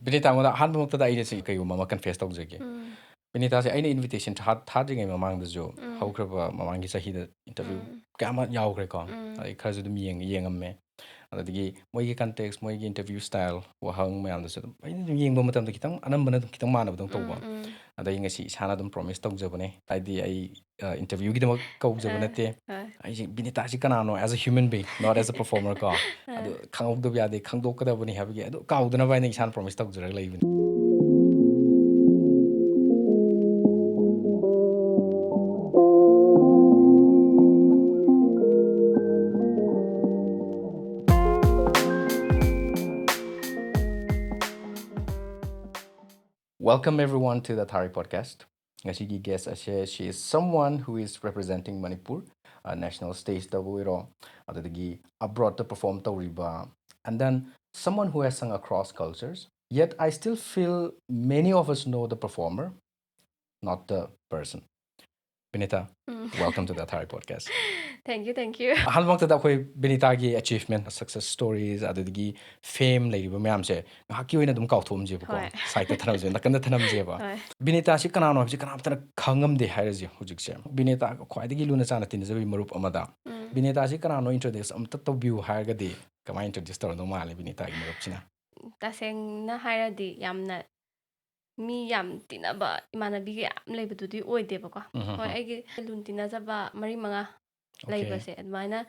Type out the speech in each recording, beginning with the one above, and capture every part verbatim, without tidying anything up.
ꯕꯤꯅꯤꯇꯥꯉꯣꯟꯗ ꯑꯍꯥꯟꯕꯃꯛꯇꯗ ꯑꯩꯅ ꯁꯤ ꯀꯩꯒꯨꯝꯕ ꯑꯃ ꯀꯟꯐꯦꯁ ꯇꯧꯖꯒꯦ꯫ ꯎꯝ, ꯕꯤꯅꯤꯇꯥꯁꯦ ꯑꯩꯅ ꯏꯟꯚꯤꯇꯦꯁꯟ ꯊꯥꯗ꯭ꯔꯤꯉꯩ ꯃꯃꯥꯡꯗꯁꯨ ꯎꯝ, ꯍꯧꯈ꯭ꯔꯕ ꯃꯃꯥꯡꯒꯤ ꯆꯍꯤꯗ ꯏꯟꯇꯔꯚ꯭ꯌꯨ ꯎꯝ, ꯀꯌꯥ ꯑꯃ ꯌꯥꯎꯈ꯭ꯔꯦꯀꯣ꯫ ꯎꯝ, ꯑꯗꯩ ꯈꯔꯁꯨ ꯑꯗꯨꯝ ꯌꯦꯡ ꯌꯦꯡꯉꯝꯃꯦ꯫ ꯑꯗꯒꯤ ꯃꯣꯏꯒꯤ ꯀꯟꯇꯦꯛꯁ, ꯃꯣꯏꯒꯤ ꯏꯟꯇꯔꯚ꯭ꯌꯨ ꯁ꯭ꯇꯥꯏꯜ, ꯋꯥꯍꯪ ꯃꯌꯥꯝꯗꯁꯨ ꯑꯗꯨꯝ ꯑꯩꯅ ꯑꯗꯨꯝ ꯌꯦꯡꯕ ꯃꯇꯝꯗ ꯈꯤꯇꯪ ꯑꯅꯝꯕꯅ ꯑꯗꯨꯝ ꯈꯤꯇꯪ ꯃꯥꯟꯅꯕꯗꯧ ꯇꯧꯕ꯫ ꯎꯝ, ꯎꯝ, ꯑꯗꯩ ꯉꯁꯤ ꯏꯁꯥꯅ ꯑꯗꯨꯝ ꯄ꯭ꯔꯣꯃꯤꯁ ꯇꯧꯖꯕꯅꯦ, ꯍꯥꯏꯗꯤ ꯑꯩ ꯏꯟꯇꯔꯚ꯭ꯌꯨꯒꯤꯗꯃꯛ ꯀꯧꯖꯕ ꯑ, ꯅꯠꯇꯦ꯫ ꯍꯣꯏ, ꯑꯩꯁꯦ ꯕꯤꯅꯤꯇꯥꯁꯤ ꯀꯅꯥꯅꯣ, as a human being, not as a performer ꯀꯣ꯫ ꯑ, ꯑꯗꯨ ꯈꯪꯍꯧꯗꯕ ꯌꯥꯗꯦ, ꯈꯪꯗꯣꯛꯀꯗꯕꯅꯤ ꯍꯥꯏꯕꯒꯤ ꯑꯗꯨ ꯀꯥꯎꯗꯅꯕ ꯍꯥꯏꯅ ꯏꯁꯥꯅ ꯄ꯭ꯔꯣꯃꯤꯁ ꯇꯧꯖꯔꯒ ꯂꯩꯕꯅꯤ꯫ Welcome everyone to the Thari podcast. ꯉꯁꯤꯒꯤ ꯒꯦꯁ ꯑꯁꯦ, she is someone who is representing Manipur, national ꯁ꯭ꯇꯦꯖꯇꯕꯨ ꯑꯣꯏꯔꯣ, ꯑꯗꯨꯗꯒꯤ ꯑꯕ꯭ꯔꯣꯗꯇ ꯄꯔꯐꯣꯔꯝ ꯇꯧꯔꯤꯕ, and then someone who has sung across cultures, yet I still feel many of us know the performer, not the person. Binita, um, welcome to the Thari podcast. Thank you, thank you. ꯑꯍꯥꯟꯕꯃꯛꯇꯗ ꯑꯩꯈꯣꯏ ꯕꯤꯅꯤꯇꯥꯒꯤ ꯑꯦꯆꯤꯚꯃꯦꯟ, success ꯁ꯭ꯇꯣꯔꯤꯁ, ꯑꯗꯨꯗꯒꯤ ꯐꯦꯝ ꯂꯩꯔꯤꯕ ꯃꯌꯥꯝꯁꯦ ꯉꯥꯏꯍꯥꯛꯀꯤ ꯑꯣꯏꯅ ꯑꯗꯨꯝ ꯀꯥꯎꯊꯣꯛꯑꯝꯁꯦꯕꯀꯣ, ꯍꯣꯏ, ꯁꯥꯏꯠꯇ ꯊꯅꯝꯁꯦ, ꯅꯥꯀꯟꯗ ꯊꯅꯝꯁꯦꯕ꯫ ꯍꯣꯏ, ꯕꯤꯅꯤꯇꯥꯁꯤ ꯀꯅꯥꯅꯣ ꯍꯥꯏꯕꯁꯤ ꯀꯅꯥꯝꯇꯅ ꯈꯪꯉꯝꯗꯦ ꯍꯥꯏꯔꯁꯦ ꯍꯧꯖꯤꯛꯁꯦ꯫ ꯕꯤꯅꯤꯇꯥꯒ ꯈ꯭ꯋꯥꯏꯗꯒꯤ ꯂꯨꯅ ꯆꯥꯟꯅ ꯇꯤꯟꯅꯖꯕꯒꯤ ꯃꯔꯨꯞ ꯑꯃꯗ ꯎꯝ, ꯕꯤꯅꯤꯇꯥꯁꯤ ꯀꯅꯥꯅꯣ ꯏꯟꯇ꯭ꯔꯣꯗ꯭ꯌꯨꯁ ꯑꯝꯇ ꯇꯧꯕꯤꯌꯨ ꯍꯥꯏꯔꯒꯗꯤ ꯀꯃꯥꯏꯅ ꯏꯟꯇ꯭ꯔꯣꯗ꯭ꯌꯨꯁ ꯇꯧꯔꯝꯗꯧ ꯃꯥꯜꯂꯤ ꯕꯤꯅꯤꯇꯥꯒꯤ ꯃꯔꯨꯞꯁꯤꯅ? ꯇꯁꯦꯡꯅ ꯍꯥꯏꯔꯗꯤ ꯌꯥꯝꯅ ꯃꯤ ꯌꯥꯝ ꯇꯤꯟꯅꯕ ꯏꯃꯥꯟꯅꯕꯤꯒ ꯌꯥꯝ ꯂꯩꯕꯗꯨꯗꯤ ꯑꯣꯏꯗꯦꯕꯀꯣ꯫ ꯎꯝ, ꯍꯝ, ꯍꯣꯏ, ꯍꯝ꯫ ꯑꯩꯒꯤ ꯂꯨꯅ ꯇꯤꯟꯅꯖꯕ ꯃꯔꯤ ꯃꯉꯥ ꯑꯣꯀꯦ꯫ ꯂꯩꯕꯁꯦ ꯑꯗꯨꯃꯥꯏꯅ,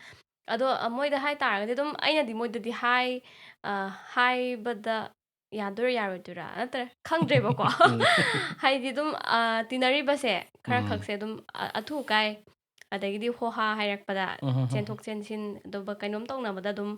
ꯑꯗꯣ, ꯑ, ꯃꯣꯏꯗ ꯍꯥꯏ ꯇꯥꯔꯒꯗꯤ ꯑꯗꯨꯝ ꯑꯩꯅꯗꯤ ꯃꯣꯏꯗꯗꯤ ꯍꯥꯏ-, ꯑ, ꯍꯥꯏꯕꯗ ꯌꯥꯗꯣꯏꯔꯥ ꯌꯥꯔꯣꯏꯗꯣꯏꯔꯥ ꯅꯠꯇ꯭ꯔ ꯈꯪꯗ꯭ꯔꯦꯕꯀꯣ꯫ ꯎꯝ꯫ ꯍꯥꯏꯗꯤ ꯑꯗꯨꯝ, ꯑ, ꯇꯤꯟꯅꯔꯤꯕꯁꯦ ꯈꯔ ꯎꯝ꯫ ꯈꯛꯁꯦ ꯑꯗꯨꯝ, ꯑ, ꯑꯊꯨ ꯑꯀꯥꯏ, ꯑꯗꯒꯤꯗꯤ ꯍꯣꯍꯥ ꯍꯥꯏꯔꯛꯄꯗ ꯎꯝ, ꯍꯝ, ꯍꯝ꯫ ꯆꯦꯟꯊꯣꯛ ꯆꯦꯟꯁꯤꯟ, ꯑꯗꯨꯒ ꯀꯩꯅꯣꯝ ꯇꯧꯅꯕꯗ ꯑꯗꯨꯝ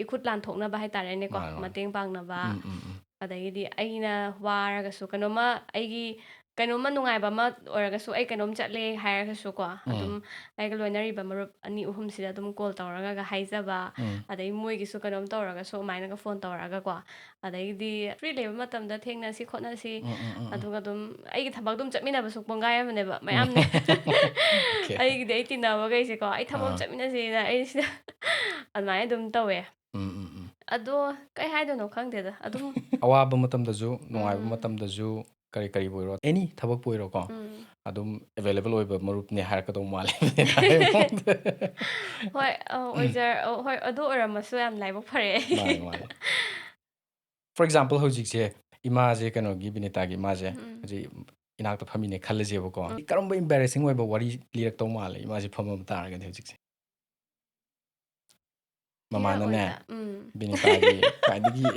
ꯏꯈꯨꯠ ꯂꯥꯟꯊꯣꯛꯅꯕ ꯍꯥꯏꯇꯥꯔꯦꯅꯦꯀꯣ, ꯃꯥꯅꯦ, ꯃꯥꯅꯦ꯫ ꯃꯇꯦꯡ ꯄꯥꯡꯅꯕ, ꯎꯝ, ꯎꯝ, ꯎꯝ꯫ ꯑꯗꯒꯤꯗꯤ ꯑꯩꯅ ꯋꯥꯔꯒꯁꯨ ꯀꯩꯅꯣꯝꯃ, ꯑꯩꯒꯤ ꯀꯩꯅꯣꯝꯃ ꯅꯨꯡꯉꯥꯏꯕ ꯑꯃ ꯑꯣꯏꯔꯒꯁꯨꯀꯣ, ꯎꯝ꯫ ꯑꯗꯨꯝ ꯑꯩꯒ ꯂꯣꯏꯅꯔꯤꯕ ꯃꯔꯨꯞ ꯑꯅꯤ ꯑꯍꯨꯝꯁꯤꯗ ꯑꯗꯨꯝ ꯀꯣꯜ ꯇꯧꯔꯒ ꯍꯥꯏꯖꯕ, ꯎꯝ꯫ ꯑꯗꯩ ꯃꯣꯏꯒꯤꯁꯨ ꯀꯩꯅꯣꯝ ꯇꯧꯔꯒꯁꯨ ꯑꯗꯨꯃꯥꯏꯅꯒ ꯐꯣꯟ ꯇꯧꯔꯒꯀꯣ, ꯑꯗꯒꯤꯗꯤ ꯐ꯭ꯔꯤ ꯂꯩꯕ ꯃꯇꯝꯗ ꯊꯦꯡꯅꯁꯤ ꯈꯣꯠꯅꯁꯤ, ꯎꯝ, ꯎꯝ, ꯎꯝ, ꯎꯝ꯫ ꯑꯗꯨꯒ ꯑꯗꯨꯝ ꯑꯩꯒꯤ ꯊꯕꯛ ꯑꯗꯨꯝ ꯆꯠꯃꯤꯟꯅꯕꯁꯨ ꯄꯨꯡꯈꯥꯏ ꯑꯃꯅꯦꯕ, ꯃꯌꯥꯝꯅꯦ꯫ ꯑꯣꯀꯦ꯫ ꯑꯩꯒꯤꯗꯤ ꯑꯩ ꯇꯤꯟꯅꯕꯈꯩꯁꯦꯀꯣ, ꯑꯩ ꯊꯕꯛ ꯑꯃ ꯑꯥ꯫ ꯆꯠꯃꯤꯟꯅꯁꯤꯅ ꯑꯩ ꯁꯤꯗ ꯑꯗꯨꯃꯥꯏꯅ ꯑꯗꯨꯝ ꯇꯧꯋꯦ꯫ ꯎꯝ, ꯎꯝ, ꯎꯝ꯫ ꯑꯗꯣ ꯀꯩ ꯍꯥꯏꯗꯣꯏꯅꯣ ꯈꯪꯗꯦꯗ, ꯑꯗꯨꯝ꯫ ꯑꯋꯥꯕ ꯃꯇꯝꯗꯁꯨ, ꯅꯨꯡꯉꯥꯏꯕ ꯎꯝ꯫ ꯃꯇꯝꯗꯁꯨ, ꯀꯔꯤ ꯀꯔꯤꯕꯨ ꯑꯣꯏꯔꯣ, ꯑꯦꯅꯤ ꯊꯕꯛꯄꯨ ꯑꯣꯏꯔꯣꯀꯣ, ꯎꯝ꯫ ꯑꯗꯨꯝ ꯑꯦꯕꯥꯏꯂꯦꯕꯜ ꯑꯣꯏꯕ ꯃꯔꯨꯞꯅꯦ ꯍꯥꯏꯔꯛꯀꯗꯧ ꯃꯥꯜꯂꯦ꯫ ꯍꯣꯏ, ꯑ, ꯑꯣꯏꯖꯔ-, ꯑ, ꯍꯣꯏ, ꯑꯗꯨ ꯑꯣꯏꯔꯝꯃꯁꯨ ꯌꯥꯝ ꯂꯥꯏꯕꯛ ꯐꯔꯦ꯫ ꯃꯥꯅꯦ, ꯃꯥꯅꯦ꯫ For example, ꯍꯧꯖꯤꯛꯁꯦ ꯏꯃꯥꯁꯦ, ꯀꯩꯅꯣꯒꯤ, ꯕꯤꯅꯤꯇꯥꯒꯤ ꯏꯃꯥꯁꯦ ꯎꯝ꯫ ꯍꯧꯖꯤꯛ ꯏꯅꯥꯛꯇ ꯐꯝꯃꯤꯅꯦ ꯈꯜꯂꯁꯦꯕꯀꯣ꯫ ꯎꯝ꯫ ꯀꯔꯝꯕ ꯏꯝꯕꯦꯔꯦꯁꯤꯡ ꯑꯣꯏꯕ ꯋꯥꯔꯤ ꯂꯤꯔꯛꯇꯧ ꯃꯥꯜꯂꯦ ꯏꯃꯥꯁꯦ ꯐꯝꯃꯝ ꯇꯥꯔꯒꯗꯤ ꯍꯧꯖꯤꯛꯁꯦ? ꯃꯃꯥꯅꯅꯦ, ꯂꯤꯔꯛꯑꯣꯏꯗ꯫ ꯎꯝ꯫ ꯕꯤꯅꯤꯇꯥꯒꯤ ꯈ꯭ꯋꯥꯏꯗꯒꯤ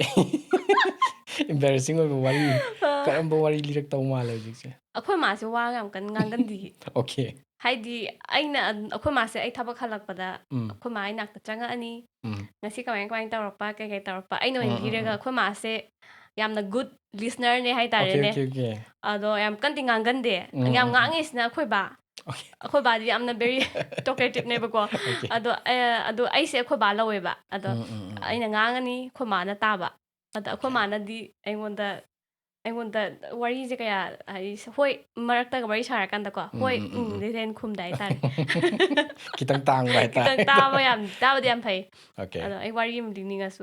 ꯏꯝꯕꯦꯔꯦꯁꯤꯡ ꯑꯣꯏꯕ ꯋꯥꯔꯤ, ꯑ, ꯀꯔꯝꯕ ꯋꯥꯔꯤ ꯂꯤꯔꯛꯇꯧ ꯃꯥꯜꯂꯦ ꯍꯧꯖꯤꯛꯁꯦ? ꯑꯩꯈꯣꯏ ꯃꯥꯁꯦ ꯋꯥ ꯌꯥꯝ ꯀꯟꯅ ꯉꯥꯡꯒꯟꯗꯤꯌꯦ꯫ ꯑꯣꯀꯦ꯫ ꯍꯥꯏꯗꯤ, ꯑꯩꯅ ꯑꯗ-, ꯑꯩꯈꯣꯏ ꯃꯥꯁꯦ ꯑꯩ ꯊꯕꯛ ꯍꯜꯂꯛꯄꯗ ꯎꯝ, ꯑꯩꯈꯣꯏ ꯃꯥ ꯑꯩ ꯅꯥꯛꯇ ꯆꯪꯉꯛꯑꯅꯤ꯫ ꯎꯝ, ꯉꯁꯤ ꯀꯃꯥꯏ ꯀꯃꯥꯏꯅ ꯇꯧꯔꯛꯄ, ꯀꯩ ꯀꯩ ꯇꯧꯔꯛꯄ, ꯑꯩꯅ ꯑꯣꯏꯅ ꯎꯝ, ꯎꯝ, ꯂꯤꯔꯒ, ꯎꯝ꯫ ꯑꯩꯈꯣꯏ ꯃꯥꯁꯦ ꯌꯥꯝꯅ ꯒꯨꯗ ꯂꯤꯁꯅꯔꯅꯦ ꯑꯣꯀꯦ, ꯍꯥꯏꯇꯥꯔꯦꯅꯦ꯫ Okay, okay, okay. ꯑꯗꯣ ꯌꯥꯝ ꯀꯟꯗꯤ ꯉꯥꯡꯒꯟꯗꯦ꯫ ꯎꯝ, ꯌꯥꯝ ꯎꯝ, ꯎꯝ꯫ ꯉꯥꯡꯉꯤꯁꯤꯅ ꯑꯩꯈꯣꯏ ꯕꯥ꯫ ꯑꯣꯀꯦ꯫ ꯑꯩꯈꯣꯏ ꯕꯥꯗꯤ ꯌꯥꯝꯅ ꯚꯦꯔꯤ ꯇꯣꯀꯦꯇꯤꯞꯅꯦꯕꯀꯣ꯫ ꯑꯣꯀꯦ꯫ ꯑꯗꯣ ꯑ-, ꯑꯗꯣ ꯑꯩꯁꯦ ꯑꯩꯈꯣꯏ ꯕꯥ ꯂꯧꯋꯦꯕ꯫ ꯑꯗꯣ ꯎꯝ, ꯎꯝ, ꯎꯝ, ꯎꯝ꯫ ꯑꯩꯅ ꯉꯥꯡꯉꯅꯤ, ꯑꯩꯈꯣꯏ ꯃꯥꯅ ꯇꯥꯕ꯫ ꯑꯗ ꯑꯩꯈꯣꯏ ꯑꯣꯀꯦ꯫ ꯃꯥꯅꯗꯤ ꯑꯩꯉꯣꯟꯗ, ꯑꯩꯉꯣꯟꯗ ꯋꯥꯔꯤꯁꯦ ꯀꯌꯥ, ꯍꯥꯏꯗꯤ, ꯍꯣꯏ, ꯃꯔꯛꯇꯒ ꯋꯥꯔꯤ ꯁꯥꯔꯀꯥꯟꯗꯀꯣ, ꯎꯝ, ꯍꯣꯏ, ꯎꯝ, ꯎꯝ, ꯎꯝ, ꯎꯝ꯫ ꯗꯤ ꯍꯦꯟ ꯈꯨꯝꯗ ꯍꯥꯏꯇꯥꯔꯦ꯫ ꯈꯤꯇꯪ ꯇꯥꯡꯕ ꯍꯥꯏꯇꯥꯔꯦ꯫ ꯈꯤꯇꯪ ꯇꯥꯕ ꯌꯥꯝ, ꯇꯥꯕꯗꯤ ꯌꯥꯝ ꯐꯩ꯫ ꯑꯣꯀꯦ꯫ ꯑꯗꯣ ꯑꯩ ꯋꯥꯔꯤ ꯑꯃ ꯂꯤꯅꯤꯡꯉꯁꯨ,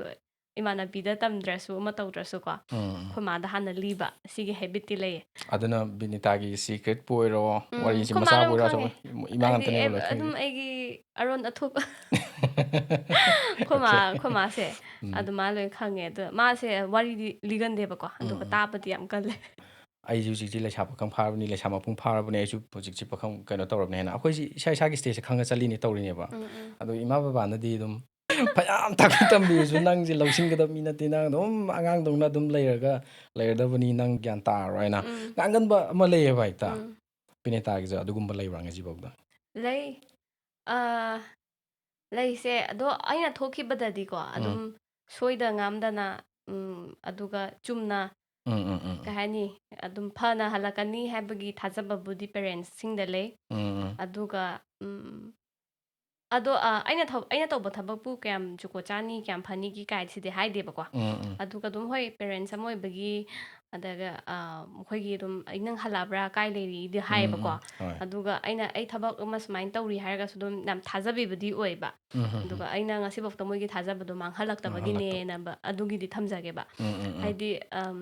ꯏꯃꯥꯟꯅꯕꯤꯗ ꯇꯝꯗ꯭ꯔꯁꯨ, ꯑꯃ ꯇꯧꯗ꯭ꯔꯁꯨꯀꯣ, ꯎꯝ, ꯎꯝ꯫ ꯑꯩꯈꯣꯏ ꯃꯥꯗ ꯍꯥꯟꯅ ꯂꯤꯕ, ꯁꯤꯒꯤ ꯍꯦꯕꯤꯠꯇꯤ ꯂꯩꯌꯦ꯫ ꯑꯗꯨꯅ ꯕꯤꯅꯤꯇꯥꯒꯤ ꯁꯤꯀ꯭ꯔꯦꯠꯄꯨ ꯑꯣꯏꯔꯣ, ꯎꯝ, ꯋꯥꯔꯤꯁꯦ ꯑꯩꯈꯣꯏ ꯃꯥ ꯃꯆꯥꯕꯨ ꯂꯣꯏ ꯑꯣꯏꯔꯣ, ꯈꯪꯉꯦ꯫ ꯑꯆꯧꯕ, ꯏꯃꯥ ꯍꯥꯏꯗꯤ, ꯉꯥꯛꯇꯅꯦꯕ ꯑꯦ-, ꯂꯣꯏ ꯈꯪꯉꯤꯁꯦ꯫ ꯑꯗꯨꯝ ꯑꯩꯒꯤ ꯑꯔꯣꯟ ꯑꯊꯨꯞ ꯑꯩꯈꯣꯏ ꯃꯥ, ꯑꯣꯀꯦ꯫ ꯑꯩꯈꯣꯏ ꯃꯥꯁꯦ ꯎꯝ꯫ ꯑꯗꯨ ꯃꯥ ꯂꯣꯏ ꯈꯪꯉꯦ꯫ ꯑꯗꯣ ꯃꯥꯁꯦ ꯋꯥꯔꯤꯗꯤ ꯂꯤꯒꯟꯗꯦꯕꯀꯣ, ꯎꯝ, ꯑꯗꯨꯒ ꯎꯝ꯫ ꯇꯥꯕꯗꯤ ꯌꯥꯝ ꯀꯜꯂꯦ꯫ ꯑꯩꯁꯦ ꯍꯧꯖꯤꯛꯇꯤ ꯂꯩꯁꯥ ꯄꯥꯈꯪ ꯐꯥꯔꯕꯅꯤ, ꯂꯩꯁꯥ ꯃꯄꯨꯡ ꯐꯥꯔꯕꯅꯤ, ꯑꯩꯁꯨ ꯍꯧꯖꯤꯛꯁꯤ ꯄꯥꯈꯪ ꯀꯩꯅꯣ ꯇꯧꯔꯕꯅꯦꯅ꯫ ꯑꯩꯈꯣꯏꯁꯤ ꯏꯁꯥ ꯏꯁꯥꯒꯤ ꯁ꯭ꯇꯦꯖꯁꯦ ꯈꯪꯉ ꯆꯠꯂꯤꯅꯤ ꯇꯧꯔꯤꯅꯦꯕ꯫ ꯎꯝ, ꯎꯝ꯫ ꯑꯗꯣ ꯏꯃꯥ ꯕꯕꯥꯅꯗꯤ ꯑꯗꯨꯝ ꯐꯅꯌꯥꯝ ꯇꯥꯛꯄꯤ ꯇꯝꯕꯤꯔꯁꯨ ꯅꯪꯁꯦ ꯂꯧꯁꯤꯟꯒꯗꯕ ꯃꯤ ꯅꯠꯇꯦ, ꯅꯪ ꯑꯗꯨꯝ ꯑꯉꯥꯡꯗꯧꯅ ꯑꯗꯨꯝ ꯂꯩꯔꯒ ꯂꯩꯔꯗꯕꯅꯤ, ꯅꯪ ꯒ꯭ꯌꯥꯟ ꯇꯥꯔꯔꯣꯏ ꯍꯥꯏꯅ ꯎꯝ꯫ ꯉꯥꯡꯒꯟꯕ ꯑꯃ ꯂꯩꯌꯦꯕ ꯍꯦꯛꯇ꯫ ꯎꯝ꯫ ꯕꯤꯅꯤꯇꯥꯒꯤꯁꯨ ꯑꯗꯨꯒꯨꯝꯕ ꯂꯩꯕ꯭ꯔꯥ ꯉꯁꯤꯐꯥꯎꯗ? ꯂꯩ꯫ ꯑ, ꯂꯩꯁꯦ꯫ ꯑꯗꯣ ꯑꯩꯅ ꯊꯣꯛꯈꯤꯕꯗꯗꯤꯀꯣ, ꯎꯝ꯫ ꯑꯗꯨꯝ ꯁꯣꯏꯗ ꯉꯥꯝꯗꯅ, ꯎꯝ, ꯑꯗꯨꯒ ꯆꯨꯝꯅ, ꯎꯝ, ꯎꯝ, ꯎꯝ, ꯀꯩ ꯎꯝ꯫ ꯍꯥꯏꯅꯤ, ꯑꯗꯨꯝ ꯐꯅ ꯍꯜꯂꯛꯀꯅꯤ ꯍꯥꯏꯕꯒꯤ ꯊꯥꯖꯕꯕꯨꯗꯤ ꯄꯦꯔꯦꯟꯁꯁꯤꯡꯗ ꯂꯩ꯫ ꯎꯝ, ꯎꯝ꯫ ꯑꯗꯨꯒ, ꯎꯝ, ꯑꯗꯣ, ꯑ, ꯑꯩꯅ ꯊꯕ-, ꯑꯩꯅ ꯇꯧꯕ ꯊꯕꯛꯄꯨ ꯀꯌꯥꯝ ꯖꯨꯀꯣ ꯆꯥꯅꯤ, ꯀꯌꯥꯝ ꯐꯅꯤꯒꯤ ꯀꯥꯏꯁꯤꯗꯤ ꯍꯥꯏꯗꯦꯕꯀꯣ꯫ ꯎꯝ, ꯎꯝ꯫ ꯑꯗꯨꯒ ꯑꯗꯨꯝ, ꯍꯣꯏ, ꯄꯦꯔꯦꯟꯁ ꯑꯃ ꯑꯣꯏꯕꯒꯤ, ꯑꯗꯨꯒ ꯑ, ꯃꯈꯣꯏꯒꯤ ꯑꯗꯨꯝ "ꯑꯩ ꯅꯪ ꯍꯜꯂꯛꯑꯕ꯭ꯔꯥ, ꯀꯥꯏ ꯂꯩꯔꯤꯗꯤ?" ꯍꯥꯏꯌꯦꯕꯀꯣ꯫ ꯎꯝ, ꯍꯣꯏ. ꯑꯗꯨꯒ ꯑꯩꯅ ꯑꯩ ꯊꯕꯛ ꯑꯃ ꯁꯨꯃꯥꯏꯅ ꯇꯧꯔꯤ ꯍꯥꯏꯔꯒꯁꯨ ꯑꯗꯨꯝ ꯌꯥꯝ ꯊꯥꯖꯕꯤꯕꯗꯤ ꯑꯣꯏꯕ꯫ ꯎꯝ, ꯎꯝ, ꯑꯗꯨꯒ ꯑꯩꯅ ꯉꯁꯤꯐꯥꯎꯗ ꯃꯣꯏꯒꯤ ꯊꯥꯖꯕꯗꯣ ꯃꯥꯡꯍꯜꯂꯛꯇꯕꯒꯤꯅꯦꯅ ꯑꯗꯨꯒꯤꯗꯤ ꯊꯝꯖꯒꯦꯕ꯫ ꯎꯝ, ꯎꯝ, ꯎꯝ. ꯍꯥꯏꯗꯤ ꯑꯝ,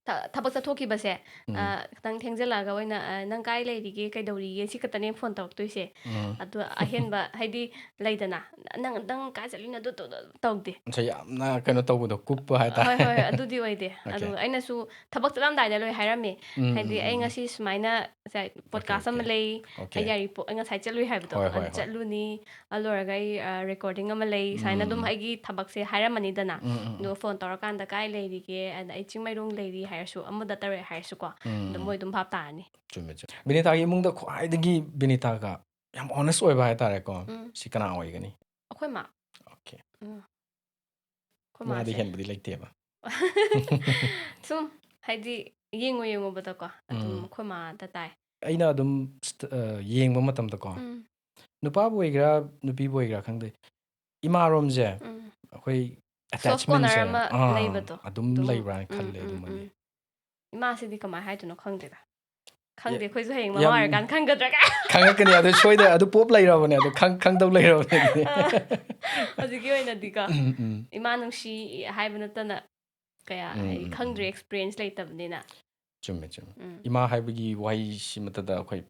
ꯊ- ꯊꯕꯛ ꯆꯠꯊꯣꯛꯈꯤꯕꯁꯦ ꯎꯝ. ꯑ, ꯈꯤꯇꯪ ꯊꯦꯡꯖꯤꯜꯂꯛꯑꯒ ꯑꯣꯏꯅ "ꯑ, ꯅꯪ ꯀꯥꯏ ꯂꯩꯔꯤꯒꯦ, ꯀꯩꯗꯧꯔꯤꯒꯦ?" ꯁꯤ ꯈꯛꯇꯅꯦ ꯐꯣꯟ ꯇꯧꯔꯛꯇꯣꯏꯁꯦ꯫ ꯎꯝ. ꯑꯗꯣ ꯑꯍꯦꯟꯕ ꯍꯥꯏꯗꯤ ꯂꯩꯗꯅ, "ꯅꯪ ꯅꯪ ꯀꯥꯏ ꯆꯠꯂꯤꯅꯣ?" ꯑꯗꯨ ꯇꯧ- ꯇꯧꯗꯦ꯫ ꯉꯁꯥꯏ ꯌꯥꯝꯅ ꯀꯩꯅꯣ ꯇꯧꯕꯗꯣ, ꯀꯨꯞꯄ ꯍꯥꯏꯇꯥꯔꯦ. ꯍꯣꯏ ꯍꯣꯏ ꯍꯣꯏ, ꯑꯗꯨꯗꯤ ꯑꯣꯏꯗꯦ꯫ Okay. ꯑꯗꯨ ꯑꯩꯅꯁꯨ ꯊꯕꯛ ꯆꯠꯂꯝꯗꯥꯏꯗ ꯂꯣꯏ ꯍꯥꯏꯔꯝꯃꯦ꯫ ꯎꯝ, ꯍꯥꯏꯗꯤ ꯎꯝ, ꯑꯩ ꯎꯝ. ꯉꯁꯤ ꯁꯨꯃꯥꯏꯅ ꯉꯁꯥꯏ ꯄꯣꯗꯀꯥꯁ ꯑꯃ okay. ꯂꯩ, Okay. ꯑꯩ ꯌꯥꯏꯔꯤꯄꯣꯛ ꯑꯩ ꯉꯁꯥꯏ ꯆꯠꯂꯨꯏ ꯍꯥꯏꯕꯗꯣ, ꯍꯣꯏ, ꯍꯣꯏ, ꯑꯗꯨ ꯍꯣꯏ. ꯆꯠꯂꯨꯅꯤ, ꯑꯗꯨ ꯂꯣꯏꯔꯒ ꯑꯩ ꯔꯦꯀꯣꯔꯗꯤꯡ ꯑꯃ ꯂꯩ ꯁꯨꯃꯥꯏꯅ ꯎꯝ, ꯑꯗꯨꯝ ꯎꯝ. ꯑꯩꯒꯤ ꯊꯕꯛꯁꯦ ꯍꯥꯏꯔꯝꯃꯅꯤꯗꯅ꯫ ꯎꯝ, ꯎꯝ, ꯎꯝ. ꯑꯗꯨꯒ ꯐꯣꯟ ꯇꯧꯔꯀꯥꯟꯗ "ꯀꯥꯏ ꯂꯩꯔꯤꯒꯦ?" ꯑꯗ "ꯑꯩ ꯆꯤꯡꯃꯩꯔꯣꯡ ꯂꯩꯔꯤ" ꯍꯥꯏꯔꯁꯨ, ꯑꯃꯗ ꯇꯧꯔꯦ ꯍꯥꯏꯔꯁꯨꯀꯣ, ꯎꯝ, ꯑꯗꯨꯝ ꯎꯝ. ꯃꯣꯏ ꯑꯗꯨꯝ ꯚꯥꯞ ꯇꯥꯔꯅꯤ꯫ ꯆꯨꯝꯃꯦ, ꯆꯨꯝꯃꯦ. ꯕꯤꯅꯤꯇꯥꯒꯤ ꯏꯃꯨꯡꯗ ꯈ꯭ꯋꯥꯏꯗꯒꯤ ꯕꯤꯅꯤꯇꯥꯒ ꯌꯥꯝ honest ꯑꯣꯏꯕ ꯍꯥꯏꯇꯥꯔꯦꯀꯣ, ꯎꯝ. ꯁꯤ ꯀꯅꯥ ꯑꯣꯏꯒꯅꯤ? ꯑꯩꯈꯣꯏ ꯃꯥ꯫ Okay. ꯎꯝ. ꯑꯩꯈꯣꯏ ꯃꯥꯗꯤ ꯃꯥꯁꯦ ꯍꯦꯟꯕꯗꯤ ꯂꯩꯇꯦꯕ. ꯁꯨꯝ ꯍꯥꯏꯗꯤ ꯌꯦꯡꯉꯨ ꯌꯦꯡꯉꯨꯕꯗꯀꯣ ꯑꯗꯨꯝ ꯎꯝ. ꯑꯩꯈꯣꯏ ꯃꯥꯗ ꯇꯥꯏ꯫ ꯑꯩꯅ ꯑꯗꯨꯝ ꯁ꯭ꯇ- ꯑ, ꯌꯦꯡꯕ ꯃꯇꯝꯗꯀꯣ, ꯎꯝ. ꯅꯨꯄꯥꯕꯨ ꯑꯣꯏꯒꯦꯔꯥ ꯅꯨꯄꯤꯕꯨ ꯑꯣꯏꯒꯦꯔꯥ ꯈꯪꯗꯦ, ꯏꯃꯥꯔꯣꯝꯁꯦ ꯎꯝ. ꯑꯩꯈꯣꯏ Soft corner attachmentꯁꯦ, ꯑꯃ ꯑꯥ, ꯂꯩꯕꯗꯣ. ꯑꯗꯨꯝ ꯑꯗꯨꯝ, ꯂꯩꯕ꯭ꯔꯥ ꯍꯥꯏꯅ ꯎꯝ, ꯈꯜꯂꯦ ꯎꯝ, ꯑꯗꯨꯃꯗꯤ. ꯎꯝ. ꯏꯃꯥꯁꯤꯗꯤ ꯀꯃꯥꯏꯅ ꯍꯥꯏꯗꯣꯏꯅꯣ ꯈꯪꯗꯦꯗ꯫ ꯈꯪꯗꯦ, ꯌꯥ- ꯑꯩꯈꯣꯏꯁꯨ ꯍꯌꯦꯡ ꯃꯃꯥ ꯌꯥꯝ- ꯑꯣꯏꯔꯀꯥꯟꯗ ꯈꯪꯒꯗ꯭ꯔꯥ ꯀꯥꯏ꯫ ꯈꯪꯉꯛꯀꯅꯤ, ꯑꯗꯨ ꯁꯣꯏꯗ, ꯑꯗꯨ ꯄꯣꯞ ꯂꯩꯔꯕꯅꯦ, ꯑꯗꯨ ꯈꯪ- ꯈꯪꯗꯧ ꯂꯩꯔꯕꯅꯦ ꯑꯗꯨꯗꯤ. ꯑꯥ, ꯍꯧꯖꯤꯛꯀꯤ ꯑꯣꯏꯅꯗꯤꯀꯣ ꯎꯝ, ꯎꯝ. ꯏꯃꯥ ꯅꯨꯡꯁꯤ ꯍꯥꯏꯕ ꯅꯠꯇꯅ ꯀꯌꯥ ꯎꯝ, ꯍꯥꯏꯗꯤ ꯎꯝ, ꯈꯪꯗ꯭ꯔꯦ, ꯎꯝ. experience ꯂꯩꯇꯕꯅꯤꯅ꯫ ꯆꯨꯝꯃꯦ, ꯆꯨꯝꯃꯦ. ꯎꯝ. ꯏꯃꯥ ꯍꯥꯏꯕꯒꯤ ꯋꯥꯍꯩꯁꯤꯃꯛꯇꯗ ꯑꯩꯈꯣꯏ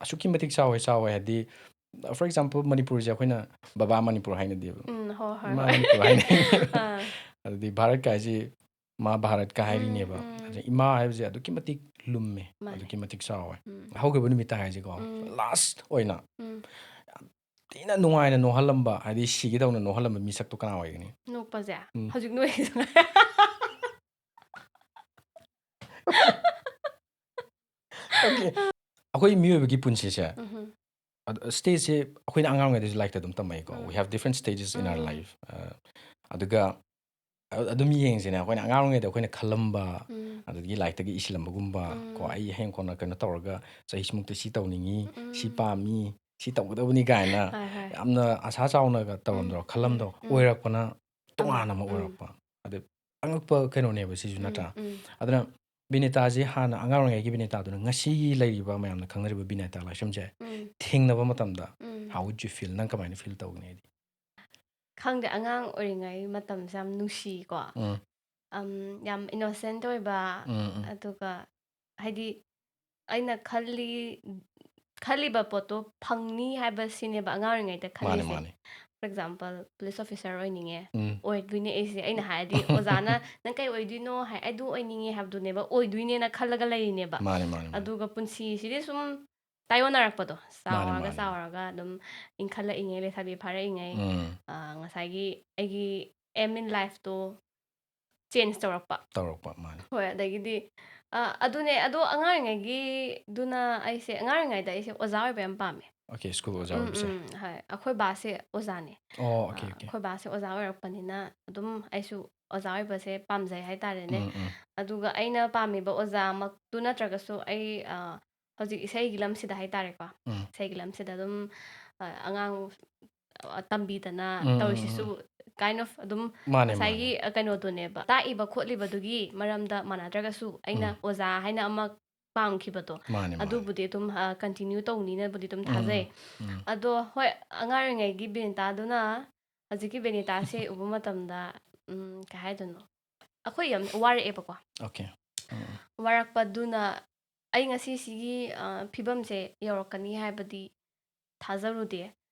ꯑꯁꯨꯛꯀꯤ ꯃꯇꯤꯛ ꯆꯥꯎꯋꯦ, ꯆꯥꯎꯋꯦ ꯍꯥꯏꯗꯤ, for example, ꯃꯅꯤꯄꯨꯔꯁꯦ ꯑꯩꯈꯣꯏꯅ ꯕꯕꯥ ꯃꯅꯤꯄꯨꯔ ꯍꯥꯏꯅꯗꯦꯕ, ꯎꯝ, ꯍꯣꯏ, ꯍꯣꯏ, ꯏꯃꯥ ꯍꯣꯏ꯫ ꯃꯅꯤꯄꯨꯔ ꯍꯥꯏꯅꯩ. ꯑꯥ. ꯑꯗꯨꯗꯤ ꯚꯥꯔꯠꯀ ꯍꯥꯏꯁꯤ ꯃꯥ ꯚꯥꯔꯠꯀ ꯎꯝ, ꯍꯥꯏꯔꯤꯅꯦꯕ. ꯎꯝ. ꯑꯗ ꯏꯃꯥ ꯍꯥꯏꯕꯁꯦ ꯑꯗꯨꯛꯀꯤ ꯃꯇꯤꯛ ꯂꯨꯝꯃꯦ, ꯃꯥꯅꯦ. ꯑꯗꯨꯛꯀꯤ ꯃꯇꯤꯛ ꯆꯥꯎꯋꯦ. ꯎꯝ. ꯍꯧꯈꯤꯕ ꯅꯨꯃꯤꯠꯇ ꯍꯥꯏꯁꯤꯀꯣ, ꯎꯝ. last ꯑꯣꯏꯅ ꯎꯝ. ꯊꯤꯅ ꯅꯨꯡꯉꯥꯏꯅ ꯅꯣꯛꯍꯜꯂꯝꯕ, ꯍꯥꯏꯗꯤ ꯁꯤꯒꯦ ꯇꯧꯅ ꯅꯣꯛꯍꯜꯂꯝꯕ ꯃꯤꯁꯛꯇꯣ ꯀꯅꯥ ꯑꯣꯏꯒꯅꯤ? ꯅꯣꯛꯄꯁꯦ ꯎꯝ. ꯍꯧꯖꯤꯛ ꯅꯣꯛꯏꯁꯦ꯫ Okay. ꯑꯩꯈꯣꯏ ꯃꯤꯑꯣꯏꯕꯒꯤ ꯄꯨꯟꯁꯤꯁꯦ, ꯎꯝꯍꯨꯝ. ꯑꯗ stageꯁꯦ ꯑꯩꯈꯣꯏꯅ ꯑꯉꯥꯡ ꯑꯣꯏꯔꯤꯉꯩꯗꯁꯨ ꯂꯥꯏꯔꯤꯛꯇ ꯑꯗꯨꯝ ꯇꯝꯃꯛꯏꯀꯣ, ꯎꯝ. we have different stages in our um. life. ꯑ, ꯑꯗꯨꯒ ꯑ- ꯑꯗꯨꯝ ꯌꯦꯡꯁꯤꯅꯦ, ꯑꯩꯈꯣꯏꯅ ꯑꯉꯥꯡ ꯑꯣꯏꯔꯤꯉꯩꯗ ꯑꯩꯈꯣꯏꯅ ꯈꯜꯂꯝꯕ, ꯎꯝ. ꯑꯗꯒꯤ ꯂꯥꯏꯔꯤꯛꯇꯒꯤ ꯏꯁꯤꯜꯂꯝꯕꯒꯨꯝꯕ ꯀꯣ, ꯎꯝ. "ꯑꯩ ꯍꯌꯦꯡ ꯀꯣꯟꯅ ꯀꯩꯅꯣ ꯇꯧꯔꯒ ꯆꯍꯤ ꯁꯤꯃꯨꯛꯇ ꯁꯤ ꯇꯧꯅꯤꯡꯉꯤ, ꯁꯤ ꯎꯝ. ꯄꯥꯝꯃꯤ, ꯁꯤ ꯇꯧꯒꯗꯕꯅꯤ" ꯀꯥꯏꯅ ꯍꯣꯏ, ꯍꯣꯏ. ꯌꯥꯝꯅ ꯑꯁꯥ ꯆꯥꯎꯅꯒ ꯇꯧꯔꯝꯗ꯭ꯔꯣ, ꯎꯝ, ꯈꯜꯂꯝꯗ꯭ꯔꯣ? ꯎꯝ, ꯎꯝ. ꯑꯣꯏꯔꯛꯄꯅ ꯇꯣꯉꯥꯟꯅ ꯑꯃ ꯎꯝ. ꯑꯣꯏꯔꯛꯄ. ꯑꯗ ꯑꯉꯛꯄ ꯀꯩꯅꯣꯅꯦꯕ ꯁꯤꯁꯨ, ꯅꯠꯇ꯭ꯔꯥ? ꯎꯝ, ꯑꯗꯨꯅ ꯕꯤꯅꯤꯇꯥꯁꯦ, ꯍꯥꯟꯅ ꯑꯉꯥꯡ ꯑꯣꯏꯔꯤꯉꯩꯒꯤ ꯕꯤꯅꯤꯇꯥꯗꯨꯅ ꯉꯁꯤꯒꯤ ꯂꯩꯔꯤꯕ ꯃꯌꯥꯝꯅ ꯈꯪꯅꯔꯤꯕ ꯕꯤꯅꯤꯇꯥ ꯂꯥꯏꯁ꯭ꯔꯝꯁꯦ ꯎꯝ, ꯊꯦꯡꯅꯕ ꯃꯇꯝꯗ, ꯎꯝ꯫ how would you feel? ꯅꯪ ꯀꯃꯥꯏꯅ ꯐꯤꯜ ꯇꯧꯒꯅꯤ? ꯍꯥꯏꯗꯤ, ꯈꯪꯗꯦ, ꯑꯉꯥꯡ ꯑꯣꯏꯔꯤꯉꯩ ꯃꯇꯝꯁꯦ ꯌꯥꯝ ꯅꯨꯡꯁꯤꯀꯣ꯫ ꯎꯝ, ꯑꯝ, ꯌꯥꯝ ꯏꯅꯣꯁꯦꯟꯠ ꯑꯣꯏꯕ, ꯎꯝ, ꯎꯝ, ꯑꯗꯨꯒ ꯍꯥꯏꯗꯤ ꯑꯩꯅ ꯈꯜꯂꯤ, ꯈꯜꯂꯤꯕ ꯄꯣꯠꯇꯣ ꯐꯪꯅꯤ ꯍꯥꯏꯕ ꯁꯤꯅꯦꯕ ꯑꯉꯥꯡ ꯑꯣꯏꯔꯤꯉꯩꯗ ꯃꯥꯅꯦ, ꯈꯜꯂꯤꯁꯦ꯫ ꯃꯥꯅꯦ. For example, police officer ꯑꯣꯏꯅꯤꯡꯉꯦ, ꯎꯝ, ꯑꯣꯏꯗꯣꯏꯅꯦ ꯑꯩꯁꯦ꯫ ꯑꯩꯅ ꯍꯥꯏꯔꯗꯤ ꯑꯣꯖꯥꯅ "ꯅꯪ ꯀꯩ ꯑꯣꯏꯗꯣꯏꯅꯣ?" ꯍꯥꯏ, "ꯑꯩ ꯑꯗꯨ ꯑꯣꯏꯅꯤꯡꯉꯦ" ꯍꯥꯏꯕꯗꯨꯅꯦꯕ, ꯑꯣꯏꯗꯣꯏꯅꯦꯅ ꯈꯜꯂꯒ ꯂꯩꯔꯤꯅꯦꯕ꯫ ꯃꯥꯅꯦ, ꯃꯥꯅꯦ, ꯃꯥꯅꯦ. ꯑꯗꯨꯒ ꯄꯨꯟꯁꯤꯁꯤꯗꯤ ꯁꯨꯝ ꯇꯥꯏꯌꯣꯟꯅꯔꯛꯄꯗꯣ, ꯃꯥꯅꯦ, ꯆꯥꯎꯔꯒ ꯃꯥꯅꯦ. ꯆꯥꯎꯔꯒ ꯑꯗꯨꯝ ꯏꯟꯈꯠꯂꯛꯏꯉꯩ, ꯂꯩꯁꯥꯕꯤ ꯐꯥꯔꯛꯏꯉꯩ, ꯎꯝ, ꯑ, ꯉꯁꯥꯏꯒꯤ ꯑꯩꯒꯤ aim in lifeꯇꯣ change ꯇꯧꯔꯛꯄ꯫ ꯇꯧꯔꯛꯄ, ꯃꯥꯅꯦ. ꯍꯣꯏ, ꯑꯗꯒꯤꯗꯤ, ꯑ, ꯑꯗꯨꯅꯦ, ꯑꯗꯣ ꯑꯉꯥꯡ ꯑꯣꯏꯔꯤꯉꯩꯒꯤꯗꯨꯅ ꯑꯩꯁꯦ, ꯑꯉꯥꯡ ꯑꯣꯏꯔꯤꯉꯩꯗ ꯑꯩꯁꯦ ꯑꯣꯖꯥ ꯑꯣꯏꯕ ꯌꯥꯝ ꯄꯥꯝꯃꯦ꯫ ꯑꯣꯀꯦ, ꯁ꯭ꯀꯨꯜ ꯑꯣꯖꯥ ꯎꯝ, ꯑꯣꯏꯕꯁꯦ. ꯎꯝ, ꯍꯣꯏ, ꯑꯩꯈꯣꯏ ꯕꯥꯁꯦ ꯑꯣꯖꯥꯅꯦ꯫ ꯑꯣ, ꯑꯣꯀꯦ, ꯑ, ꯑꯣꯀꯦ. ꯑꯩꯈꯣꯏ ꯕꯥꯁꯦ ꯑꯣꯖꯥ ꯑꯣꯏꯔꯛꯄꯅꯤꯅ ꯑꯗꯨꯝ ꯑꯩꯁꯨ ꯑꯣꯖꯥ ꯑꯣꯏꯕꯁꯦ ꯄꯥꯝꯖꯩ ꯍꯥꯏꯇꯥꯔꯦꯅꯦ꯫ ꯎꯝ, ꯎꯝ, ꯑꯗꯨꯒ ꯑꯩꯅ ꯄꯥꯝꯃꯤꯕ ꯑꯣꯖꯥꯃꯛꯇꯨ ꯅꯠꯇ꯭ꯔꯒꯁꯨ ꯑꯩ, ꯑ, ꯍꯧꯖꯤꯛ ꯏꯁꯩꯒꯤ ꯂꯝꯁꯤꯗ ꯍꯥꯏꯇꯥꯔꯦꯀꯣ, ꯎꯝ. ꯏꯁꯩꯒꯤ ꯂꯝꯁꯤꯗ ꯑꯗꯨꯝ, ꯑ, ꯑꯉꯥꯡ, ꯑ, ꯇꯝꯕꯤꯗꯅ ꯎꯝ, ꯎꯝ, ꯇꯧꯔꯤꯁꯤꯁꯨ ꯎꯝ. kind of ꯑꯗꯨꯝ ꯃꯥꯅꯦ, ꯉꯁꯥꯏꯒꯤ, ꯃꯥꯅꯦ. ꯑ, ꯀꯩꯅꯣꯗꯨꯅꯦꯕ, ꯇꯥꯛꯏꯕ ꯈꯣꯠꯂꯤꯕꯗꯨꯒꯤ ꯃꯔꯝꯗ ꯃꯥꯟꯅꯗ꯭ꯔꯒꯁꯨ ꯑꯩꯅ ꯎꯝ. ꯑꯣꯖꯥ ꯍꯥꯏꯅ ꯑꯃ ꯄꯥꯝꯈꯤꯕꯗꯣ, ꯃꯥꯅꯦ, ꯃꯥꯅꯦ. ꯑꯗꯨꯕꯨꯗꯤ ꯑꯗꯨꯝ, ꯑ, continue ꯇꯧꯅꯤꯅꯕꯨꯗꯤ ꯑꯗꯨꯝ ꯎꯝ, ꯊꯥꯖꯩ꯫ ꯎꯝ, ꯎꯝ. ꯑꯗꯣ ꯍꯣꯏ, ꯑꯉꯥꯡ ꯑꯣꯏꯔꯤꯉꯩꯒꯤ ꯕꯤꯅꯤꯇꯥꯗꯨꯅ ꯍꯧꯖꯤꯛꯀꯤ ꯕꯤꯅꯤꯇꯥꯁꯦ ꯎꯕ ꯃꯇꯝꯗ, ꯎꯝ, ꯀꯩ ꯍꯥꯏꯗꯣꯏꯅꯣ, ꯑꯩꯈꯣꯏ ꯌꯥꯝ ꯋꯥꯔꯛꯑꯦꯕꯀꯣ꯫ ꯑꯣꯀꯦ. ꯎꯝ, ꯎꯝ. ꯋꯥꯔꯛꯄꯗꯨꯅ ꯑꯩ ꯉꯁꯤ ꯁꯤꯒꯤ, ꯑ, ꯐꯤꯕꯝꯁꯦ ꯌꯧꯔꯛꯀꯅꯤ ꯍꯥꯏꯕꯗꯤ ꯊꯥꯖꯔꯨꯗꯦ꯫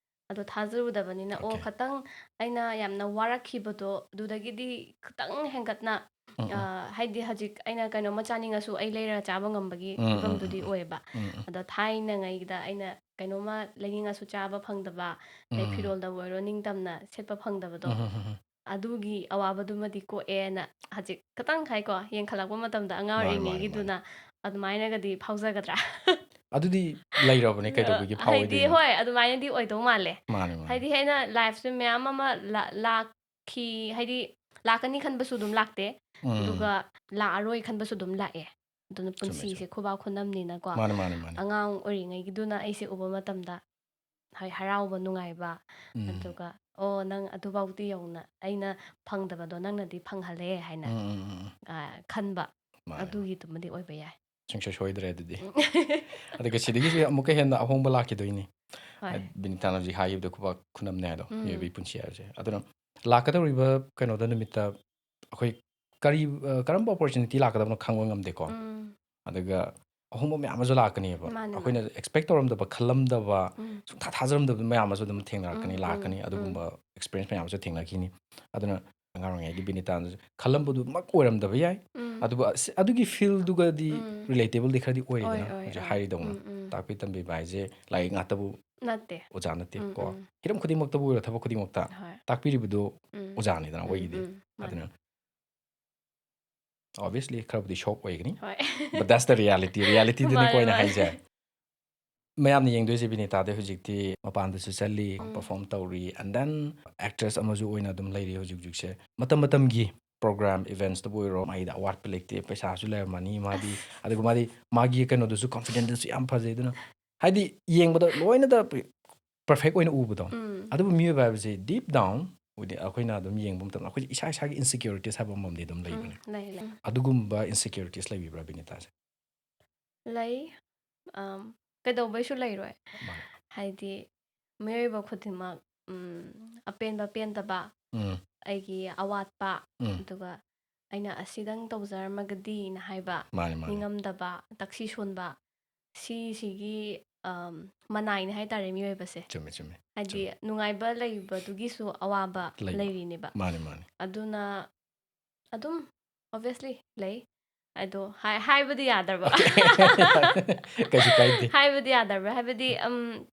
ꯑꯗꯣ ꯊꯥꯖꯔꯨꯗꯕꯅꯤꯅ, ꯑꯣ, ꯑꯣꯀꯦ. ꯈꯇꯪ ꯑꯩꯅ ꯌꯥꯝꯅ ꯋꯥꯔꯛꯈꯤꯕꯗꯣ ꯑꯗꯨꯗꯒꯤꯗꯤ ꯈꯤꯇꯪ ꯍꯦꯟꯒꯠꯅ, ꯎꯝ, ꯎꯝ. ꯑ, ꯍꯥꯏꯗꯤ ꯍꯧꯖꯤꯛ ꯑꯩꯅ ꯀꯩꯅꯣꯝꯃ ꯆꯥꯅꯤꯡꯉꯁꯨ ꯑꯩ ꯂꯩꯔꯒ ꯆꯥꯕ ꯉꯝꯕꯒꯤ ꯎꯝ, ꯎꯝ, ꯐꯤꯕꯝꯗꯨꯗꯤ ꯎꯝ, ꯎꯝ. ꯑꯣꯏꯌꯦꯕ꯫ ꯎꯝ, ꯎꯝ. ꯑꯗꯣ ꯊꯥꯏꯅꯉꯩꯗ ꯑꯩꯅ ꯀꯩꯅꯣꯝꯃ ꯂꯩꯅꯤꯡꯉꯁꯨ ꯆꯥꯕ ꯐꯪꯗꯕ, ꯑꯗꯩ ꯎꯝ. ꯐꯤꯔꯣꯜꯗꯕꯨ ꯑꯣꯏꯔꯣ ꯅꯤꯡꯇꯝꯅ ꯁꯦꯠꯄ ꯐꯪꯗꯕꯗꯣ, ꯎꯝ, ꯎꯝ, ꯎꯝ, ꯎꯝ. ꯑꯗꯨꯒꯤ ꯑꯋꯥꯕꯗꯨꯃꯗꯤ ꯀꯣꯛꯑꯦꯅ ꯍꯧꯖꯤꯛ ꯈꯤꯇꯪ ꯍꯥꯏꯀꯣ, ꯌꯦꯡꯈꯠꯂꯛꯄ ꯃꯇꯝꯗ ꯑꯉꯥꯡ ꯃꯥꯅꯦ, ꯃꯥꯅꯦ, ꯑꯣꯏꯔꯤꯉꯩꯒꯤꯗꯨꯅ ꯑꯗꯨꯃꯥꯏꯅꯒꯗꯤ ꯐꯥꯎꯖꯒꯗ꯭ꯔꯥ? ꯑꯗꯨꯗꯤ ꯂꯩꯔꯕꯅꯦ, ꯀꯩꯗꯧꯕꯒꯤ ꯑ, ꯍꯥꯏꯗꯤ, ꯐꯥꯎꯔꯣꯏꯗꯣꯏꯅꯣ? ꯍꯣꯏ, ꯑꯗꯨꯃꯥꯏꯅꯗꯤ ꯑꯣꯏꯗꯧ ꯃꯥꯜꯂꯦ꯫ ꯃꯥꯅꯦ, ꯃꯥꯅꯦ. ꯍꯥꯏꯗꯤ ꯑꯩꯅ ꯂꯥꯏꯐꯁꯦ ꯃꯌꯥꯝ ꯑꯃ ꯂꯥ-, ꯂꯥꯛꯈꯤ, ꯍꯥꯏꯗꯤ ꯂꯥꯛꯀꯅꯤ ꯈꯟꯕꯁꯨ ꯑꯗꯨꯝ ꯂꯥꯛꯇꯦ, ꯎꯝ. ꯑꯗꯨꯒ ꯂꯥꯛꯑꯔꯣꯏ ꯈꯟꯕꯁꯨ ꯑꯗꯨꯝ ꯂꯥꯛꯑꯦ꯫ ꯑꯗꯨꯅ ꯆꯨꯝꯃꯦ, ꯄꯨꯟꯁꯤꯁꯦ ꯆꯨꯝꯃꯦ. ꯈꯨꯕꯥꯛ ꯈꯨꯅꯝꯅꯤꯅꯀꯣ꯫ ꯃꯥꯅꯦ, ꯃꯥꯅꯦ, ꯃꯥꯅꯦ. ꯑꯉꯥꯡ ꯑꯣꯏꯔꯤꯉꯩꯒꯤꯗꯨꯅ ꯑꯩꯁꯦ ꯎꯕ ꯃꯇꯝꯗ, ꯍꯣꯏ, ꯍꯔꯥꯎꯕ, ꯅꯨꯡꯉꯥꯏꯕ, ꯎꯝ. ꯑꯗꯨꯒ ꯑꯣ, ꯅꯪ ꯑꯗꯨꯐꯥꯎꯗꯤ ꯌꯧꯅ ꯑꯩꯅ ꯐꯪꯗꯕꯗꯣ ꯅꯪꯅꯗꯤ ꯐꯪꯍꯜꯂꯦ ꯍꯥꯏꯅ ꯎꯝ, ꯎꯝ, ꯎꯝ, ꯎꯝ. ꯑ, ꯈꯟꯕ, ꯃꯥꯅꯦ. ꯑꯗꯨꯒꯤꯗꯨꯃꯗꯤ ꯑꯣꯏꯕ ꯌꯥꯏ꯫ ꯁꯨꯡꯁꯣꯏ ꯁꯣꯏꯗ꯭ꯔꯦ ꯑꯗꯨꯗꯤ. ꯑꯗꯨꯒ ꯁꯤꯗꯒꯤꯁꯨ ꯑꯃꯨꯛꯀ ꯍꯦꯟꯅ ꯑꯍꯣꯡꯕ ꯂꯥꯛꯈꯤꯗꯣꯏꯅꯤ. ꯍꯣꯏ. ꯕꯤꯅꯤꯇꯥꯅ ꯍꯧꯖꯤꯛ ꯍꯥꯏꯈꯤꯕꯗꯣ, ꯈꯨꯕꯥꯛ ꯈꯨꯅꯝꯅꯦ ꯍꯥꯏꯗꯣ, ꯎꯝ. ꯃꯤꯑꯣꯏꯕꯒꯤ ꯄꯨꯟꯁꯤ ꯍꯥꯏꯕꯁꯦ. ꯑꯗꯨꯅ ꯂꯥꯛꯀꯗꯧꯔꯤꯕ ꯀꯩꯅꯣꯗ, ꯅꯨꯃꯤꯠꯇ ꯑꯩꯈꯣꯏ ꯀꯔꯤ, ꯑ, ꯀꯔꯝꯕ ꯑꯣꯄꯣꯔꯆꯨꯅꯤꯇꯤ ꯂꯥꯛꯀꯗꯕꯅꯣ ꯈꯪꯕ ꯉꯝꯗꯦꯀꯣ. ꯎꯝ. ꯑꯗꯨꯒ ꯑꯍꯣꯡꯕ ꯃꯌꯥꯝ ꯑꯃꯁꯨ ꯂꯥꯛꯀꯅꯦꯕ. ꯃꯥꯅꯦ, ꯑꯩꯈꯣꯏꯅ ꯑꯦꯛꯁꯄꯦꯛ ꯇꯧꯔꯝꯗꯕ, ꯈꯜꯂꯝꯗꯕ, ꯎꯝ. ꯁꯨꯡꯊꯥ ꯊꯥꯖꯔꯝꯗꯕ ꯃꯌꯥꯝ ꯑꯃꯁꯨ ꯑꯗꯨꯝ ꯊꯦꯡꯅꯔꯛꯀꯅꯤ, ꯎꯝ, ꯂꯥꯛꯀꯅꯤ. ꯎꯝ, ꯑꯗꯨꯒꯨꯝꯕ ꯑꯦꯛꯁꯄꯤꯔꯤꯌꯦꯟꯁ ꯃꯌꯥꯝ ꯑꯃꯁꯨ ꯊꯦꯡꯅꯈꯤꯅꯤ. ꯑꯗꯨꯅ ꯑꯉꯥꯡ ꯑꯣꯏꯔꯤꯉꯩꯒꯤ ꯕꯤꯅꯤꯇꯥꯅꯁꯨ ꯈꯜꯂꯝꯕꯗꯨꯃꯛ ꯑꯣꯏꯔꯝꯗꯕ ꯌꯥꯏ. ꯎꯝ. ꯑꯗꯨꯕꯨ ꯑꯁ-, ꯑꯗꯨꯒꯤ ꯐꯤꯜꯗꯨꯒꯗꯤ ꯎꯝ. ꯔꯤꯂꯦꯇꯦꯕꯜꯗꯤ ꯈꯔꯗꯤ ꯑꯣꯏ, ꯑꯣꯏꯔꯦꯗꯅ, ꯑꯣꯏ, ꯍꯧꯖꯤꯛ ꯑꯣꯏ. ꯍꯥꯏꯔꯤꯗꯧꯅ. ꯎꯝ, ꯎꯝ. ꯇꯥꯛꯄꯤ ꯇꯝꯕꯤꯕ ꯍꯥꯏꯁꯦ ꯂꯥꯏꯔꯤꯛ ꯉꯥꯛꯇꯕꯨ ꯅꯠꯇꯦ. ꯑꯣꯖꯥ ꯅꯠꯇꯦ ꯎꯝ, ꯀꯣ. ꯎꯝ. ꯍꯤꯔꯝ ꯈꯨꯗꯤꯡꯃꯛꯇꯕꯨ ꯑꯣꯏꯔꯣ, ꯊꯕꯛ ꯈꯨꯗꯤꯡꯃꯛꯇ ꯍꯣꯏ. ꯇꯥꯛꯄꯤꯔꯤꯕꯗꯨ ꯎꯝ. ꯑꯣꯖꯥꯅꯤꯗꯅ ꯎꯝ, ꯑꯩꯈꯣꯏꯒꯤꯗꯤ. ꯎꯝ. ꯃꯥꯅꯦ. ꯑꯗꯨꯅ obviously ꯈꯔꯕꯨꯗꯤ ꯁꯣꯛ ꯑꯣꯏꯒꯅꯤ. ꯍꯣꯏ. But that's the reality. ꯔꯤꯌꯥꯂꯤꯇꯤꯗꯨꯅꯤꯀꯣ ꯃꯥꯅꯦ, ꯑꯩꯅ ꯃꯥꯅꯦ. ꯍꯥꯏꯁꯦ. ꯃꯌꯥꯝꯅ ꯌꯦꯡꯗꯣꯏꯁꯦ ꯕꯤꯅꯤꯇꯥꯗ ꯍꯧꯖꯤꯛꯇꯤ ꯃꯄꯥꯟꯗꯁꯨ ꯆꯠꯂꯤ, ꯎꯝ. ꯄꯔꯐꯣꯔꯝ ꯇꯧꯔꯤ, and then ꯑꯦꯛꯇ꯭ꯔꯦꯁ ꯑꯃꯁꯨ ꯑꯣꯏꯅ ꯑꯗꯨꯝ ꯂꯩꯔꯤ ꯍꯧꯖꯤꯛ ꯍꯧꯖꯤꯛꯁꯦ. ꯃꯇꯝ ꯃꯇꯝꯒꯤ ꯄ꯭ꯔꯣꯒ꯭ꯔꯥꯝ, ꯏꯚꯦꯟꯠꯁꯇꯕꯨ ꯑꯣꯏꯔꯣ, ꯃꯥꯒꯤꯗ ꯑꯋꯥꯠꯄ ꯂꯩꯇꯦ, ꯄꯩꯁꯥꯁꯨ ꯂꯩꯔꯝꯃꯅꯤ ꯃꯥꯗꯤ. ꯑꯗꯨꯒ ꯃꯥꯗꯤ ꯃꯥꯒꯤ ꯀꯩꯅꯣꯗꯨꯁꯨ, ꯀꯟꯐꯤꯗꯦꯟꯁꯇꯁꯨ ꯌꯥꯝ ꯐꯖꯩ. ꯑꯗꯨꯅ ꯍꯥꯏꯗꯤ ꯌꯦꯡꯕꯗ ꯂꯣꯏꯅꯗ ꯄꯔꯐꯦꯛ ꯑꯣꯏꯅ ꯎꯕꯗꯣ. ꯎꯝ. ꯑꯗꯨꯕꯨ ꯃꯤꯑꯣꯏꯕ ꯍꯥꯏꯕꯁꯦ deep down within ꯑꯩꯈꯣꯏꯅ ꯑꯗꯨꯝ ꯌꯦꯡꯕ ꯃꯇꯝꯗ ꯑꯩꯈꯣꯏꯁꯦ ꯏꯁꯥ ꯏꯁꯥꯒꯤ ꯏꯟꯁꯦꯀ꯭ꯌꯨꯔꯤꯇꯤꯁ ꯍꯥꯏꯕ ꯑꯃꯃꯝꯗꯤ ꯑꯗꯨꯝ ꯎꯝ, ꯂꯩꯕꯅꯦ. ꯂꯩ, ꯂꯩ. ꯑꯗꯨꯒꯨꯝꯕ ꯏꯟꯁꯦꯀ꯭ꯌꯨꯔꯤꯇꯤꯁ ꯂꯩꯕꯤꯕ꯭ꯔꯥ ꯕꯤꯅꯤꯇꯥꯁꯦ? ꯂꯩ. ꯑꯝ, ꯀꯩꯗꯧꯕꯩꯁꯨ ꯂꯩꯔꯣꯏ? ꯃꯥꯅꯦ. ꯍꯥꯏꯗꯤ ꯃꯤꯑꯣꯏꯕ ꯈꯨꯗꯤꯡꯃꯛ, ꯎꯝ, ꯑꯄꯦꯟꯕ ꯄꯦꯟꯗꯕ, ꯎꯝ. ꯑꯩꯒꯤ ꯑꯋꯥꯠꯄ, ꯎꯝ. ꯑꯗꯨꯒ ꯑꯩꯅ ꯑꯁꯤꯗꯪ ꯇꯧꯖꯔꯝꯃꯒꯗꯤꯅ ꯍꯥꯏꯕ, ꯃꯥꯅꯦ, ꯃꯥꯅꯦ. ꯅꯤꯡꯉꯝꯗꯕ, ꯇꯛꯁꯤ ꯁꯣꯟꯕ, ꯁꯤꯁꯤꯒꯤ, ꯑꯝ, ꯃꯅꯥꯏꯅꯤ ꯍꯥꯏꯇꯥꯔꯦ ꯃꯤꯑꯣꯏꯕꯁꯦ. ꯆꯨꯝꯃꯦ, ꯆꯨꯝꯃꯦ. ꯍꯥꯏꯗꯤ ꯆꯨꯝꯃꯦ. ꯅꯨꯡꯉꯥꯏꯕ ꯂꯩꯕꯗꯨꯒꯤꯁꯨ ꯑꯋꯥꯕ ꯂꯩꯕ. ꯂꯩꯔꯤꯅꯦꯕ. ꯃꯥꯅꯦ, ꯃꯥꯅꯦ. ꯑꯗꯨꯅ ꯑꯗꯨꯝ obviously ꯂꯩ꯫ ꯑꯗꯣ ꯍꯥꯏ-, ꯍꯥꯏꯕꯗꯤ ꯌꯥꯗ꯭ꯔꯕ꯫ ꯀꯩꯁꯨ ꯀꯥꯏꯗꯦ. ꯍꯥꯏꯕꯗꯤ ꯌꯥꯗꯕ꯭ꯔꯥ? ꯍꯥꯏꯕꯗꯤ, ꯎꯝ,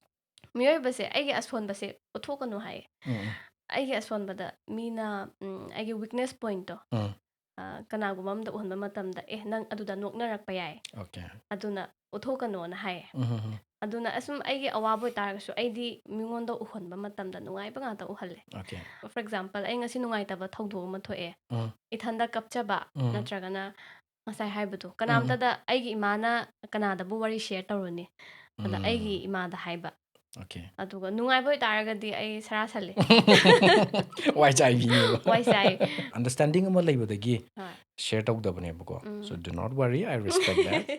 ꯃꯤꯑꯣꯏꯕꯁꯦ ꯑꯩꯒꯤ ꯑꯁꯣꯟꯕꯁꯦ ꯎꯠꯊꯣꯛꯀꯅꯨ ꯍꯥꯏꯌꯦ꯫ ꯎꯝ, ꯎꯝ. ꯑꯩꯒꯤ ꯑꯁꯣꯟꯕꯗ ꯃꯤꯅ, ꯎꯝ, ꯑꯩꯒꯤ ꯋꯤꯛꯅꯦꯁ ꯄꯣꯏꯟꯠꯇꯣ, ꯎꯝ. ꯑ, ꯀꯅꯥꯒꯨꯝꯕ ꯑꯃꯗ ꯎꯍꯟꯕ ꯃꯇꯝꯗ, "ꯑꯦ, ꯅꯪ ꯑꯗꯨꯗ ꯅꯣꯛꯅꯔꯛꯄ ꯌꯥꯏ꯫ ꯑꯣꯀꯦ. ꯑꯗꯨꯅ ꯎꯠꯊꯣꯛꯀꯅꯣꯅ" ꯍꯥꯏꯌꯦ꯫ ꯎꯝ, ꯎꯝ, ꯎꯝ. ꯑꯗꯨꯅ ꯑꯁꯨꯝ ꯑꯩꯒꯤ ꯑꯋꯥꯕ ꯑꯣꯏꯇꯥꯔꯒꯁꯨ ꯑꯩꯗꯤ ꯃꯤꯉꯣꯟꯗ ꯎꯍꯟꯕ ꯃꯇꯝꯗ ꯅꯨꯡꯉꯥꯏꯕ ꯉꯥꯛꯇ ꯎꯍꯜꯂꯦ꯫ ꯑꯣꯀꯦ. For example, ꯑꯩ ꯉꯁꯤ ꯅꯨꯡꯉꯥꯏꯇꯕ ꯊꯧꯗꯣꯛ ꯑꯃ ꯊꯣꯛꯑꯦ꯫ ꯎꯝ. ꯏꯊꯟꯗ ꯀꯞꯆꯕ ꯎꯝ. ꯅꯠꯇ꯭ꯔꯒꯅ ꯉꯁꯥꯏ ꯍꯥꯏꯕꯗꯣ, ꯀꯅꯥꯝꯇꯗ, ꯑꯩꯒꯤ ꯏꯃꯥꯅ ꯀꯅꯥꯗꯕꯨ ꯋꯥꯔꯤ ꯁꯤꯌꯔ ꯇꯧꯔꯨꯅꯤ? ꯑꯗ ꯎꯝ. ꯑꯩꯒꯤ ꯏꯃꯥꯗ ꯍꯥꯏꯕ, Okay. ꯑꯗꯨꯒ ꯅꯨꯡꯉꯥꯏꯕ ꯑꯣꯏꯇꯥꯔꯒꯗꯤ ꯑꯩ ꯁꯔꯥ ꯁꯜꯂꯦ꯫ ꯋꯥꯏ ꯆꯥꯏꯕꯤꯅꯦꯕ꯫ ꯋꯥꯏ ꯆꯥꯏ꯫ Understanding ꯑꯃ ꯂꯩꯕꯗꯒꯤ ꯍꯣꯏ꯫ Share ꯇꯧꯗꯕꯅꯦꯕꯀꯣ꯫ Um. So do not worry, I respect that.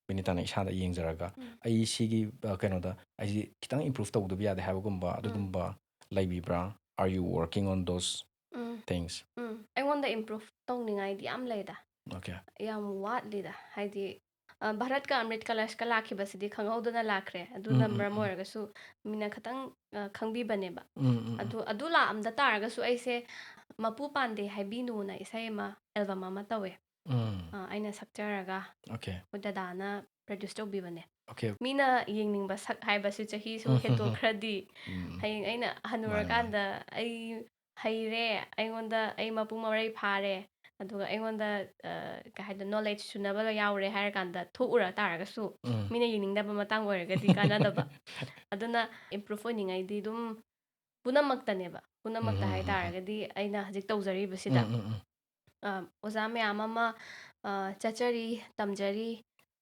ꯕꯤꯅꯤꯇꯥꯅ ꯏꯁꯥꯗ ꯌꯦꯡꯖꯔꯒ ꯎꯝ꯫ ꯑꯩ ꯁꯤꯒꯤ ꯑ, ꯀꯩꯅꯣꯗ ꯑꯩꯁꯤ ꯈꯤꯇꯪ improve ꯇꯧꯗꯕ ꯌꯥꯗꯦ ꯍꯥꯏꯕꯒꯨꯝꯕ ꯎꯝ꯫ ꯑꯗꯨꯒꯨꯝꯕ ꯂꯩꯕꯤꯕ꯭ꯔꯥ? Are you working on those um. things? ꯎꯝ꯫ ꯑꯩꯉꯣꯟꯗ improve ꯇꯧꯅꯤꯡꯉꯥꯏꯗꯤ ꯌꯥꯝ ꯂꯩꯗ꯫ Okay. ꯌꯥꯝ ꯋꯥꯠꯂꯤꯗ꯫ ꯍꯥꯏꯗꯤ, ꯑ, ꯚꯥꯔꯠꯀ ꯑꯃ꯭ꯔꯤꯠ ꯀꯂꯁꯀ ꯂꯥꯛꯈꯤꯕꯁꯤꯗꯤ ꯈꯪꯍꯧꯗꯅ ꯂꯥꯛꯈ꯭ꯔꯦ꯫ ꯑꯗꯨꯅ ꯎꯝ, ꯎꯝ, ꯃꯔꯝ ꯎꯝ꯫ ꯑꯣꯏꯔꯒꯁꯨ ꯃꯤꯅ ꯈꯤꯇꯪ, ꯑ, ꯈꯪꯕꯤꯕꯅꯦꯕ꯫ ꯎꯝ, ꯎꯝ, ꯎꯝ꯫ ꯑꯗꯨ, ꯑꯗꯨ ꯂꯥꯛꯑꯝꯗ ꯇꯥꯔꯒꯁꯨ ꯑꯩꯁꯦ ꯃꯄꯨ ꯄꯥꯟꯗꯦ ꯍꯥꯏꯕꯤꯅꯨꯅ ꯏꯁꯩ ꯑꯃ, album ꯑꯃ ꯇꯧꯋꯦ꯫ ꯎꯝ꯫ ꯑ, ꯑꯩꯅ ꯁꯛꯆꯔꯒ Okay. ꯑꯩꯈꯣꯏ ꯗꯗꯥꯅ produce ꯇꯧꯕꯤꯕꯅꯦ꯫ Okay. ꯃꯤꯅ ꯌꯦꯡꯅꯤꯡꯕ ꯁꯛ ꯍꯥꯏꯕꯁꯤ ꯆꯍꯤ ꯁꯨꯝ ꯎꯝ, ꯎꯝ, ꯎꯝ꯫ ꯍꯦꯟꯗꯣꯛꯈ꯭ꯔꯗꯤ ꯎꯝ꯫ ꯍꯌꯦꯡ ꯑꯩꯅ ꯃꯥꯅꯦ, ꯍꯅꯨꯔꯀꯥꯟꯗ ꯑꯩ ꯍꯩꯔꯦ, ꯑꯩꯉꯣꯟꯗ ꯑꯩ ꯃꯄꯨꯡ ꯃꯔꯩ ꯐꯥꯔꯦ, ꯑꯗꯨꯒ ꯑꯩꯉꯣꯟꯗ, ꯑ, ꯀꯩ ꯍꯥꯏꯗꯣꯏꯅꯣ, knowledge ꯁꯨꯅꯕ ꯂꯣꯏ ꯌꯥꯎꯔꯦ ꯍꯥꯏꯔ ꯀꯥꯟꯗ ꯊꯣꯛꯎꯔ ꯇꯥꯔꯒꯁꯨ ꯎꯝ꯫ ꯃꯤꯅ ꯌꯦꯡꯅꯤꯡꯗꯕ ꯃꯇꯥꯡ ꯑꯣꯏꯔꯒꯗꯤ ꯀꯥꯟꯅꯗꯕ꯫ ꯑꯗꯨꯅ improve ꯑꯣꯏꯅꯤꯡꯉꯥꯏꯗꯤ ꯑꯗꯨꯝ ꯄꯨꯝꯅꯃꯛꯇꯅꯦꯕ꯫ ꯄꯨꯝꯅꯃꯛꯇ ꯎꯝ, ꯎꯝ, ꯎꯝ, ꯎꯝ꯫ ꯍꯥꯏꯇꯥꯔꯒꯗꯤ ꯑꯩꯅ ꯍꯧꯖꯤꯛ ꯇꯧꯖꯔꯤꯕꯁꯤꯗ, ꯎꯝ, ꯎꯝ, ꯎꯝ꯫ ꯑ, ꯑꯣꯖꯥ ꯃꯌꯥꯝ ꯑꯃ, ꯑ, ꯆꯠꯆꯔꯤ, ꯇꯝꯖꯔꯤ,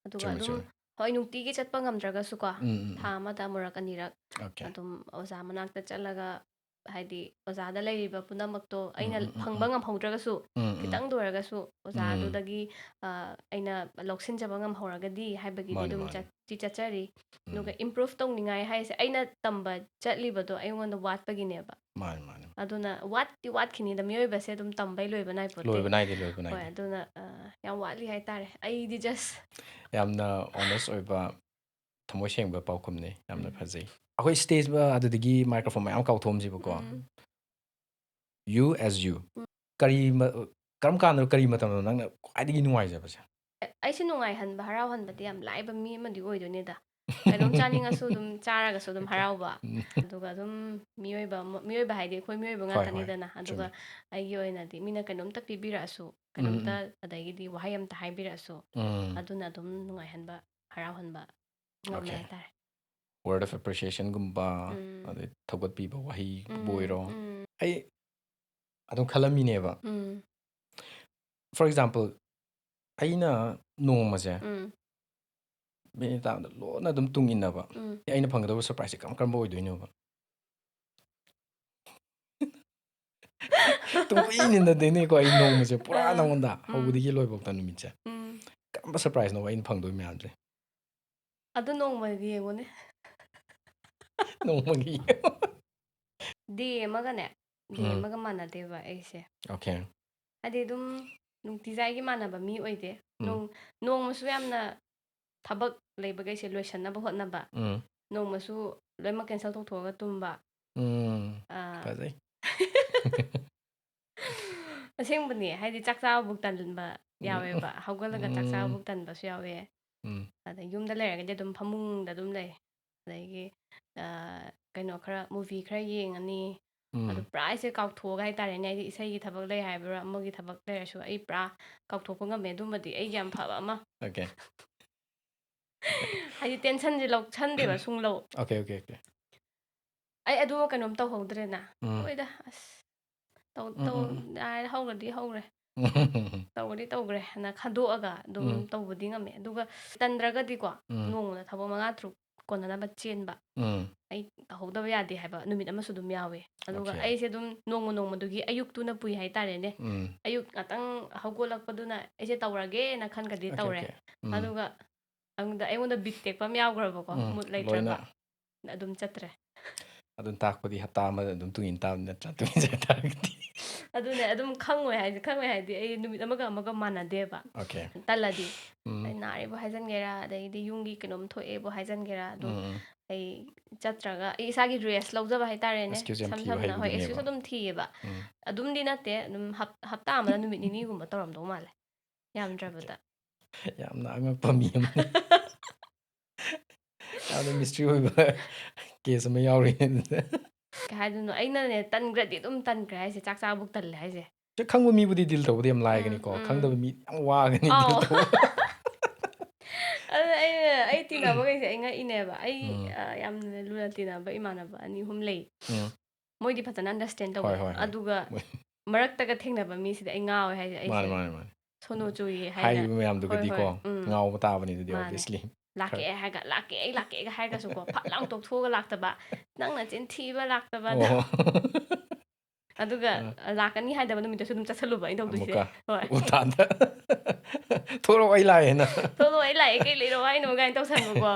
ꯑꯗꯨꯒ ꯆꯨꯝꯃꯦ, ꯑꯗꯨꯝ, ꯆꯨꯝꯃꯦ꯫ ꯍꯣꯏ, ꯅꯨꯡꯇꯤꯒꯤ ꯆꯠꯄ ꯉꯝꯗ꯭ꯔꯒꯁꯨꯀꯣ, ꯎꯝ, ꯎꯝ, ꯊꯥ ꯎꯝ꯫ ꯑꯃꯗ ꯑꯃꯨꯔꯛ ꯑꯅꯤꯔꯛ Okay. ꯑꯗꯨꯝ ꯑꯣꯖꯥ ꯃꯅꯥꯛꯇ ꯆꯠꯂꯒ, ꯍꯥꯏꯗꯤ ꯑꯣꯖꯥꯗ ꯂꯩꯔꯤꯕ ꯄꯨꯝꯅꯃꯛꯇꯣ ꯑꯩꯅ ꯎꯝ, ꯎꯝ, ꯎꯝ, ꯐꯪꯕ ꯎꯝ꯫ ꯉꯝꯍꯧꯗ꯭ꯔꯒꯁꯨ, ꯎꯝ, ꯎꯝ꯫ ꯈꯤꯇꯪꯗ ꯑꯣꯏꯔꯒꯁꯨ ꯎꯝ꯫ ꯑꯣꯖꯥꯗꯨꯗꯒꯤ, ꯑ, ꯑꯩꯅ ꯂꯧꯁꯤꯟꯖꯕ ꯉꯝꯍꯧꯔꯒꯗꯤ ꯍꯥꯏꯕꯒꯤꯗꯤ ꯃꯥꯅꯦ, ꯑꯗꯨꯝ ꯃꯥꯅꯦ꯫ ꯆꯠ-, ꯆꯠꯆꯔꯤ꯫ ꯎꯝ꯫ ꯑꯗꯨꯒ improve ꯇꯧꯅꯤꯡꯉꯥꯏ ꯍꯥꯏꯁꯦ ꯑꯩꯅ ꯇꯝꯕ ꯆꯠꯂꯤꯕꯗꯣ ꯑꯩꯉꯣꯟꯗ ꯋꯥꯠꯄꯒꯤꯅꯦꯕ꯫ ꯃꯥꯅꯦ, ꯃꯥꯅꯦ꯫ ꯑꯗꯨꯅ ꯋꯥꯠꯇꯤ ꯋꯥꯠꯈꯤꯅꯤꯗ, ꯃꯤꯑꯣꯏꯕꯁꯦ ꯑꯗꯨꯝ ꯇꯝꯕꯩ ꯂꯣꯏꯕ ꯅꯥꯏꯄꯣꯠꯇꯦ꯫ ꯂꯣꯏꯕ ꯅꯥꯏꯗꯦ, ꯂꯣꯏꯕ ꯍꯣꯏ, ꯅꯥꯏꯗꯦ꯫ ꯑꯗꯨꯅ, ꯑ, ꯌꯥꯝ ꯋꯥꯠꯂꯤ ꯍꯥꯏꯇꯥꯔꯦ꯫ ꯑꯩꯗꯤ just ꯌꯥꯝꯅ honest ꯑꯣꯏꯕ, ꯊꯃꯣꯏ ꯁꯦꯡꯕ ꯄꯥꯎꯈꯨꯝꯅꯤ꯫ ꯌꯥꯝꯅ ꯎꯝ꯫ ꯐꯖꯩ꯫ ꯑꯩꯈꯣꯏ stage, ꯑ, ꯑꯗꯨꯗꯒꯤ microphone ꯃꯌꯥꯝ ꯀꯥꯎꯊꯣꯛꯑꯝꯁꯤꯕꯀꯣ꯫ ꯎꯝ꯫ You as you. ꯎꯝ꯫ ꯀꯔꯤ ꯃ-, ꯀꯔꯝ ꯀꯥꯟꯗꯅꯣ, ꯀꯔꯤ ꯃꯇꯝꯗꯅꯣ ꯅꯪꯅ ꯈ꯭ꯋꯥꯏꯗꯒꯤ ꯅꯨꯡꯉꯥꯏꯖꯕꯁꯦ? ꯑꯩꯁꯦ ꯅꯨꯡꯉꯥꯏꯍꯟꯕ, ꯍꯔꯥꯎꯍꯟꯕꯗꯤ ꯌꯥꯝ ꯂꯥꯏꯕ ꯃꯤ ꯑꯃꯗꯤ ꯑꯣꯏꯗꯣꯏꯅꯦꯗ꯫ ꯀꯩꯅꯣꯝ ꯆꯥꯅꯤꯡꯉꯁꯨ ꯑꯗꯨꯝ ꯆꯥꯔꯒꯁꯨ ꯑꯗꯨꯝ ꯍꯔꯥꯎꯕ꯫ ꯎꯝ꯫ ꯑꯗꯨꯒ ꯑꯗꯨꯝ ꯃꯤꯑꯣꯏꯕ ꯑꯃ, ꯃꯤꯑꯣꯏꯕ ꯍꯥꯏꯗꯤ ꯑꯩꯈꯣꯏ ꯃꯤꯑꯣꯏꯕ ꯍꯣꯏ, ꯍꯣꯏ꯫ ꯉꯥꯛꯇꯅꯤꯗꯅ꯫ ꯑꯗꯨꯒ ꯆꯨꯝꯃꯦ꯫ ꯑꯩꯒꯤ ꯑꯣꯏꯅꯗꯤ ꯃꯤꯅ ꯀꯩꯅꯣꯝꯇ ꯄꯤꯕꯤꯔꯛꯑꯁꯨ, ꯎꯝ, ꯀꯩꯅꯣꯝꯇ, ꯎꯝ꯫ ꯑꯗꯒꯤꯗꯤ ꯋꯥꯍꯩ ꯑꯃꯇ ꯍꯥꯏꯕꯤꯔꯛꯑꯁꯨ, ꯎꯝ꯫ ꯑꯗꯨꯅ ꯑꯗꯨꯝ ꯅꯨꯡꯉꯥꯏꯍꯟꯕ, ꯍꯔꯥꯎꯍꯟꯕ ꯉꯝꯃꯦ Okay. ꯍꯥꯏꯇꯥꯔꯦ꯫ Word of appreciationꯒꯨꯝꯕ, ꯎꯝ꯫ ꯑꯗꯩ ꯊꯧꯒꯠꯄꯤꯕ ꯋꯥꯍꯩꯕꯨ ꯎꯝ, ꯑꯣꯏꯔꯣ꯫ ꯎꯝ꯫ ꯑꯩ ꯑꯗꯨꯝ ꯈꯜꯂꯝꯃꯤꯅꯦꯕ꯫ ꯎꯝ꯫ For example, ꯑꯩꯅ ꯅꯣꯡꯃꯁꯦ ꯎꯝ꯫ ꯃꯤꯅꯤꯠ ꯇꯥꯕꯗ ꯂꯣꯟꯅ ꯑꯗꯨꯝ ꯇꯨꯡ ꯏꯟꯅꯕ꯫ ꯎꯝ ꯑꯩꯅ ꯐꯪꯒꯗꯕ ꯁꯔꯄ꯭ꯔꯥꯏꯖꯁꯦ ꯀꯔꯝ ꯀꯔꯝꯕ ꯑꯣꯏꯗꯣꯏꯅꯣꯕ? ꯇꯨꯡ ꯀꯨꯏꯅ ꯏꯟꯅꯗꯣꯏꯅꯤꯀꯣ ꯑꯩ ꯅꯣꯡꯃꯁꯦ ꯄꯨꯔꯥ ꯑꯥ, ꯅꯉꯣꯟꯗ ꯎꯝ ꯍꯧꯕꯗꯒꯤ ꯂꯣꯏꯐꯥꯎꯇ ꯅꯨꯃꯤꯠꯁꯦ꯫ ꯎꯝ ꯀꯔꯝꯕ ꯁꯔꯄ꯭ꯔꯥꯏꯖꯅꯣꯕ ꯑꯩꯅ ꯐꯪꯗꯣꯏ ꯃꯌꯥꯝꯁꯦ? ꯑꯗꯨ ꯅꯣꯡꯃꯗꯤ ꯌꯦꯡꯉꯨꯅꯦ꯫ ꯅꯣꯡꯃꯒꯤ ꯗꯦ ꯑꯃꯒꯅꯦ ꯗꯦ ꯎꯝ ꯑꯃꯒ ꯃꯥꯟꯅꯗꯦꯕ ꯑꯩꯁꯦ꯫ ꯑꯣꯀꯦ꯫ ꯍꯥꯏꯗꯤ ꯑꯗꯨꯝ ꯅꯨꯡꯇꯤꯖꯥꯏꯒꯤ ꯃꯥꯟꯅꯕ ꯃꯤ ꯑꯣꯏꯗꯦ꯫ ꯎꯝ ꯅꯣꯡ ꯅꯣꯡꯃꯁꯨ ꯌꯥꯝꯅ ꯊꯕꯛ ꯂꯩꯕꯈꯩꯁꯦ ꯂꯣꯏꯁꯟꯅꯕ ꯍꯣꯠꯅꯕ꯫ ꯎꯝ ꯅꯣꯡꯃꯁꯨ ꯂꯣꯏꯅꯃꯛ ꯀꯦꯟꯁꯦꯜ ꯇꯧꯊꯣꯛꯑꯒ ꯇꯨꯝꯕ꯫ ꯎꯝ ꯑꯥ, ꯐꯖꯩ꯫ ꯑꯁꯦꯡꯕꯅꯦ, ꯍꯥꯏꯗꯤ ꯆꯥꯛ ꯆꯥꯕꯕꯨꯛ ꯇꯟꯕ ꯎꯝ ꯌꯥꯎꯋꯦꯕ, ꯍꯧꯒꯠꯂꯒ ꯆꯥꯛ ꯎꯝ ꯆꯥꯕꯕꯨꯛ ꯇꯟꯕꯁꯨ ꯌꯥꯎꯋꯦ꯫ ꯎꯝ ꯑꯗ ꯌꯨꯝꯗ ꯂꯩꯔꯒꯗꯤ ꯑꯗꯨꯝ ꯐꯃꯨꯡꯗ ꯑꯗꯨꯝ ꯂꯩ꯫ ꯑꯗꯒꯤ ꯑꯥ, ꯀꯩꯅꯣ ꯈꯔ movie ꯈꯔ ꯌꯦꯡꯉꯅꯤ꯫ ꯑꯗꯨ ꯎꯝ ꯄꯨꯔꯥ ꯑꯩꯁꯦ ꯀꯥꯎꯊꯣꯛꯑꯒ ꯍꯥꯏꯇꯥꯔꯦꯅꯦ, ꯍꯥꯏꯗꯤ ꯏꯁꯩꯒꯤ ꯊꯕꯛ ꯂꯩ ꯍꯥꯏꯕ꯭ꯔꯥ ꯑꯃꯒꯤ ꯊꯕꯛ ꯂꯩꯔꯁꯨ ꯑꯩ ꯄꯨꯔꯥ ꯀꯥꯎꯊꯣꯛꯄ ꯉꯝꯃꯦ꯫ ꯑꯗꯨꯃꯗꯤ ꯑꯩꯒꯤ ꯌꯥꯝ ꯐꯕ ꯑꯃ꯫ ꯑꯣꯀꯦ꯫ ꯍꯥꯏꯗꯤ ꯇꯦꯟꯁꯟꯁꯦ ꯂꯧꯁꯟꯗꯦꯕ ꯁꯨꯡꯂꯧ꯫ Okay okay okay. ꯑꯩ ꯑꯗꯨꯃ ꯀꯩꯅꯣꯝ ꯇꯧꯍꯧꯗ꯭ꯔꯦꯅ꯫ ꯎꯝ ꯍꯣꯏꯗ ꯑꯁ ꯇꯧ ꯎꯝ ꯇꯧ ꯎꯝ ꯎꯝ ꯌꯥꯔꯦ, ꯍꯧꯔꯗꯤ ꯍꯧꯔꯦ, ꯇꯧꯔꯗꯤ ꯇꯧꯈ꯭ꯔꯦ ꯍꯥꯏꯅ ꯈꯟꯗꯣꯛꯑꯒ ꯑꯗꯨꯝ ꯎꯝ ꯇꯧꯕꯗꯤ ꯉꯝꯃꯦ꯫ ꯑꯗꯨꯒ ꯇꯟꯗ꯭ꯔꯒꯗꯤꯀꯣ ꯎꯝ ꯅꯣꯡꯃꯗ ꯊꯕꯛ ꯃꯉꯥ ꯇꯔꯨꯛ ꯀꯣꯟꯅꯅꯕ ꯆꯦꯟꯕ꯫ ꯎꯝ ꯑꯩ ꯇꯧꯍꯧꯗꯕ ꯌꯥꯗꯦ ꯍꯥꯏꯕ ꯅꯨꯃꯤꯠ ꯑꯃꯁꯨ ꯑꯗꯨꯝ ꯌꯥꯎꯋꯦ꯫ ꯑꯗꯨꯒ ꯑꯣꯀꯦ꯫ ꯑꯩꯁꯦ ꯑꯗꯨꯝ ꯅꯣꯡꯃ ꯅꯣꯡꯃꯗꯨꯒꯤ ꯑꯌꯨꯛꯇꯨꯅ ꯄꯨꯏ ꯍꯥꯏꯇꯥꯔꯦꯅꯦ꯫ ꯎꯝ ꯑꯌꯨꯛ ꯉꯥꯛꯇꯪ ꯍꯧꯒꯠꯂꯛꯄꯗꯨꯅ ꯑꯩꯁꯦ ꯇꯧꯔꯒꯦꯅ ꯈꯟꯒꯗꯤ ꯑꯣꯀꯦ ꯇꯧꯔꯦ꯫ ꯑꯣꯀꯦ꯫ ꯎꯝ ꯑꯗꯨꯒ ꯑꯩꯉꯣꯟꯗ ꯑꯩꯉꯣꯟꯗ ꯕꯤꯠ ꯇꯦꯛꯄ ꯑꯃ ꯌꯥꯎꯈ꯭ꯔꯕꯀꯣ, ꯎꯝ ꯃꯨꯠ ꯂꯣꯏꯅ꯫ ꯂꯩꯇ꯭ꯔꯕ, ꯑꯗꯨꯝ ꯆꯠꯇ꯭ꯔꯦ꯫ ꯑꯗꯨꯅ ꯇꯥꯛꯄꯗꯤ ꯍꯞꯇꯥ ꯑꯃꯗ ꯑꯗꯨꯝ ꯇꯨꯡ ꯏꯟ ꯇꯥꯕꯅꯤ ꯅꯠꯇ꯭ꯔꯥ? ꯇꯨꯡ ꯏꯟꯖ ꯇꯥꯔꯒꯗꯤ꯫ ꯑꯗꯨꯅꯦ, ꯑꯗꯨꯝ ꯈꯪꯉꯣꯏ ꯍꯥꯏꯁꯦ, ꯈꯪꯉꯣꯏ ꯍꯥꯏꯗꯤ ꯑꯩ ꯅꯨꯃꯤꯠ ꯑꯃꯒ ꯑꯃꯒ ꯃꯥꯟꯅꯗꯦꯕ꯫ ꯑꯣꯀꯦ꯫ ꯇꯜꯂꯗꯤ ꯎꯝ ꯑꯩ ꯅꯥꯔꯤꯕꯨ ꯍꯥꯏꯖꯟꯒꯦꯔꯥ, ꯑꯗꯩꯗꯤ ꯌꯨꯝꯒꯤ ꯀꯩꯅꯣꯝ ꯊꯣꯛꯑꯦꯕꯨ ꯍꯥꯏꯖꯟꯒꯦꯔꯥ, ꯑꯗꯨꯝ ꯎꯝ ꯑꯩ ꯆꯠꯇ꯭ꯔꯒ ꯑꯩ ꯏꯁꯥꯒꯤ ꯔꯦꯁ ꯂꯧꯖꯕ ꯍꯥꯏꯇꯥꯔꯦꯅꯦ꯫ ꯑꯦꯛꯁꯀ꯭ꯌꯨꯖ ꯌꯥꯝ ꯏꯁꯝ ꯊꯤꯕ ꯁꯝꯅ ꯍꯣꯏ, ꯑꯦꯛꯁꯀ꯭ꯌꯨꯖ ꯍꯩꯕꯗꯨꯅꯦꯕ꯫ ꯑꯗꯨꯝ ꯊꯤꯌꯦꯕ꯫ ꯎꯝ ꯑꯗꯨꯝꯗꯤ ꯅꯠꯇꯦ, ꯑꯗꯨꯝ ꯍꯞ- ꯍꯞꯇꯥ ꯑꯃꯗ ꯅꯨꯃꯤꯠ ꯅꯤꯅꯤꯒꯨꯝꯕ ꯇꯧꯔꯝꯗꯧ ꯃꯥꯜꯂꯦ, ꯌꯥꯝꯗ꯭ꯔꯕꯗ꯫ ꯌꯥꯝꯅ ꯑꯉꯛꯄ ꯃꯤ ꯑꯃꯅꯤ꯫ ꯌꯥꯝꯅ ꯃꯤꯁꯇ꯭ꯔꯤ ꯑꯣꯏꯕ ꯀꯦꯁ ꯑꯃ ꯌꯥꯎꯔꯤ ꯑꯗꯨꯗ꯫ ꯀꯩ ꯍꯥꯏꯗꯣꯏꯅꯣ, ꯑꯩꯅꯅꯦ ꯇꯟꯈ꯭ꯔꯗꯤ ꯑꯗꯨꯝ ꯇꯟꯈ꯭ꯔꯦ ꯍꯥꯏꯁꯦ, ꯆꯥꯛ ꯆꯥꯕꯨꯛ ꯇꯜꯂꯦ ꯍꯥꯏꯁꯦ꯫ ꯈꯪꯕ ꯃꯤꯕꯨꯗꯤ ꯗꯤꯜ ꯇꯧꯕꯗꯤ ꯌꯥꯝ ꯎꯝ ꯂꯥꯏꯒꯅꯤꯀꯣ, ꯎꯝ ꯈꯪꯗꯕ ꯃꯤ ꯌꯥꯝ ꯋꯥꯒꯅꯤ ꯑꯥꯎ ꯗꯤꯜ ꯇꯧꯕ꯫ ꯑꯗꯨꯅ ꯑꯩꯅ ꯑꯩ ꯇꯤꯟꯅꯕꯈꯩꯁꯦ ꯑꯩ ꯉꯛꯏꯅꯦꯕ꯫ ꯑꯩ ꯎꯝ ꯑ, ꯌꯥꯝꯅ ꯂꯨꯅ ꯇꯤꯟꯅꯕ ꯏꯃꯥꯟꯅꯕ ꯑꯅꯤ ꯑꯍꯨꯝ ꯂꯩ꯫ ꯎꯝ ꯃꯣꯏꯗꯤ ꯐꯖꯅ ꯑꯟꯗꯔꯁꯇꯦꯟ ꯍꯣꯏ ꯇꯧꯋꯦ꯫ ꯍꯣꯏ ꯍꯣꯏ꯫ ꯑꯗꯨꯒ ꯃꯣꯏ- ꯃꯔꯛꯇꯒ ꯊꯦꯡꯅꯕ ꯃꯤꯁꯤꯗꯤ ꯑꯩ ꯉꯥꯎꯋꯦ ꯍꯥꯏꯁꯦ꯫ ꯃꯥꯅꯦ ꯑꯩꯁꯦ ꯃꯥꯅꯦ ꯃꯥꯅꯦ꯫ ꯁꯣꯅꯣ ꯆꯨꯏꯌꯦ ꯍꯥꯏꯅ꯫ ꯍꯥꯏꯔꯤꯕ ꯍꯣꯏ ꯃꯌꯥꯝꯗꯨꯒꯗꯤꯀꯣ ꯍꯣꯏ꯫ ꯎꯝ ꯉꯥꯎꯕ ꯇꯥꯕꯅꯤ ꯑꯗꯨꯗꯤ ꯃꯥꯅꯦ꯫ ꯑꯣꯕꯤꯌꯁꯂꯤ꯫ ꯂꯥꯛꯀꯦ ꯍꯥꯏꯔꯒ, "ꯂꯥꯛꯀꯦ, ꯑꯩ ꯂꯥꯛꯀꯦꯒ" ꯍꯥꯏꯔꯒꯁꯨꯀꯣ, ꯐꯠ ꯂꯥꯎ ꯇꯣꯛꯊꯣꯛꯑꯒ ꯂꯥꯛꯇꯕ, "ꯅꯪꯅ ꯆꯤꯟ ꯊꯤꯕ ꯂꯥꯛꯇꯕ" ꯑꯗꯣ꯫ ꯑꯣ ꯑꯗꯨꯒ ꯂꯥꯛꯀꯅꯤ ꯍꯥꯏꯗꯕ ꯅꯨꯃꯤꯠꯇꯁꯨ ꯑꯗꯨꯝ ꯆꯠꯁꯜꯂꯨꯕ ꯑꯩꯅ ꯇꯧꯗꯣꯏꯁꯦ꯫ ꯑꯃꯨꯛꯀ ꯍꯣꯏ ꯎꯇꯥꯟꯗ ꯊꯣꯛꯂꯛꯑꯣ, ꯑꯩ ꯂꯥꯛꯑꯦꯅ꯫ "ꯊꯣꯛꯂꯛꯑꯣ, ꯑꯩ ꯂꯥꯛꯑꯦ, ꯀꯩ ꯂꯩꯔꯣ ꯍꯥꯏꯅꯣ?" ꯀꯥꯏꯅ ꯇꯧꯁꯟꯕꯀꯣ꯫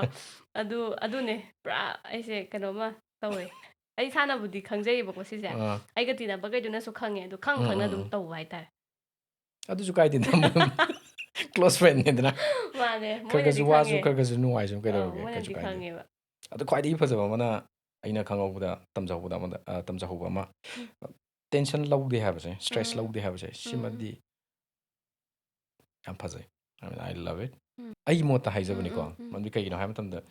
ꯑꯗꯨ ꯑꯗꯨꯅꯦ ꯄꯨꯔꯥ ꯑꯩꯁꯦ ꯀꯩꯅꯣꯝꯃ ꯇꯧꯋꯦ꯫ ꯑꯩ ꯏꯁꯥꯅꯕꯨꯗꯤ ꯈꯪꯖꯩꯌꯦꯕꯀꯣ ꯁꯤꯁꯦ, ꯑꯥ, ꯑꯩꯒ ꯇꯤꯟꯅꯕꯈꯩꯗꯨꯅꯁꯨ ꯈꯪꯉꯦ, ꯑꯗꯨ ꯈꯪ ꯎꯝ, ꯈꯪꯅ ꯎꯝ, ꯑꯗꯨꯝ ꯎꯝ. ꯇꯧꯕ ꯍꯥꯏꯇꯥꯔꯦ꯫ ꯑꯗꯨꯁꯨ ꯀꯥꯏꯗꯦꯗ, close friendꯅꯤꯗꯅ. ꯃꯥꯅꯦ, ꯈꯔ ꯈꯔꯁꯨ ꯃꯣꯏꯅꯗꯤ ꯋꯥꯁꯨ ꯈꯪꯉꯦ꯫ ꯈꯔ ꯈꯔꯁꯨ ꯅꯨꯡꯉꯥꯏꯁꯨ ꯑꯧ, ꯀꯩꯗꯧꯔꯒꯦ, ꯀꯩꯁꯨ ꯃꯣꯏꯅꯗꯤ ꯀꯥꯏꯗꯦ. ꯈꯪꯉꯦꯕ꯫ ꯑꯗꯣ ꯈ꯭ꯋꯥꯏꯗꯒꯤ ꯐꯖꯕ ꯑꯃꯅ, ꯑꯩꯅ ꯈꯪꯍꯧꯕꯗ, ꯇꯝꯖꯍꯧꯕꯗ ꯑꯃꯗ, ꯑ, ꯇꯝꯖꯍꯧꯕ ꯑꯃ, ꯎꯝ. tension ꯂꯧꯗꯦ ꯍꯥꯏꯕꯁꯦ, stress ꯎꯝ. ꯂꯧꯗꯦ ꯍꯥꯏꯕꯁꯦ, ꯎꯝ. ꯁꯤꯃꯗꯤ ꯌꯥꯝ ꯐꯖꯩ. I mean, I love it. ꯎꯝ. ꯑꯩꯒꯤ ꯃꯣꯠꯇ ꯍꯥꯏꯖꯕꯅꯤꯀꯣ. ꯎꯝ, ꯎꯝ, ꯎꯝ. ꯃꯔꯝꯗꯤ ꯀꯩꯒꯤꯅꯣ ꯍꯥꯏꯕ ꯃꯇꯝꯗ,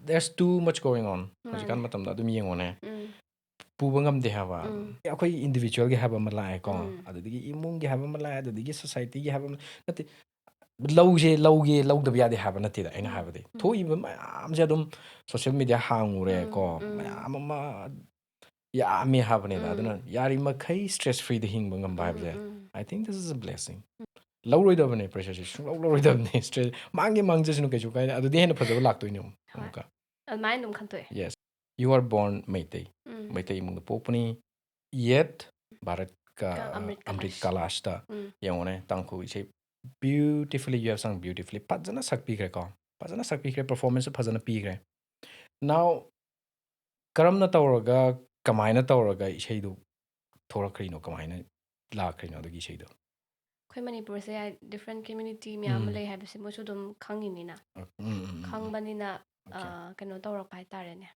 there's too much going on. ꯍꯧꯖꯤꯛꯀꯥꯟ ꯃꯥꯅꯦ. ꯃꯇꯝꯗ ꯑꯗꯨꯝ ꯌꯦꯡꯉꯣꯅꯦ. ꯎꯝ. ꯄꯨꯕ ꯉꯝꯗꯦ ꯍꯥꯏꯕ. ꯎꯝ. ꯑꯩꯈꯣꯏ individualꯒꯤ ꯍꯥꯏꯕ ꯑꯃ ꯂꯥꯛꯑꯦꯀꯣ. ꯎꯝ. ꯑꯗꯨꯗꯒꯤ ꯏꯃꯨꯡꯒꯤ ꯍꯥꯏꯕ ꯑꯃ ꯂꯥꯛꯑꯦ, ꯑꯗꯨꯗꯒꯤ societyꯒꯤ ꯍꯥꯏꯕ ꯑꯃ, ꯅꯠꯇꯦ, ꯂꯧꯁꯦ ꯂꯧꯒꯦ, ꯂꯧꯗꯕ ꯌꯥꯗꯦ ꯍꯥꯏꯕ ꯅꯠꯇꯦꯗ ꯑꯩꯅ ꯎꯝ. ꯍꯥꯏꯕꯗꯤ. ꯎꯝ. ꯊꯣꯛꯏꯕ ꯃꯌꯥꯝꯁꯦ ꯑꯗꯨꯝ social media ꯍꯥꯡꯉꯨꯔꯦ ꯎꯝ, ꯀꯣ, ꯎꯝ. ꯃꯌꯥꯝ ꯑꯃ ꯌꯥꯝꯃꯦ ꯍꯥꯏꯕꯅꯤꯗ. ꯎꯝ. ꯑꯗꯨꯅ ꯌꯥꯔꯤꯃꯈꯩ stress freeꯗ ꯍꯤꯡꯕ ꯉꯝꯕ ꯎꯝ, ꯍꯥꯏꯕꯁꯦ, ꯎꯝ. I think this is a blessing. Um. ꯂꯧꯔꯣꯏꯗꯕꯅꯦ pressureꯁꯦ, ꯁꯨꯡꯂꯧ ꯂꯧꯔꯣꯏꯗꯕꯅꯦ. Stress ꯃꯥꯡꯒꯦ ꯃꯥꯡꯖꯁꯅꯨ, ꯀꯩꯁꯨ ꯀꯥꯏꯗꯦ. ꯑꯗꯨꯗꯤ ꯍꯦꯟꯅ ꯐꯖꯕ ꯂꯥꯛꯇꯣꯏꯅꯦ ꯑꯃꯨꯛ. ꯍꯣꯏ. ꯑꯃꯨꯛꯀ. ꯑꯗꯨꯃꯥꯏꯅ ꯑꯗꯨꯝ ꯈꯟꯇꯣꯛꯑꯦ. Yes. You are born Meitei. ꯎꯝ. ꯃꯩꯇꯩ ꯏꯃꯨꯡꯗ ꯄꯣꯛꯄꯅꯤ. Yet ꯚꯥꯔꯠꯀ, ꯀ-, ꯑꯃ꯭ꯔꯤꯠ ꯑꯃ꯭ꯔꯤꯠ ꯀꯂꯥꯁ. ꯀꯂꯥꯁꯇ ꯎꯝ. ꯌꯦꯡꯉꯨꯅꯦ, ꯇꯥꯡꯈꯨꯜ ꯏꯁꯩ beautifully, you have sung beautifully, ꯐꯖꯅ ꯁꯛꯄꯤꯈ꯭ꯔꯦꯀꯣ. ꯐꯖꯅ ꯁꯛꯄꯤꯈ꯭ꯔꯦ, performance ꯐꯖꯅ ꯄꯤꯈ꯭ꯔꯦ. Now, ꯀꯔꯝꯅ ꯇꯧꯔꯒ, ꯀꯃꯥꯏꯅ ꯇꯧꯔꯒ ꯏꯁꯩꯗꯨ ꯊꯣꯛꯂꯛꯈ꯭ꯔꯤꯅꯣ, ꯀꯃꯥꯏꯅ ꯂꯥꯛꯈ꯭ꯔꯤꯅꯣ ꯑꯗꯨꯒꯤ ꯏꯁꯩꯗꯣ? ꯑꯩꯈꯣꯏ ꯃꯅꯤꯄꯨꯔꯁꯦ different community ꯃꯌꯥꯝ ꯑꯃ ꯎꯝ. ꯂꯩ ꯍꯥꯏꯕꯁꯦ ꯃꯣꯏꯁꯨ ꯑꯗꯨꯝ ꯈꯪꯉꯤꯅꯤꯅ꯫ ꯑꯣ, ꯎꯝ, ꯎꯝ, ꯎꯝ, ꯎꯝ. ꯈꯪꯕꯅꯤꯅ, Okay. ꯑ, ꯀꯩꯅꯣ ꯇꯧꯔꯛꯄ ꯍꯥꯏꯇꯥꯔꯦꯅꯦ꯫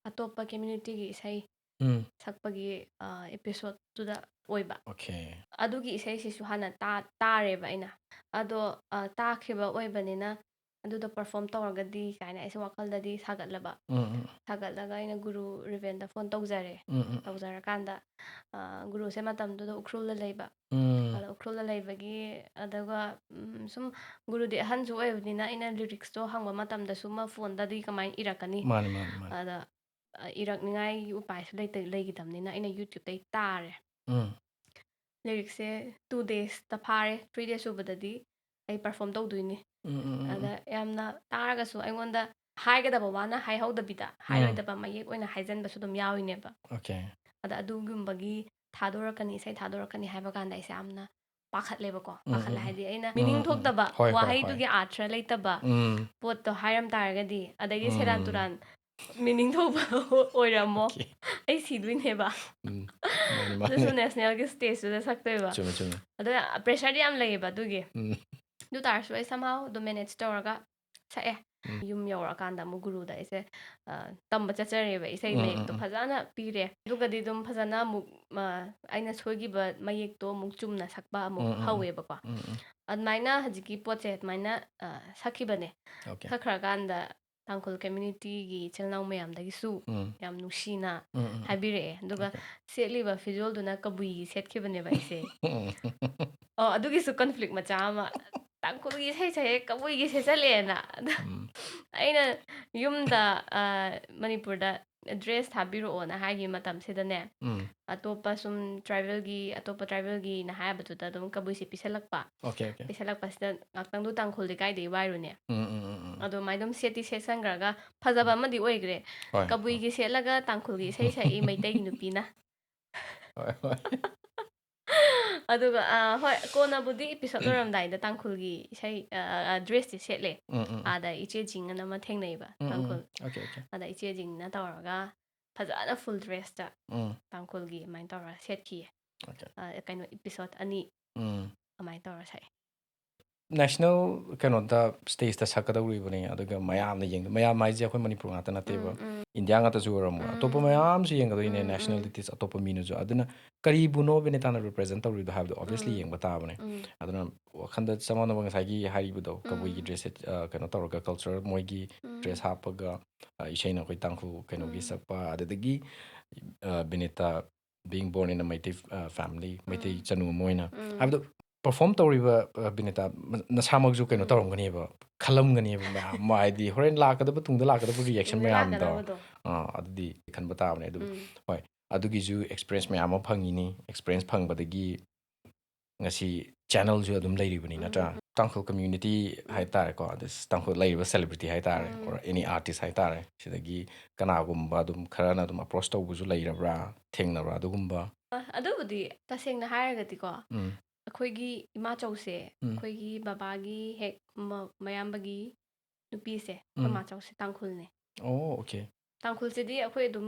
ꯑꯇꯣꯞꯄ communityꯒꯤ ꯏꯁꯩ ꯎꯝ. ꯁꯛꯄꯒꯤ, ꯑ, episodeꯇꯨꯗ ꯑꯣꯏꯕ꯫ Okay. ꯑꯗꯨꯒꯤ ꯏꯁꯩꯁꯤꯁꯨ ꯍꯥꯟꯅ ꯇꯥ-, ꯇꯥꯔꯦꯕ ꯑꯩꯅ꯫ ꯑꯗꯣ, ꯑ, ꯇꯥꯈꯤꯕ ꯑꯣꯏꯕꯅꯤꯅ ꯑꯗꯨꯗꯣ perform ꯇꯧꯔꯒꯗꯤ ꯀꯥꯏꯅ ꯑꯩꯁꯦ ꯋꯥꯈꯜꯗꯗꯤ ꯁꯥꯒꯠꯂꯕ꯫ ꯎꯝ, ꯎꯝ. ꯁꯥꯒꯠꯂꯒ ꯑꯩꯅ ꯒꯨꯔꯨ ꯔꯤꯕꯦꯟꯗ phone ꯇꯧꯖꯔꯦ꯫ ꯎꯝ, ꯎꯝ. ꯇꯧꯖꯔꯀꯥꯟꯗ, ꯑ, ꯒꯨꯔꯨꯁꯦ ꯃꯇꯝꯗꯨꯗ ꯎꯈ꯭ꯔꯨꯜꯗ ꯂꯩꯕ꯫ ꯎꯝ. ꯑꯗ ꯎꯈ꯭ꯔꯨꯜꯗ ꯂꯩꯕꯒꯤ, ꯑꯗꯨꯒ, ꯎꯝ, ꯁꯨꯝ ꯒꯨꯔꯨꯗꯤ ꯑꯍꯟꯁꯨ ꯑꯣꯏꯕꯅꯤꯅ ꯑꯩꯅ lyricꯁꯇꯣ ꯍꯪꯕ ꯃꯇꯝꯗꯁꯨ ꯃꯥ phoneꯗꯗꯤ ꯀꯃꯥꯏꯅ ꯏꯔꯛꯀꯅꯤ? ꯃꯥꯅꯤ, ꯃꯥꯅꯤ, ꯃꯥꯅꯤ. ꯑꯗ, ꯑ, ꯏꯔꯛꯅꯤꯉꯥꯏꯒꯤ ꯎꯄꯥꯏꯁꯨ ꯂꯩꯇ-, ꯂꯩꯈꯤꯗꯕꯅꯤꯅ ꯑꯩꯅ YouTubeꯇꯩ ꯇꯥꯔꯦ꯫ ꯎꯝ. Lyricꯁꯦ two daysꯇ ꯐꯥꯔꯦ, three days ꯁꯨꯕꯗꯗꯤ ꯑꯩ ꯄꯔꯐꯣꯔꯝ ꯇꯧꯗꯣꯏꯅꯤ꯫ ꯎꯝ, ꯎꯝ, ꯎꯝ, ꯎꯝ. ꯑꯗ ꯌꯥꯝꯅ ꯇꯥꯔꯒꯁꯨ ꯑꯩꯉꯣꯟꯗ ꯍꯥꯏꯒꯗꯕ ꯋꯥꯅ ꯍꯥꯏꯍꯧꯗꯕꯤꯗ, ꯍꯥꯏꯔꯣꯏꯗꯕ ꯃꯌꯦꯛ ꯑꯣꯏꯅ ꯍꯥꯏꯖꯟꯕꯁꯨ ꯑꯗꯨꯝ ꯌꯥꯎꯔꯤꯅꯦꯕ꯫ Okay. ꯑꯗ ꯑꯗꯨꯒꯨꯝꯕꯒꯤ ꯊꯥꯗꯣꯔꯛꯀꯅꯤ, ꯏꯁꯩ ꯊꯥꯗꯣꯔꯛꯀꯅꯤ ꯍꯥꯏꯕ ꯀꯥꯟꯗ ꯑꯩꯁꯦ ꯌꯥꯝꯅ ꯄꯥꯈꯠꯂꯦꯕꯀꯣ꯫ ꯎꯝ, ꯄꯥꯈꯠꯂꯦ ꯎꯝ, ꯍꯥꯏꯗꯤ ꯑꯩꯅ ꯎꯝ, ꯃꯤꯅꯤꯡ ꯎꯝ. ꯊꯣꯛꯇꯕ, ꯍꯣꯏ, ꯍꯣꯏ, ꯍꯣꯏ. ꯋꯥꯍꯩꯗꯨꯒꯤ ꯑꯥꯔꯊ ꯂꯩꯇꯕ ꯎꯝ. ꯄꯣꯠꯇꯣ ꯍꯥꯏꯔꯝ ꯇꯥꯔꯒꯗꯤ, ꯑꯗꯩꯗꯤ ꯎꯝ. ꯁꯦꯔꯥꯟ ꯇꯨꯔꯥꯟ ꯃꯤꯅꯤꯡ ꯊꯣꯛꯄ ꯑꯣꯏꯔꯝꯃꯣ꯫ Okay. ꯑꯩ ꯁꯤꯗꯣꯏꯅꯦꯕ꯫ ꯎꯝ. ꯃꯥꯅꯤ, ꯃꯥꯅꯤ. ꯑꯗꯨꯁꯨ ꯅꯦꯁꯅꯦꯜꯒꯤ ꯁ꯭ꯇꯦꯖꯇꯨꯗ ꯁꯛꯇꯣꯏꯕ꯫ ꯆꯨꯝꯃꯦ, ꯆꯨꯝꯃꯦ. ꯑꯗꯣ ꯄ꯭ꯔꯦꯁꯔꯗꯤ ꯌꯥꯝ ꯂꯩꯌꯦꯕ ꯑꯗꯨꯒꯤ꯫ ꯎꯝ. ꯑꯗꯨ ꯇꯥꯔꯁꯨ ꯑꯩ somehow ꯑꯗꯨꯝ ꯃꯦꯅꯦꯖ ꯇꯧꯔꯒ ꯁꯛꯑꯦ꯫ ꯎꯝ. ꯌꯨꯝ ꯌꯧꯔꯛꯑꯀꯥꯟꯗ ꯑꯃꯨꯛ ꯒꯨꯔꯨꯗ ꯑꯩꯁꯦ, ꯑ, ꯇꯝꯕ ꯆꯠꯆꯔꯦꯕ, ꯏꯁꯩ ꯎꯝ, ꯃꯌꯦꯛꯇꯣ ꯎꯝ, ꯎꯝ. ꯐꯖꯅ ꯄꯤꯔꯦ꯫ ꯑꯗꯨꯒꯗꯤ ꯑꯗꯨꯝ ꯐꯖꯅ ꯑꯃꯨꯛ, ꯑ, ꯑꯩꯅ ꯁꯣꯏꯈꯤꯕ ꯃꯌꯦꯛꯇꯣ ꯑꯃꯨꯛ ꯆꯨꯝꯅ ꯁꯛꯄ ꯑꯃꯨꯛ ꯎꯝ, ꯎꯝ, ꯎꯝ. ꯍꯧꯋꯦꯕꯀꯣ꯫ ꯎꯝ, ꯎꯝ. ꯑꯗꯨꯃꯥꯏꯅ ꯍꯧꯖꯤꯛꯀꯤ ꯄꯣꯠꯁꯦ ꯑꯗꯨꯃꯥꯏꯅ, ꯑ, ꯁꯛꯈꯤꯕꯅꯦ꯫ Okay. ꯁꯛꯈ꯭ꯔꯀꯥꯟꯗ ꯇꯥꯡꯈꯨꯜ ꯀꯝꯃ꯭ꯌꯨꯅꯤꯇꯤꯒꯤ ꯏꯆꯤꯜ ꯏꯅꯥꯎ ꯃꯌꯥꯝꯗꯒꯤꯁꯨ ꯎꯝ. ꯌꯥꯝ ꯅꯨꯡꯁꯤꯅ ꯎꯝ, ꯎꯝ. ꯍꯥꯏꯕꯤꯔꯛꯑꯦ꯫ ꯑꯗꯨꯒ Okay. ꯁꯦꯠꯂꯤꯕ ꯐꯤꯖꯣꯜꯗꯨꯅ ꯀꯕꯨꯏꯒꯤ ꯁꯦꯠꯈꯤꯕꯅꯦꯕ ꯑꯩꯁꯦ꯫ ꯎꯝ. ꯑꯣ, ꯑꯗꯨꯒꯤꯁꯨ ꯀꯟꯐ꯭ꯂꯤꯛ ꯃꯆꯥ ꯑꯃ꯫ ꯇꯥꯡꯈꯨꯜꯒꯤ ꯏꯁꯩ ꯁꯛꯑꯦ, ꯀꯕꯨꯏꯒꯤ ꯁꯦꯠꯆꯜꯂꯦꯅ꯫ ꯑꯗ ꯎꯝ. ꯑꯩꯅ ꯌꯨꯝꯗ, ꯑ, ꯃꯅꯤꯄꯨꯔꯗ ꯗ꯭ꯔꯦꯁ ꯊꯥꯕꯤꯔꯛꯑꯣꯅ ꯍꯥꯏꯈꯤꯕ ꯃꯇꯝꯁꯤꯗꯅꯦ, ꯎꯝ. ꯑꯇꯣꯞꯄ ꯁꯨꯝ ꯇ꯭ꯔꯥꯏꯕꯦꯜꯒꯤ, ꯑꯇꯣꯞꯄ ꯇ꯭ꯔꯥꯏꯕꯦꯜꯒꯤꯅ ꯍꯥꯏꯕꯗꯨꯗ ꯑꯗꯨꯝ ꯀꯕꯨꯏꯁꯦ ꯄꯤꯁꯜꯂꯛꯄ꯫ Okay, okay. ꯄꯤꯁꯜꯂꯛꯄꯁꯤꯗ ꯉꯥꯛꯇꯪꯗꯨ ꯇꯥꯡꯈꯨꯜꯗꯤ ꯀꯥꯏꯗꯒꯤ ꯋꯥꯏꯔꯨꯅꯦ? ꯎꯝ, ꯎꯝ, ꯎꯝ, ꯎꯝ. ꯑꯗꯨꯃꯥꯏꯅ ꯑꯗꯨꯝ ꯁꯦꯠꯇꯤ ꯁꯦꯠꯁꯟꯈ꯭ꯔꯒ ꯐꯖꯕ ꯑꯃꯗꯤ ꯑꯣꯏꯈ꯭ꯔꯦ꯫ ꯍꯣꯏ, ꯀꯕꯨꯏꯒꯤ ꯁꯦꯠꯂꯒ ꯇꯥꯡꯈꯨꯜꯒꯤ ꯏꯁꯩ ꯁꯛꯏ ꯃꯩꯇꯩꯒꯤ ꯅꯨꯄꯤꯅ꯫ ꯍꯣꯏ, ꯍꯣꯏ. ꯑꯗꯨꯒ, ꯑ, ꯍꯣꯏ, ꯀꯣꯟꯅꯕꯨꯗꯤ ꯏꯄꯤꯁꯣꯗ ꯂꯣꯏꯔꯝꯗꯥꯏꯗ ꯇꯥꯡꯈꯨꯜꯒꯤ ꯏꯁꯩ, ꯑ, ꯑ, ꯗ꯭ꯔꯦꯁꯇꯤ ꯁꯦꯠꯂꯦ꯫ ꯎꯝ, ꯎꯝ, ꯎꯝ. ꯑꯥꯗ ꯏꯆꯦ ꯖꯤꯡ ꯑꯅ ꯑꯃ ꯊꯦꯡꯅꯩꯕ, ꯎꯝ, ꯎꯝ, ꯇꯥꯡꯈꯨꯜ꯫ ꯎꯝ. Okay, okay. ꯑꯗ ꯏꯆꯦ ꯖꯤꯡꯅ ꯇꯧꯔꯒ ꯐꯖꯅ ꯐꯨꯜ ꯗ꯭ꯔꯦꯁꯇ ꯎꯝ. ꯇꯥꯡꯈꯨꯜꯒꯤ ꯑꯗꯨꯃꯥꯏꯅ ꯇꯧꯔꯒ ꯁꯦꯠꯈꯤꯌꯦ꯫ Okay. ꯑ, ꯀꯩꯅꯣ, ꯏꯄꯤꯁꯣꯗ ꯑꯅꯤ ꯎꯝ. ꯑꯗꯨꯃꯥꯏꯅ ꯇꯧꯔ ꯁꯛꯑꯦ꯫ National ꯀꯩꯅꯣꯗ ꯁ꯭ꯇꯦꯖꯇ ꯁꯛꯀꯗꯧꯔꯤꯕꯅꯤ, ꯑꯗꯨꯒ ꯃꯌꯥꯝꯅ ꯌꯦꯡ-, ꯃꯌꯥꯝ ꯍꯥꯏꯁꯦ ꯑꯩꯈꯣꯏ ꯃꯅꯤꯄꯨꯔ ꯉꯥꯛꯇ ꯅꯠꯇꯦꯕ, ꯎꯝ, ꯎꯝ. ꯏꯟꯗꯤꯌꯥ ꯉꯥꯛꯇꯁꯨ ꯑꯣꯏꯔꯝꯃꯣꯏ, ꯎꯝ, ꯑꯇꯣꯞꯄ ꯎꯝ. ꯃꯌꯥꯝꯁꯨ ꯌꯦꯡꯒꯗꯣꯏꯅꯦ, ꯎꯝ, ꯎꯝ. ꯅꯦꯁꯅꯦꯂꯤꯇꯤꯁ ꯑꯇꯣꯞꯄ ꯃꯤꯅꯁꯨ꯫ ꯑꯗꯨꯅ ꯀꯔꯤꯕꯨꯅꯣ ꯕꯤꯅꯤꯇꯥꯅ ꯔꯤꯄ꯭ꯔꯖꯦꯟ ꯇꯧꯔꯤꯗꯣ ꯍꯥꯏꯕꯗꯣ ꯑꯣꯕꯤꯌꯁꯂꯤ ꯎꯝ. ꯌꯦꯡꯕ ꯇꯥꯕꯅꯦ꯫ ꯎꯝ. ꯑꯗꯨꯅ ꯋꯥꯈꯟꯗ ꯆꯞ ꯃꯥꯟꯅꯕ ꯉꯁꯥꯏꯒꯤ ꯍꯥꯏꯔꯤꯕꯗꯣ, ꯀꯕꯨꯏꯒꯤ ꯎꯝ. ꯗ꯭ꯔꯦꯁ ꯁꯦꯠ-, ꯑ, ꯀꯩꯅꯣ ꯇꯧꯔꯒ, ꯀꯜꯆꯔ ꯃꯣꯏꯒꯤ ꯎꯝ. ꯗ꯭ꯔꯦꯁ ꯍꯥꯞꯄꯒ, ꯑ, ꯏꯁꯩꯅ ꯑꯩꯈꯣꯏ ꯇꯥꯡꯈꯨꯜ ꯀꯩꯅꯣꯒꯤ ꯎꯝ. ꯁꯛꯄ, ꯑꯗꯨꯗꯒꯤ, ꯑ, Binita being born in a Meitei, ꯑ, family, ꯃꯩꯇꯩ ꯎꯝ. ꯆꯅꯨ ꯑꯃ ꯑꯣꯏꯅ꯫ ꯎꯝ. ꯍꯥꯏꯕꯗꯣ, ꯄꯔꯐꯣꯔꯝ ꯇꯧꯔꯤꯕ, ꯑ, ꯕꯤꯅꯤꯇꯥ ꯃ-, ꯅꯁꯥꯃꯛꯁꯨ ꯀꯩꯅꯣ ꯎꯝ. ꯇꯧꯔꯝꯒꯅꯦꯕ, ꯈꯜꯂꯝꯒꯅꯦꯕ ꯃꯌꯥꯝ ꯑꯃ, ꯍꯥꯏꯗꯤ ꯍꯣꯔꯦꯟ ꯂꯥꯛꯀꯗꯕ, ꯇꯨꯡꯗ ꯂꯥꯛꯀꯗꯕ ꯔꯤꯌꯦꯛꯁꯟ ꯇꯨꯡꯗ ꯃꯌꯥꯝꯗꯣ꯫ ꯂꯥꯛꯀꯗꯕꯗꯣ꯫ ꯑꯥ, ꯑꯗꯨꯗꯤ ꯈꯟꯕ ꯇꯥꯕꯅꯦ꯫ ꯑꯗꯨ, ꯎꯝ. ꯍꯣꯏ, ꯑꯗꯨꯒꯤꯁꯨ ꯑꯦꯛꯁꯄꯤꯔꯤꯌꯦꯟꯁ ꯃꯌꯥꯝ ꯑꯃ ꯐꯪꯉꯤꯅꯤ꯫ ꯑꯦꯛꯁꯄꯤꯔꯤꯌꯦꯟꯁ ꯐꯪꯕꯗꯒꯤ ꯉꯁꯤ ꯆꯦꯅꯦꯜꯁꯨ ꯑꯗꯨꯝ ꯂꯩꯔꯤꯕꯅꯤ, ꯎꯝ, ꯅꯠꯇ꯭ꯔꯥ? ꯎꯝ. ꯇꯥꯡꯈꯨꯜ community ꯍꯥꯏꯇꯥꯔꯦꯀꯣ, ꯑꯗ ꯇꯥꯡꯈꯨꯜ ꯂꯩꯔꯤꯕ celebrity ꯍꯥꯏꯇꯥꯔꯦ, or any artist ꯍꯥꯏꯇꯥꯔꯦ, ꯁꯤꯗꯒꯤ ꯀꯅꯥꯒꯨꯝꯕ ꯑꯗꯨꯝ ꯈꯔꯅ ꯑꯗꯨꯝ approach ꯇꯧꯕꯁꯨ ꯂꯩꯔꯕ꯭ꯔꯥ, ꯊꯦꯡꯅꯕ꯭ꯔꯥ ꯑꯗꯨꯒꯨꯝꯕ? ꯑ, ꯑꯗꯨꯕꯨꯗꯤ ꯇꯁꯦꯡꯅ ꯍꯥꯏꯔꯒꯗꯤꯀꯣ, ꯎꯝ, ꯑꯩꯈꯣꯏꯒꯤ ꯏꯃꯥꯆꯧꯁꯦ, ꯎꯝ. ꯑꯩꯈꯣꯏꯒꯤ ꯕꯕꯥꯒꯤ ꯍꯦꯛ ꯃ- ꯃꯌꯥꯝꯕꯒꯤ ꯅꯨꯄꯤꯁꯦ, ꯑꯩꯈꯣꯏ ꯎꯝ. ꯃꯥꯆꯧꯁꯦ ꯇꯥꯡꯈꯨꯜꯅꯦ꯫ ꯑꯣ, okay. ꯇꯥꯡꯈꯨꯜꯁꯤꯗꯤ ꯑꯩꯈꯣꯏ ꯑꯗꯨꯝ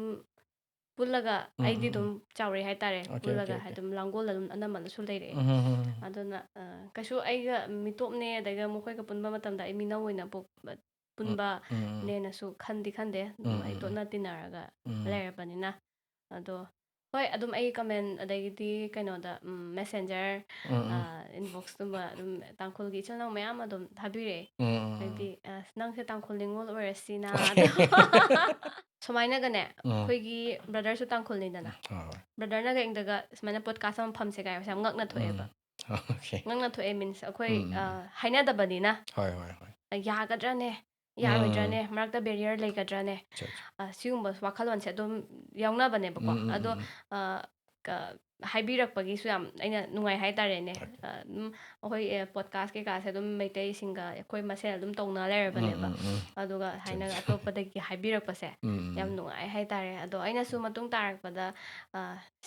ꯄꯨꯜꯂꯒ, ꯎꯝ, ꯑꯩꯗꯤ ꯎꯝ, ꯑꯗꯨꯝ ꯎꯝ. ꯆꯥꯎꯔꯛꯑꯦ ꯍꯥꯏꯇꯥꯔꯦ, Okay, okay, ꯄꯨꯜꯂꯒ okay. ꯑꯗꯨꯝ ꯂꯥꯡꯒꯣꯜꯗ ꯑꯗꯨꯝ ꯑꯅꯝꯕꯅꯁꯨ ꯂꯩꯔꯛꯑꯦ꯫ ꯎꯝ, ꯎꯝ, ꯎꯝ, ꯎꯝ. ꯑꯗꯨꯅ ꯑ, ꯀꯩꯁꯨ ꯑꯩꯒ ꯃꯤꯇꯣꯞꯅꯦ, ꯑꯗꯩꯒ ꯃꯈꯣꯏꯒ ꯄꯨꯟꯕ ꯃꯇꯝꯗ ꯑꯩ ꯃꯤꯅꯧ ꯑꯣꯏꯅ ꯄꯣꯛ- ꯎꯝ, ꯎꯝ, ꯎꯝ. ꯄꯨꯟꯕꯅꯦꯅꯁꯨ ꯈꯟꯗꯤ ꯈꯟꯗꯦ, ꯑꯗꯨꯝ ꯎꯝ, ꯑꯩ ꯎꯝ, ꯇꯣꯠꯅ ꯎꯝ. ꯇꯤꯟꯅꯔꯒ ꯎꯝ. ꯂꯩꯔꯕꯅꯤꯅ꯫ ꯑꯗꯣ ꯍꯣꯏ, ꯑꯗꯨꯝ ꯑꯩ comment, ꯑꯗꯒꯤꯗꯤ ꯀꯩꯅꯣꯗ, ꯎꯝ, Messenger, ꯎꯝ, ꯎꯝ. inboxꯀꯨꯝꯕ ꯑꯗꯨꯝ ꯇꯥꯡꯈꯨꯜꯒꯤ ꯏꯆꯤꯜ ꯏꯅꯥꯎ ꯃꯌꯥꯝ ꯑꯗꯨꯝ ꯊꯥꯕꯤꯔꯛꯑꯦ꯫ ꯎꯝ, ꯎꯝ, ꯎꯝ. ꯍꯥꯏꯗꯤ, "ꯑꯁ, ꯅꯪꯁꯦ ꯇꯥꯡꯈꯨꯜ ꯅꯤꯉꯣꯜ ꯑꯣꯏꯔꯁꯤꯅ", Okay. ꯁꯨꯃꯥꯏꯅꯒꯅꯦ, ꯎꯝ. ꯑꯩꯈꯣꯏꯒꯤ brotherꯁꯨ ꯇꯥꯡꯈꯨꯜꯅꯤꯗꯅ, ꯍꯣꯏ, ꯍꯣꯏ. brotherꯅꯒ ꯑꯩꯉꯣꯟꯗꯒ ꯁꯨꯃꯥꯏꯅ podcastꯇ ꯑꯃ ꯐꯝꯁꯦ ꯀꯥꯏ ꯍꯥꯏꯕꯁꯦ ꯌꯥꯝ ꯉꯛꯅ ꯊꯣꯛꯑꯦꯕ꯫ ꯎꯝ. Okay. ꯉꯛꯅ ꯊꯣꯛꯑꯦ means, ꯑꯩꯈꯣꯏ ꯎꯝ, ꯎꯝ. ꯑ, ꯍꯥꯏꯅꯗꯕꯅꯤꯅ, ꯍꯣꯏ, ꯍꯣꯏ, ꯍꯣꯏ. ꯑ, ꯌꯥꯒꯗ꯭ꯔꯅꯦ, ꯎꯝ. ꯌꯥꯔꯣꯏꯗ꯭ꯔꯅꯦ, ꯃꯔꯛꯇ barrier ꯂꯩꯒꯗ꯭ꯔꯅꯦ, ꯑꯆꯥ, ꯑꯆꯥ. ꯑ, ꯁꯤꯒꯨꯝꯕ ꯋꯥꯈꯜꯂꯣꯟꯁꯦ ꯑꯗꯨꯝ ꯌꯥꯎꯅꯕꯅꯦꯕꯀꯣ꯫ ꯎꯝ, ꯎꯝ, ꯑꯗꯣ ꯎꯝ, ꯎꯝ. ꯑ, ꯀ- ꯍꯥꯏꯕꯤꯔꯛꯄꯒꯤꯁꯨ ꯌꯥꯝ ꯑꯩꯅ ꯅꯨꯡꯉꯥꯏ ꯍꯥꯏꯇꯥꯔꯦꯅꯦ꯫ Okay. ꯑ, ꯑꯗꯨꯝ ꯑꯩꯈꯣꯏ, ꯑ, podcast ꯀꯩꯀꯥꯁꯦ ꯑꯗꯨꯝ ꯃꯩꯇꯩꯁꯤꯡꯒ ꯑꯩꯈꯣꯏ ꯃꯁꯦꯜ ꯑꯗꯨꯝ ꯇꯧꯅ ꯎꯝ, ꯂꯩꯔꯕꯅꯦꯕ꯫ ꯎꯝ, ꯎꯝ. ꯑꯗꯨꯒ ꯑꯆꯥ, ꯍꯥꯏꯅ ꯑꯆꯥ. ꯑꯇꯣꯞꯄꯗꯒꯤ ꯍꯥꯏꯕꯤꯔꯛꯄꯁꯦ ꯎꯝ, ꯎꯝ, ꯌꯥꯝ ꯎꯝ. ꯅꯨꯡꯉꯥꯏ ꯍꯥꯏꯇꯥꯔꯦ꯫ ꯑꯗꯣ ꯑꯩꯅꯁꯨ ꯃꯇꯨꯡ ꯇꯥꯔꯛꯄꯗ, ꯑ,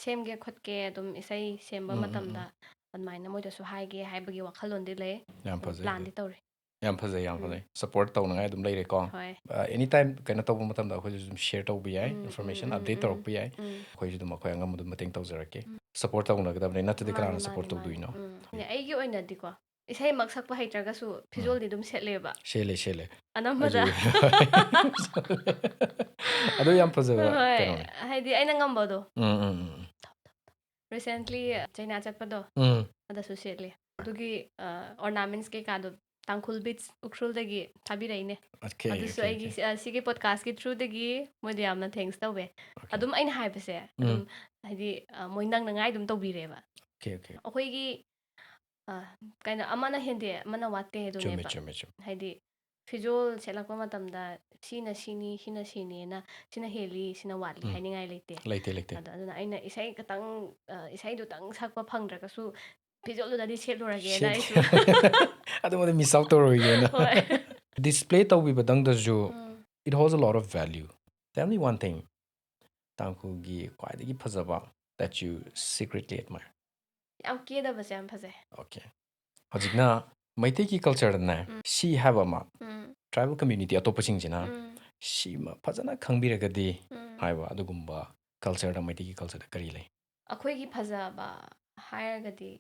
ꯁꯦꯝꯒꯦ ꯈꯣꯠꯀꯦ, ꯑꯗꯨꯝ ꯏꯁꯩ ꯁꯦꯝꯕ ꯎꯝ, ꯎꯝ, ꯃꯇꯝꯗ ꯎꯝ. ꯑꯗꯨꯃꯥꯏꯅ ꯃꯣꯏꯗꯁꯨ ꯍꯥꯏꯒꯦ ꯍꯥꯏꯕꯒꯤ ꯋꯥꯈꯜꯂꯣꯟꯗꯤ ꯂꯩ꯫ ꯌꯥꯝ ꯑꯗꯨꯝ ꯐꯖꯩ, ꯌꯥꯝ planꯗꯤ ꯐꯖꯩ. ꯇꯧꯔꯤ꯫ ꯌꯥꯝ ꯐꯖꯩ, ꯌꯥꯝ ꯎꯝ. ꯐꯖꯩ. Support ꯇꯧꯅꯉꯥꯏ ꯑꯗꯨꯝ ꯂꯩꯔꯦꯀꯣ꯫ ꯍꯣꯏ. ꯑ, anytime ꯀꯩꯅꯣ ꯇꯧꯕ ꯃꯇꯝꯗ ꯑꯩꯈꯣꯏꯁꯨ ꯑꯗꯨꯝ share ꯇꯧꯕ ꯌꯥꯏ, ꯎꯝ, ꯎꯝ, information ꯎꯝ, update ꯎꯝ, ꯇꯧꯔꯛꯄ ꯌꯥꯏ꯫ ꯎꯝ. ꯑꯩꯈꯣꯏꯁꯨ ꯑꯗꯨꯝ ꯑꯩꯈꯣꯏ ꯑꯉꯝꯕ ꯑꯗꯨꯝ ꯃꯇꯦꯡ ꯇꯧꯖꯔꯛꯀꯦ꯫ ꯎꯝ. Support ꯇꯧꯅꯒꯗꯕꯅꯤ, ꯅꯠꯇ꯭ꯔꯗꯤ ꯃꯥꯅꯦ, ꯀꯅꯥꯅ ꯃꯥꯅꯦ, support ꯃꯥꯅꯦ. ꯇꯧꯗꯣꯏꯅꯣ? ꯎꯝ. ꯅꯦ, ꯑꯩꯒꯤ ꯑꯣꯏꯅꯗꯤꯀꯣ, ꯏꯁꯩꯃꯛ ꯁꯛꯄ ꯍꯩꯇ꯭ꯔꯒꯁꯨ ꯎꯝ. ꯐꯤꯖꯣꯜꯗꯤ ꯑꯗꯨꯝ ꯁꯦꯠꯂꯦꯕ꯫ ꯁꯦꯠꯂꯦ, ꯁꯦꯠꯂꯦ. ꯑꯅꯝꯕꯗ꯫ ꯑꯩꯁꯨ ꯑꯗꯨ ꯌꯥꯝ ꯐꯖꯕ ꯍꯣꯏ, ꯀꯩꯅꯣꯅꯦ. ꯍꯥꯏꯗꯤ ꯑꯩꯅ ꯉꯝꯕꯗꯣ꯫ ꯎꯝ, ꯎꯝ, ꯎꯝ. Recently ꯆꯩꯅꯥ ꯆꯠꯄꯗꯣ, ꯎꯝ. ꯑꯗꯁꯨ ꯁꯦꯠꯂꯦ꯫ ꯑꯗꯨꯒꯤ, ꯑ, ornaments ꯀꯩꯀꯥꯗꯣ ꯇꯥꯡꯈꯨꯜ Beats ꯎꯈ꯭ꯔꯨꯜꯗꯒꯤ ꯊꯥꯕꯤꯔꯛꯏꯅꯦ꯫ Okay, ꯑꯗꯨꯁꯨ okay, ꯑꯩꯒꯤ okay. ꯁꯤ-, ꯑ, ꯁꯤꯒꯤ podcastꯀꯤ throughꯗꯒꯤ ꯃꯣꯏꯗ ꯌꯥꯝꯅ thanks ꯇꯧꯋꯦ꯫ Okay. ꯑꯗꯨꯝ ꯑꯩꯅ ꯍꯥꯏꯕꯁꯦ, ꯎꯝ. ꯑꯗꯨꯝ ꯍꯥꯏꯗꯤ, ꯑ, ꯃꯣꯏ ꯅꯪꯅꯉꯥꯏ ꯑꯗꯨꯝ ꯇꯧꯕꯤꯔꯦꯕ꯫ Okay, okay. ꯑꯩꯈꯣꯏꯒꯤ, ꯑ, ꯀꯩꯅꯣ, ꯑꯃꯅ ꯍꯦꯟꯗꯦ, ꯑꯃꯅ ꯋꯥꯠꯇꯦ ꯆꯨꯝꯃꯦ, ꯑꯗꯨꯅꯦꯕ꯫ ꯆꯨꯝꯃꯦ, ꯆꯨꯝꯃꯦ. ꯍꯥꯏꯗꯤ ꯐꯤꯖꯣꯜ ꯁꯦꯠꯂꯛꯄ ꯃꯇꯝꯗ ꯁꯤꯅ ꯁꯤꯅꯤ, ꯁꯤꯅ ꯁꯤꯅꯤꯅ, ꯁꯤꯅ ꯍꯦꯜꯂꯤ, ꯁꯤꯅ ꯋꯥꯠꯂꯤ ꯎꯝ. ꯍꯥꯏꯅꯤꯡꯉꯥꯏ ꯂꯩꯇꯦ꯫ ꯂꯩꯇꯦ, ꯂꯩꯇꯦ. ꯑꯗꯣ ꯑꯗꯨꯅ ꯑꯩꯅ ꯏꯁꯩ ꯈꯛꯇꯪ, ꯑ, ꯏꯁꯩꯗꯨꯇꯪ ꯁꯛꯄ ꯐꯪꯗ꯭ꯔꯒꯁꯨ, ꯐꯤꯖꯣꯜꯗꯨꯗꯗꯤ ꯁꯦꯠꯂꯨꯔꯒꯦꯅ ꯁꯦꯠ- ꯑꯩꯁꯨ ꯑꯗꯨꯃꯗꯤ miss out ꯇꯧꯔꯣꯏꯒꯦꯅ ꯍꯣꯏ display ꯇꯧꯕꯤꯕꯗꯪꯗꯁꯨ um. It holds a lot of value. Tell me one thing. ꯇꯥꯡꯈꯨꯜꯒꯤ ꯈ꯭ꯋꯥꯏꯗꯒꯤ ꯐꯖꯕ that you secretly admire. ꯌꯥꯝ ꯀꯦꯗꯕꯁꯦ ꯌꯥꯝ ꯐꯖꯩ. Okay. ꯍꯧꯖꯤꯛꯅ ꯃꯩꯇꯩꯒꯤ cultureꯗꯅꯦ ꯎꯝ. ꯁꯤ ꯍꯥꯏꯕ ꯑꯃ ꯎꯝ. tribal community ꯑꯇꯣꯞꯄꯁꯤꯡꯁꯤꯅ ꯎꯝ. ꯁꯤꯃ ꯐꯖꯅ ꯈꯪꯕꯤꯔꯒꯗꯤ ꯎꯝ. ꯍꯥꯏꯕ ꯑꯗꯨꯒꯨꯝꯕ cultureꯗ ꯃꯩꯇꯩꯒꯤ cultureꯗ ꯀꯔꯤ ꯂꯩ? ꯑꯩꯈꯣꯏꯒꯤ ꯐꯖꯕ ꯍꯥꯏꯔꯒꯗꯤ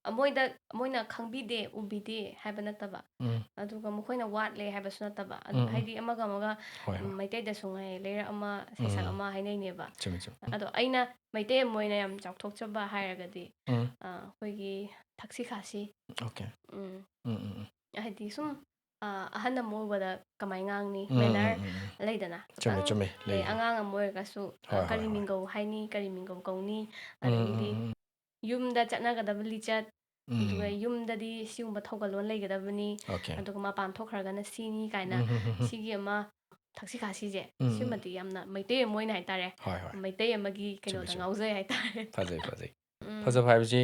ꯑ, ꯃꯣꯏꯗ ꯃꯣꯏꯅ ꯈꯪꯕꯤꯗꯦ ꯎꯕꯤꯗꯦ ꯍꯥꯏꯕ ꯅꯠꯇꯕ, ꯎꯝ. ꯑꯗꯨꯒ ꯃꯈꯣꯏꯅ ꯋꯥꯠꯂꯦ ꯍꯥꯏꯕꯁꯨ ꯅꯠꯇꯕ, ꯑꯗꯨ ꯎꯝ, ꯎꯝ. ꯍꯥꯏꯗꯤ ꯑꯃꯒ ꯑꯃꯒ ꯍꯣꯏ, ꯎꯝ, ꯍꯣꯏ. ꯃꯩꯇꯩꯗꯁꯨ ꯉꯥꯏ ꯂꯩꯔꯛ ꯑꯃ ꯁꯩꯁꯛ ꯎꯝ. ꯑꯃ ꯍꯥꯏꯅꯩꯅꯦꯕ. ꯆꯨꯝꯃꯤ, ꯆꯨꯝꯃꯤ. ꯑꯗꯣ ꯑꯩꯅ ꯃꯩꯇꯩ ꯑꯃ ꯑꯣꯏꯅ ꯌꯥꯝ ꯆꯥꯎꯊꯣꯛꯆꯕ ꯍꯥꯏꯔꯒꯗꯤ ꯎꯝ. ꯑ, ꯑꯩꯈꯣꯏꯒꯤ ꯊꯛꯁꯤ ꯈꯥꯁꯤ. Okay. ꯎꯝ. ꯎꯝ, ꯎꯝ, ꯎꯝ. ꯍꯥꯏꯗꯤ ꯁꯨꯝ ꯑ, ꯑꯍꯟ ꯑꯃ ꯑꯣꯏꯕꯗ ꯀꯃꯥꯏ ꯉꯥꯡꯅꯤ, ꯎꯝ, manner ꯎꯝ, ꯎꯝ, ꯎꯝ. ꯂꯩꯗꯅ ꯆꯨꯝꯃꯦ, ꯈꯤꯇꯪ. ꯆꯨꯝꯃꯦ. ꯑꯗꯩ ꯂꯩ. ꯑꯉꯥꯡ ꯑꯃ ꯑꯣꯏꯔꯒꯁꯨ ꯑ, ꯍꯣꯏ, ꯍꯣꯏ, ꯀꯔꯤ ꯍꯣꯏ. ꯃꯤꯡꯒꯧ ꯍꯥꯏꯅꯤ, ꯀꯔꯤ ꯃꯤꯡꯒꯧ ꯀꯧꯅꯤ, ꯎꯝ, ꯎꯝ, ꯑꯗꯒꯤꯗꯤ ꯎꯝ, ꯎꯝ. ꯌꯨꯝꯗ ꯆꯠꯅꯒꯗꯕ ꯂꯤꯆꯠ, ꯑꯗꯨꯒ ꯎꯝ. ꯌꯨꯝꯗꯗꯤ ꯁꯤꯒꯨꯝꯕ ꯊꯧꯒꯜꯂꯣꯟ ꯂꯩꯒꯗꯕꯅꯤ, Okay. ꯑꯗꯨꯒ ꯃꯄꯥꯟ ꯊꯣꯛꯈ꯭ꯔꯒꯅ ꯁꯤꯅꯤ ꯀꯥꯏꯅ ꯎꯝ, ꯎꯝ, ꯎꯝ, ꯎꯝ. ꯁꯤꯒꯤ ꯑꯃ ꯊꯛꯁꯤ ꯈꯥꯁꯤꯁꯦ, ꯎꯝ, ꯎꯝ. ꯁꯤꯃꯗꯤ ꯌꯥꯝꯅ ꯃꯩꯇꯩ ꯑꯃ ꯑꯣꯏꯅ ꯍꯥꯏꯇꯥꯔꯦ, ꯍꯣꯏ, ꯍꯣꯏ. ꯃꯩꯇꯩ ꯑꯃꯒꯤ ꯆꯨꯝꯃꯦ, ꯀꯩꯅꯣꯗ ꯆꯨꯝꯃꯦ. ꯉꯥꯎꯖꯩ ꯍꯥꯏꯇꯥꯔꯦ. ꯐꯖꯩ, ꯐꯖꯩ. ꯎꯝ. ꯐꯖꯕ ꯍꯥꯏꯕꯁꯤ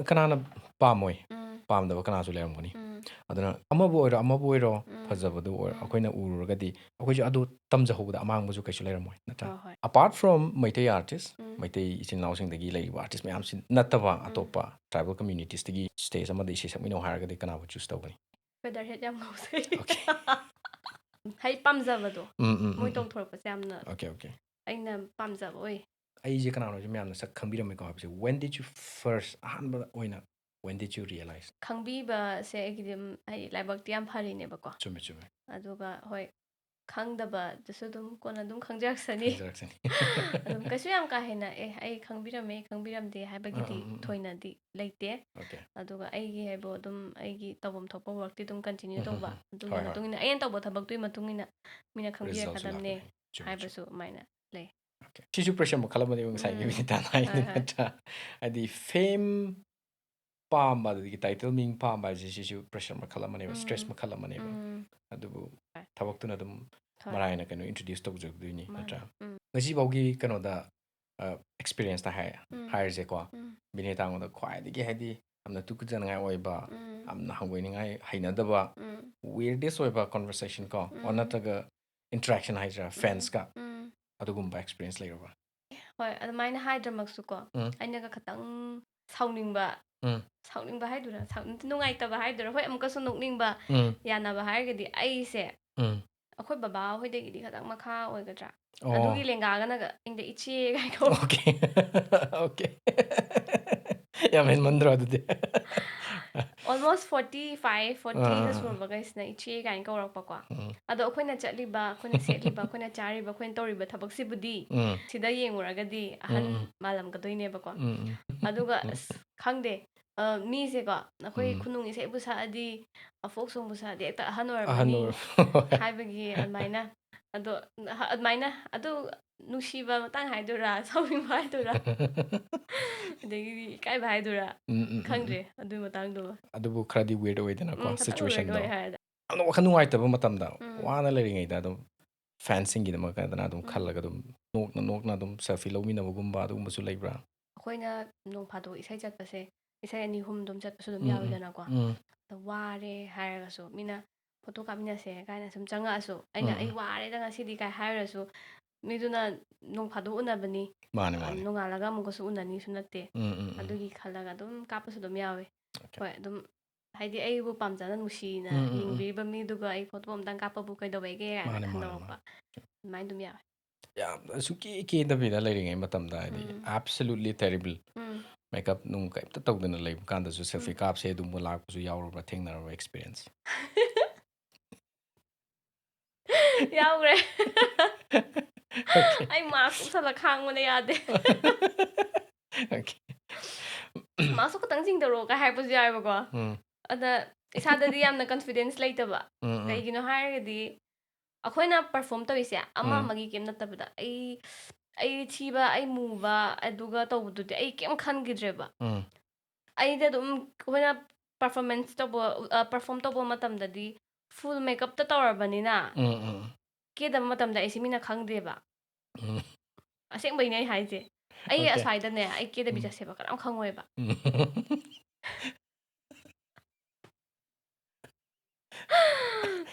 ꯀꯅꯥꯅ ꯄꯥꯝꯃꯣꯏ? ꯎꯝ. ꯄꯥꯝꯗꯕ ꯀꯅꯥꯁꯨ ꯂꯩꯔꯝꯒꯅꯤ. ꯎꯝ. ꯑꯗꯨꯅ ꯑꯃꯕꯨ ꯑꯣꯏꯔꯣ, ꯑꯃꯕꯨ ꯑꯣꯏꯔꯣ, ꯎꯝ. ꯐꯖꯕꯗꯨ ꯑꯣꯏꯔꯣ, ꯎꯝ. ꯑꯩꯈꯣꯏꯅ ꯎꯔꯨꯔꯒꯗꯤ ꯑꯩꯈꯣꯏꯁꯨ ꯑꯗꯨ ꯇꯝꯖꯍꯧꯕꯗ ꯑꯃꯥꯡꯕꯁꯨ ꯀꯩꯁꯨ ꯂꯩꯔꯝꯃꯣꯏ, ꯅꯠꯇ꯭ꯔꯥ? ꯍꯣꯏ, ꯍꯣꯏ. Apart from ꯃꯩꯇꯩ artist, ꯎꯝ. ꯃꯩꯇꯩ ꯏꯆꯤꯟ ꯏꯅꯥꯎꯁꯤꯡꯗꯒꯤ ꯂꯩꯔꯤꯕ artist ꯃꯌꯥꯝꯁꯤ ꯅꯠꯇꯕ ꯎꯝ. ꯑꯇꯣꯞꯄ tribal communitiesꯇꯒꯤ stage ꯑꯃꯗ ꯏꯁꯩ ꯁꯛꯃꯤꯟꯅꯧ ꯍꯥꯏꯔꯒꯗꯤ ꯀꯅꯥꯕꯨ choose ꯇꯧꯒꯅꯤ? Featherhead ꯌꯥꯝ ꯉꯥꯎꯖꯩ. Okay. ꯍꯥꯏ ꯄꯥꯝꯖꯕꯗꯣ, ꯎꯝ, ꯎꯝ, ꯃꯣꯏ ꯎꯝ, ꯎꯝ. ꯇꯧꯊꯣꯔꯛꯄꯁꯦ ꯌꯥꯝꯅ Okay, okay. ꯑꯩꯅ ꯄꯥꯝꯖꯕ ꯑꯣꯏ. ꯑꯩꯁꯦ ꯀꯅꯥꯅꯣꯁꯦ ꯃꯌꯥꯝꯅ ꯁꯛ ꯈꯪꯕꯤꯔꯝꯃꯦꯀꯣ ꯍꯥꯏꯕꯁꯦ, when did you first, ꯑꯍꯥꯟꯕ ꯑꯣꯏꯅ, when did you realize? ꯈꯪꯕꯤꯕꯁꯦ ꯑꯩꯒꯤꯗꯤ ꯑꯗꯨꯝ ꯍꯥꯏꯗꯤ ꯂꯥꯏꯕꯛꯇꯤ ꯌꯥꯝ ꯐꯔꯤꯅꯦꯕꯀꯣ. ꯆꯨꯝꯃꯦ, ꯆꯨꯝꯃꯦ. ꯑꯗꯨꯒ ꯍꯣꯏ, ꯈꯪꯗꯕꯗꯨꯁꯨ ꯑꯗꯨꯝ ꯀꯣꯟꯅ ꯑꯗꯨꯝ ꯈꯪꯖꯔꯛꯁꯅꯤ. ꯈꯪꯖꯔꯛꯁꯅꯤ. ꯑꯗꯨꯝ ꯀꯩꯁꯨ ꯌꯥꯝ ꯀꯥ ꯍꯦꯟꯅ "ꯑꯦ, ꯑꯩ ꯈꯪꯕꯤꯔꯝꯃꯦ, ꯈꯪꯕꯤꯔꯝꯗꯦ" ꯍꯥꯏꯕꯒꯤꯗꯤ ꯑꯥ, ꯎꯝ, ꯎꯝ, ꯎꯝ. ꯊꯣꯏꯅꯗꯤ ꯂꯩꯇꯦ꯫ Okay. ꯑꯗꯨꯒ ꯑꯩꯒꯤ ꯍꯥꯏꯕꯨ ꯑꯗꯨꯝ ꯑꯩꯒꯤ ꯇꯧꯐꯝ ꯊꯣꯛꯄ workꯇꯤ ꯑꯗꯨꯝ continue ꯎꯝ, ꯎꯝ, ꯇꯧꯕ꯫ ꯎꯝ. ꯑꯗꯨꯒꯤ ꯍꯣꯏ, ꯍꯣꯏ. ꯃꯇꯨꯡ ꯏꯟꯅ ꯑꯩꯅ ꯇꯧꯕ ꯊꯕꯛꯇꯨꯒꯤ ꯃꯇꯨꯡ ꯏꯟꯅ ꯃꯤꯅ Resultꯁꯨ ꯈꯪꯕꯤꯔꯛꯀꯗꯕꯅꯦ ꯂꯥꯛꯀꯅꯤ. ꯆꯨꯝꯃꯦ, ꯆꯨꯝꯃꯦ. ꯍꯥꯏꯕꯁꯨ ꯑꯗꯨꯃꯥꯏꯅ ꯂꯩ꯫ Okay. ꯁꯤꯁꯨ pressure ꯃꯈꯜ ꯑꯃꯅꯦꯕ ꯉꯁꯥꯏꯒꯤ ꯎꯝ. ꯕꯤꯅꯤꯇꯥꯅ ꯍꯥꯏꯗꯣ, ꯍꯣꯏ, ꯍꯣꯏ. ꯅꯠꯇ꯭ꯔꯥ? ꯍꯥꯏꯗꯤ fame ꯄꯥꯝꯕ, ꯑꯗꯒꯤ title ꯃꯤꯡ ꯄꯥꯝꯕ ꯍꯥꯏꯁꯦ ꯁꯤꯁꯨ pressure ꯃꯈꯜ ꯑꯃꯅꯦꯕ, stress ꯎꯝ. ꯃꯈꯜ ꯑꯃꯅꯦꯕ꯫ ꯎꯝ. ꯑꯗꯨꯕꯨ ꯍꯣꯏ. ꯊꯕꯛꯇꯨꯅ ꯑꯗꯨꯝ ꯍꯣꯏ. ꯃꯔꯥꯏꯅ ꯀꯩꯅꯣ introduce ꯇꯧꯖꯗꯣꯏꯅꯤ, ꯃꯥꯅꯦ. ꯅꯠꯇ꯭ꯔꯥ? ꯎꯝ. ꯉꯁꯤꯐꯥꯎꯒꯤ ꯀꯩꯅꯣꯗ ꯑꯦꯛꯁꯄꯤꯔꯤꯌꯦꯟꯁꯇ ꯍꯥꯏ ꯎꯝ. ꯍꯥꯏꯔꯁꯦꯀꯣ ꯎꯝ. ꯕꯤꯅꯤꯇꯥꯉꯣꯟꯗ ꯈ꯭ꯋꯥꯏꯗꯒꯤ ꯍꯥꯏꯗꯤ ꯌꯥꯝꯅ ꯇꯨꯀꯠꯆꯅꯤꯡꯉꯥꯏ ꯑꯣꯏꯕ ꯎꯝ. ꯌꯥꯝꯅ ꯍꯪꯒꯣꯏꯅꯤꯡꯉꯥꯏ ꯍꯩꯅꯗꯕ ꯎꯝ. weirdest ꯑꯣꯏꯕ ꯀꯣꯟꯚꯔꯁꯦꯁꯟ ꯀꯣ or ꯎꯝ. ꯅꯠꯇ꯭ꯔꯒ ꯏꯟꯇꯔꯦꯛꯁꯟ ꯍꯥꯏꯁꯤꯔꯥ ꯐ꯭ꯔꯦꯟꯁꯀ ꯎꯝ. ꯑꯗꯨꯒꯨꯝꯕ ꯑꯦꯛꯁꯄꯤꯔꯤꯌꯦꯟꯁ ꯂꯩꯔꯕ ꯍꯣꯏ, ꯑꯗꯨꯃꯥꯏꯅ ꯍꯥꯏꯗ꯭ꯔꯃꯛꯁꯨꯀꯣ ꯎꯝ. ꯑꯩꯅꯒ ꯈꯇꯪ ꯁꯥꯎꯅꯤꯡꯕ ꯎꯝ. ꯁꯥꯎꯅꯤꯡꯕ ꯍꯥꯏꯗꯣꯏꯔꯥ ꯁꯥꯎ- ꯅꯨꯡꯉꯥꯏꯇꯕ ꯍꯥꯏꯗꯣꯏꯔꯥ ꯍꯣꯏ ꯑꯃꯨꯛꯀꯁꯨ ꯅꯣꯛꯅꯤꯡꯕ ꯎꯝ. ꯌꯥꯅꯕ ꯍꯥꯏꯔꯒꯗꯤ ꯑꯩꯁꯦ ꯎꯝ. ꯑꯩꯈꯣꯏ ꯕꯕꯥ ꯍꯣꯏꯗꯒꯤꯗꯤ ꯈꯇꯪ ꯃꯈꯥ ꯑꯣꯏꯒꯗ꯭ꯔꯥ ꯑꯣ. ꯑꯗꯨꯒꯤ ꯂꯦꯡꯒꯥꯒꯅꯒ ꯑꯩꯉꯣꯟꯗ ꯏꯆꯦ ꯀꯥꯏ ꯀꯧ ꯑꯣꯀꯦ ꯑꯣꯀꯦ ꯌꯥꯝ ꯍꯦꯟꯃꯟꯗ꯭ꯔꯣ ꯑꯗꯨꯗꯤ almost forty five forty ꯑꯥ, ꯒ ꯑꯥ. ꯁꯨꯔꯕꯈꯩꯁꯤꯅ ꯏꯆꯦ ꯀꯥꯏꯅ ꯀꯧꯔꯛꯄꯀꯣ ꯎꯝ. ꯑꯗꯣ ꯑꯩꯈꯣꯏꯅ ꯆꯠꯂꯤꯕ ꯑꯩꯈꯣꯏꯅ ꯁꯦꯠꯂꯤꯕ ꯑꯩꯈꯣꯏꯅ ꯆꯥꯔꯤꯕ ꯑꯩꯈꯣꯏꯅ ꯇꯧꯔꯤꯕ ꯊꯕꯛꯁꯤꯕꯨꯗꯤ ꯎꯝ. ꯁꯤꯗ ꯌꯦꯡꯉꯨꯔꯒꯗꯤ ꯑꯍꯟ ꯎꯝ, ꯎꯝ. ꯃꯥꯜꯂꯝꯒꯗꯣꯏꯅꯦꯕꯀꯣ ꯎꯝ, ꯎꯝ. ꯑꯗꯨꯒ ꯑꯁ ꯈꯪꯗꯦ ꯑ, ꯃꯤꯁꯦꯀꯣ ꯑꯩꯈꯣꯏ ꯎꯝ. ꯈꯨꯅꯨꯡ ꯏꯁꯩꯕꯨ ꯁꯛꯑꯗꯤ ꯐꯣꯛ ꯁꯣꯡꯕꯨ ꯁꯛꯑꯗꯤ ꯍꯦꯛꯇ ꯑꯍꯟ ꯑꯍꯟ ꯑꯣꯏꯔꯝꯃꯅꯤ ꯑꯣꯏꯔ- ꯍꯥꯏꯕꯒꯤ ꯑꯗꯨꯃꯥꯏꯅ ꯑꯗꯣ ꯑꯗꯨꯃꯥꯏꯅ ꯑꯗꯨ ꯅꯨꯡꯁꯤꯕ ꯃꯇꯥꯡ ꯍꯥꯏꯗꯣꯏꯔꯥ ꯁꯥꯎꯅꯤꯡꯕ ꯍꯥꯏꯗꯣꯏꯔꯥ ꯑꯗꯒꯤꯗꯤ ꯏꯀꯥꯏꯕ ꯍꯥꯏꯗꯣꯏꯔꯥ ꯎꯝ, ꯎꯝ, ꯎꯝ, ꯈꯪꯗ꯭ꯔꯦ ꯎꯝ. ꯑꯗꯨꯒꯤ ꯃꯇꯥꯡꯗꯨꯃ ꯑꯗꯨꯕꯨ ꯈꯔꯗꯤ weird ꯑꯣꯏꯗꯅꯀꯣ ꯎꯝ, ꯈꯇꯪ weird ꯁꯤꯆꯨꯋꯦꯁꯟꯗꯣ ꯑꯣꯏ ꯍꯥꯏꯔꯗ ꯌꯥꯝꯅ ꯋꯥꯈꯜ ꯅꯨꯡꯉꯥꯏꯇꯕ ꯃꯇꯝꯗ ꯎꯝ. ꯋꯥꯅ ꯂꯩꯔꯤꯉꯩꯗ ꯑꯗꯨꯝ ꯐꯦꯟꯁꯤꯡꯒꯤꯗꯃꯛꯇ ꯑꯗꯨꯝ ꯎꯝ. ꯈꯜꯂꯒ ꯑꯗꯨꯝ ꯅꯣꯛꯅ ꯅꯣꯛꯅ ꯑꯗꯨꯝ ꯁꯦꯜꯐꯤ ꯂꯧꯃꯤꯟꯅꯕꯒꯨꯝꯕ ꯑꯗꯨꯒꯨꯝꯕꯁꯨ ꯂꯩꯕ꯭ꯔꯥ ꯑꯩꯈꯣꯏꯅ ꯅꯣꯡ ꯐꯥꯗꯣꯛ ꯏꯁꯩ ꯆꯠꯄꯁꯦ ꯏꯁꯩ ꯑꯅꯤ ꯑꯍꯨꯝ ꯑꯗꯨꯝ ꯆꯠꯄꯁꯨ ꯑꯗꯨꯝ ꯎꯝ, ꯎꯝ. ꯌꯥꯎꯋꯤꯗꯅꯀꯣ ꯎꯝ. ꯑꯗꯣ ꯋꯥꯔꯦ ꯍꯥꯏꯔꯒꯁꯨ ꯃꯤꯅ ꯐꯣꯇꯣ ꯀꯥꯞꯃꯤꯟꯅꯁꯦ ꯀꯥꯏꯅ ꯁꯨꯝ ꯆꯪꯉꯛꯑꯁꯨ ꯑꯩꯅ ꯎꯝ, ꯑꯩ ꯎꯝ. ꯋꯥꯔꯦꯗ ꯉꯁꯤꯗꯤ ꯀꯥꯏ ꯍꯥꯏꯔꯁꯨ ꯃꯤꯗꯨꯅ ꯅꯣꯡ ꯐꯥꯗꯣꯛ ꯎꯅꯕꯅꯤ ꯃꯥꯅꯦ ꯑ, ꯃꯥꯅꯦ ꯅꯣꯡꯉꯥꯜꯂꯒ ꯑꯃꯨꯛꯀꯁꯨ ꯎꯅꯅꯤꯁꯨ ꯅꯠꯇꯦ ꯎꯝ, ꯎꯝ, ꯎꯝ. ꯑꯗꯨꯒꯤ ꯈꯜꯂꯒ ꯑꯗꯨꯝ ꯀꯥꯞꯄꯁꯨ ꯑꯗꯨꯝ ꯌꯥꯎꯋꯦ Okay. ꯍꯣꯏ ꯑꯗꯨꯝ ꯍꯥꯏꯗꯤ ꯑꯩꯕꯨ ꯄꯥꯝꯖꯅ ꯅꯨꯡꯁꯤꯅ ꯎꯝ, ꯎꯝ, ꯎꯝ. ꯌꯦꯡꯕꯤꯔꯤꯕ ꯃꯤꯗꯨꯒ ꯑꯩ ꯐꯣꯇꯣ ꯑꯝꯇꯪ ꯀꯥꯞꯄꯕꯨ ꯀꯩꯗꯧꯋꯦꯒꯦ ꯀꯥꯏꯅ ꯃꯥꯅꯦ, ꯃꯥꯅꯦ, ꯈꯟꯗꯣꯔꯛꯄ ꯃꯥꯅꯦ. ꯑꯗꯨꯃꯥꯏꯅ ꯑꯗꯨꯝ ꯌꯥꯎꯋꯦ ꯌꯥꯝꯅ ꯁꯨꯡꯀꯦ ꯀꯦꯗꯕꯤꯗ ꯂꯩꯔꯤꯉꯩ ꯃꯇꯝꯗ ꯍꯥꯏꯗꯤ ꯎꯝ. absolutely terrible ꯎꯝ. ꯃꯦꯀꯞ ꯅꯨꯡ ꯀꯩꯝꯇ ꯇꯧꯗꯅ ꯂꯩꯕ ꯀꯥꯟꯗꯁꯨ ꯁꯦꯜꯐꯤ ꯎꯝ. ꯀꯥꯞꯁꯦ ꯑꯗꯨꯝꯕ ꯂꯥꯛꯄꯁꯨ ꯌꯥꯎꯔꯕ꯭ꯔꯥ ꯊꯦꯡꯅꯔꯕ ꯑꯦꯛꯁꯄꯤꯔꯤꯌꯦꯟꯁ ꯌꯥꯎꯈ꯭ꯔꯦ ꯑꯩ ꯃꯥꯛꯁ ꯎꯞꯁꯜꯂ ꯈꯥꯡꯕꯅ ꯌꯥꯗꯦ ꯃꯥꯛꯁ ꯈꯛꯇꯪ ꯆꯤꯡꯊꯔꯛꯑꯣꯒ ꯍꯥꯏꯔꯛꯄꯁꯨ ꯌꯥꯎꯋꯦꯕꯀꯣ ꯎꯝ. ꯑꯗ ꯏꯁꯥꯗꯗꯤ ꯌꯥꯝꯅ ꯀꯟꯐꯤꯗꯦꯟꯁ ꯂꯩꯇꯕ ꯎꯝ, ꯎꯝ. ꯀꯩꯒꯤꯅꯣ ꯍꯥꯏꯔꯒꯗꯤ ꯑꯩꯈꯣꯏꯅ ꯄꯔꯐꯣꯝ ꯇꯧꯔꯤꯁꯦ ꯑꯃ ꯎꯝ. ꯑꯃꯒꯤ ꯀꯩꯝ ꯅꯠꯇꯕꯗ ꯑꯩ ꯑꯩ ꯊꯤꯕ ꯑꯩ ꯃꯨꯕ ꯑꯗꯨꯒ ꯇꯧꯕꯗꯨꯗꯤ ꯑꯩ ꯀꯩꯝ ꯈꯟꯈꯤꯗ꯭ꯔꯦꯕ ꯎꯝ. ꯑꯩꯗꯤ ꯑꯗꯨꯝ ꯑꯩꯈꯣꯏꯅ ꯄꯔꯐꯣꯔꯃꯦꯟꯁ ꯇꯧꯕ ꯄꯔꯐꯣꯝ ꯇꯧꯕ ꯃꯇꯝꯗꯗꯤ ꯐꯨꯜ ꯃꯦꯀꯞꯇ ꯇꯧꯔꯕꯅꯤꯅ ꯎꯝ, ꯎꯝ. ꯀꯦꯗꯕ ꯃꯇꯝꯗ ꯑꯩꯁꯦ ꯃꯤꯅ ꯈꯪꯗꯦꯕ ꯎꯝ. ꯑꯁꯦꯡꯕꯩꯅꯦ ꯑꯩ ꯍꯥꯏꯁꯦ꯫ ꯑꯩ Okay. ꯑꯁ꯭ꯋꯥꯏꯗꯅꯦ, ꯑꯩ ꯀꯦꯗꯕꯤ ꯎꯝ. ꯆꯠꯁꯦꯕ ꯀꯅꯥꯝ ꯈꯪꯉꯣꯏꯕ꯫ ꯎꯝ.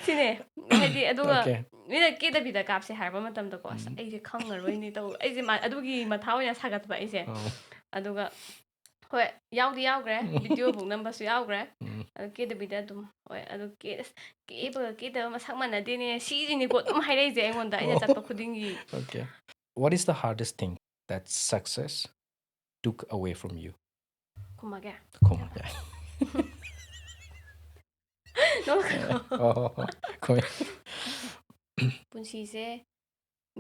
ꯁꯤꯅꯦ꯫ ꯍꯥꯏꯗꯤ ꯑꯗꯨꯒ Okay. ꯃꯤꯅ ꯀꯦꯗꯕꯤꯗ ꯀꯥꯞꯁꯦ ꯍꯥꯏꯔꯛꯄ ꯃꯇꯝꯗꯀꯣ, ꯑꯁ ꯎꯝ. ꯑꯩꯁꯦ ꯈꯪꯉꯔꯣꯏꯅꯦ ꯇꯧ, ꯑꯩꯁꯦ ꯃꯥ- ꯑꯗꯨꯒꯤ ꯃꯊꯥ ꯑꯣꯏꯅ ꯁꯥꯒꯠꯄ ꯑꯩꯁꯦ꯫ ꯑꯣ. ꯑꯗꯨꯒ ꯍꯣꯏ, ꯌꯥꯎꯗꯤ ꯌꯥꯎꯈ꯭ꯔꯦ, video book ꯅꯝꯕꯁꯨ ꯌꯥꯎꯈ꯭ꯔꯦ꯫ ꯎꯝ. ꯑꯗꯨ ꯀꯦꯗꯕꯤꯗ ꯑꯗꯨꯝ, ꯍꯣꯏ, ꯑꯗꯨ ꯀꯦ- ꯑꯁ, ꯀꯦꯕꯒ ꯀꯦꯗꯕ ꯃꯁꯛ ꯃꯥꯟꯅꯗꯦꯅꯦ, ꯁꯤꯁꯤꯅꯤꯀꯣ ꯑꯗꯨꯝ ꯍꯥꯏꯔꯛꯏꯁꯦ ꯑꯩꯉꯣꯟꯗ, ꯑꯩꯅ ꯆꯠꯄ ꯈꯨꯗꯤꯡꯒꯤ꯫ Okay. What is the hardest thing that success took away from you? ꯈꯨꯝꯃꯒꯦ꯫ ꯈꯨꯝꯃꯒꯦ꯫ ꯅꯣꯛꯀꯅꯣ꯫ ꯑꯣ, ꯍꯣ, ꯍꯣ. ꯈꯨꯝꯃꯦ. ꯄꯨꯟꯁꯤꯁꯦ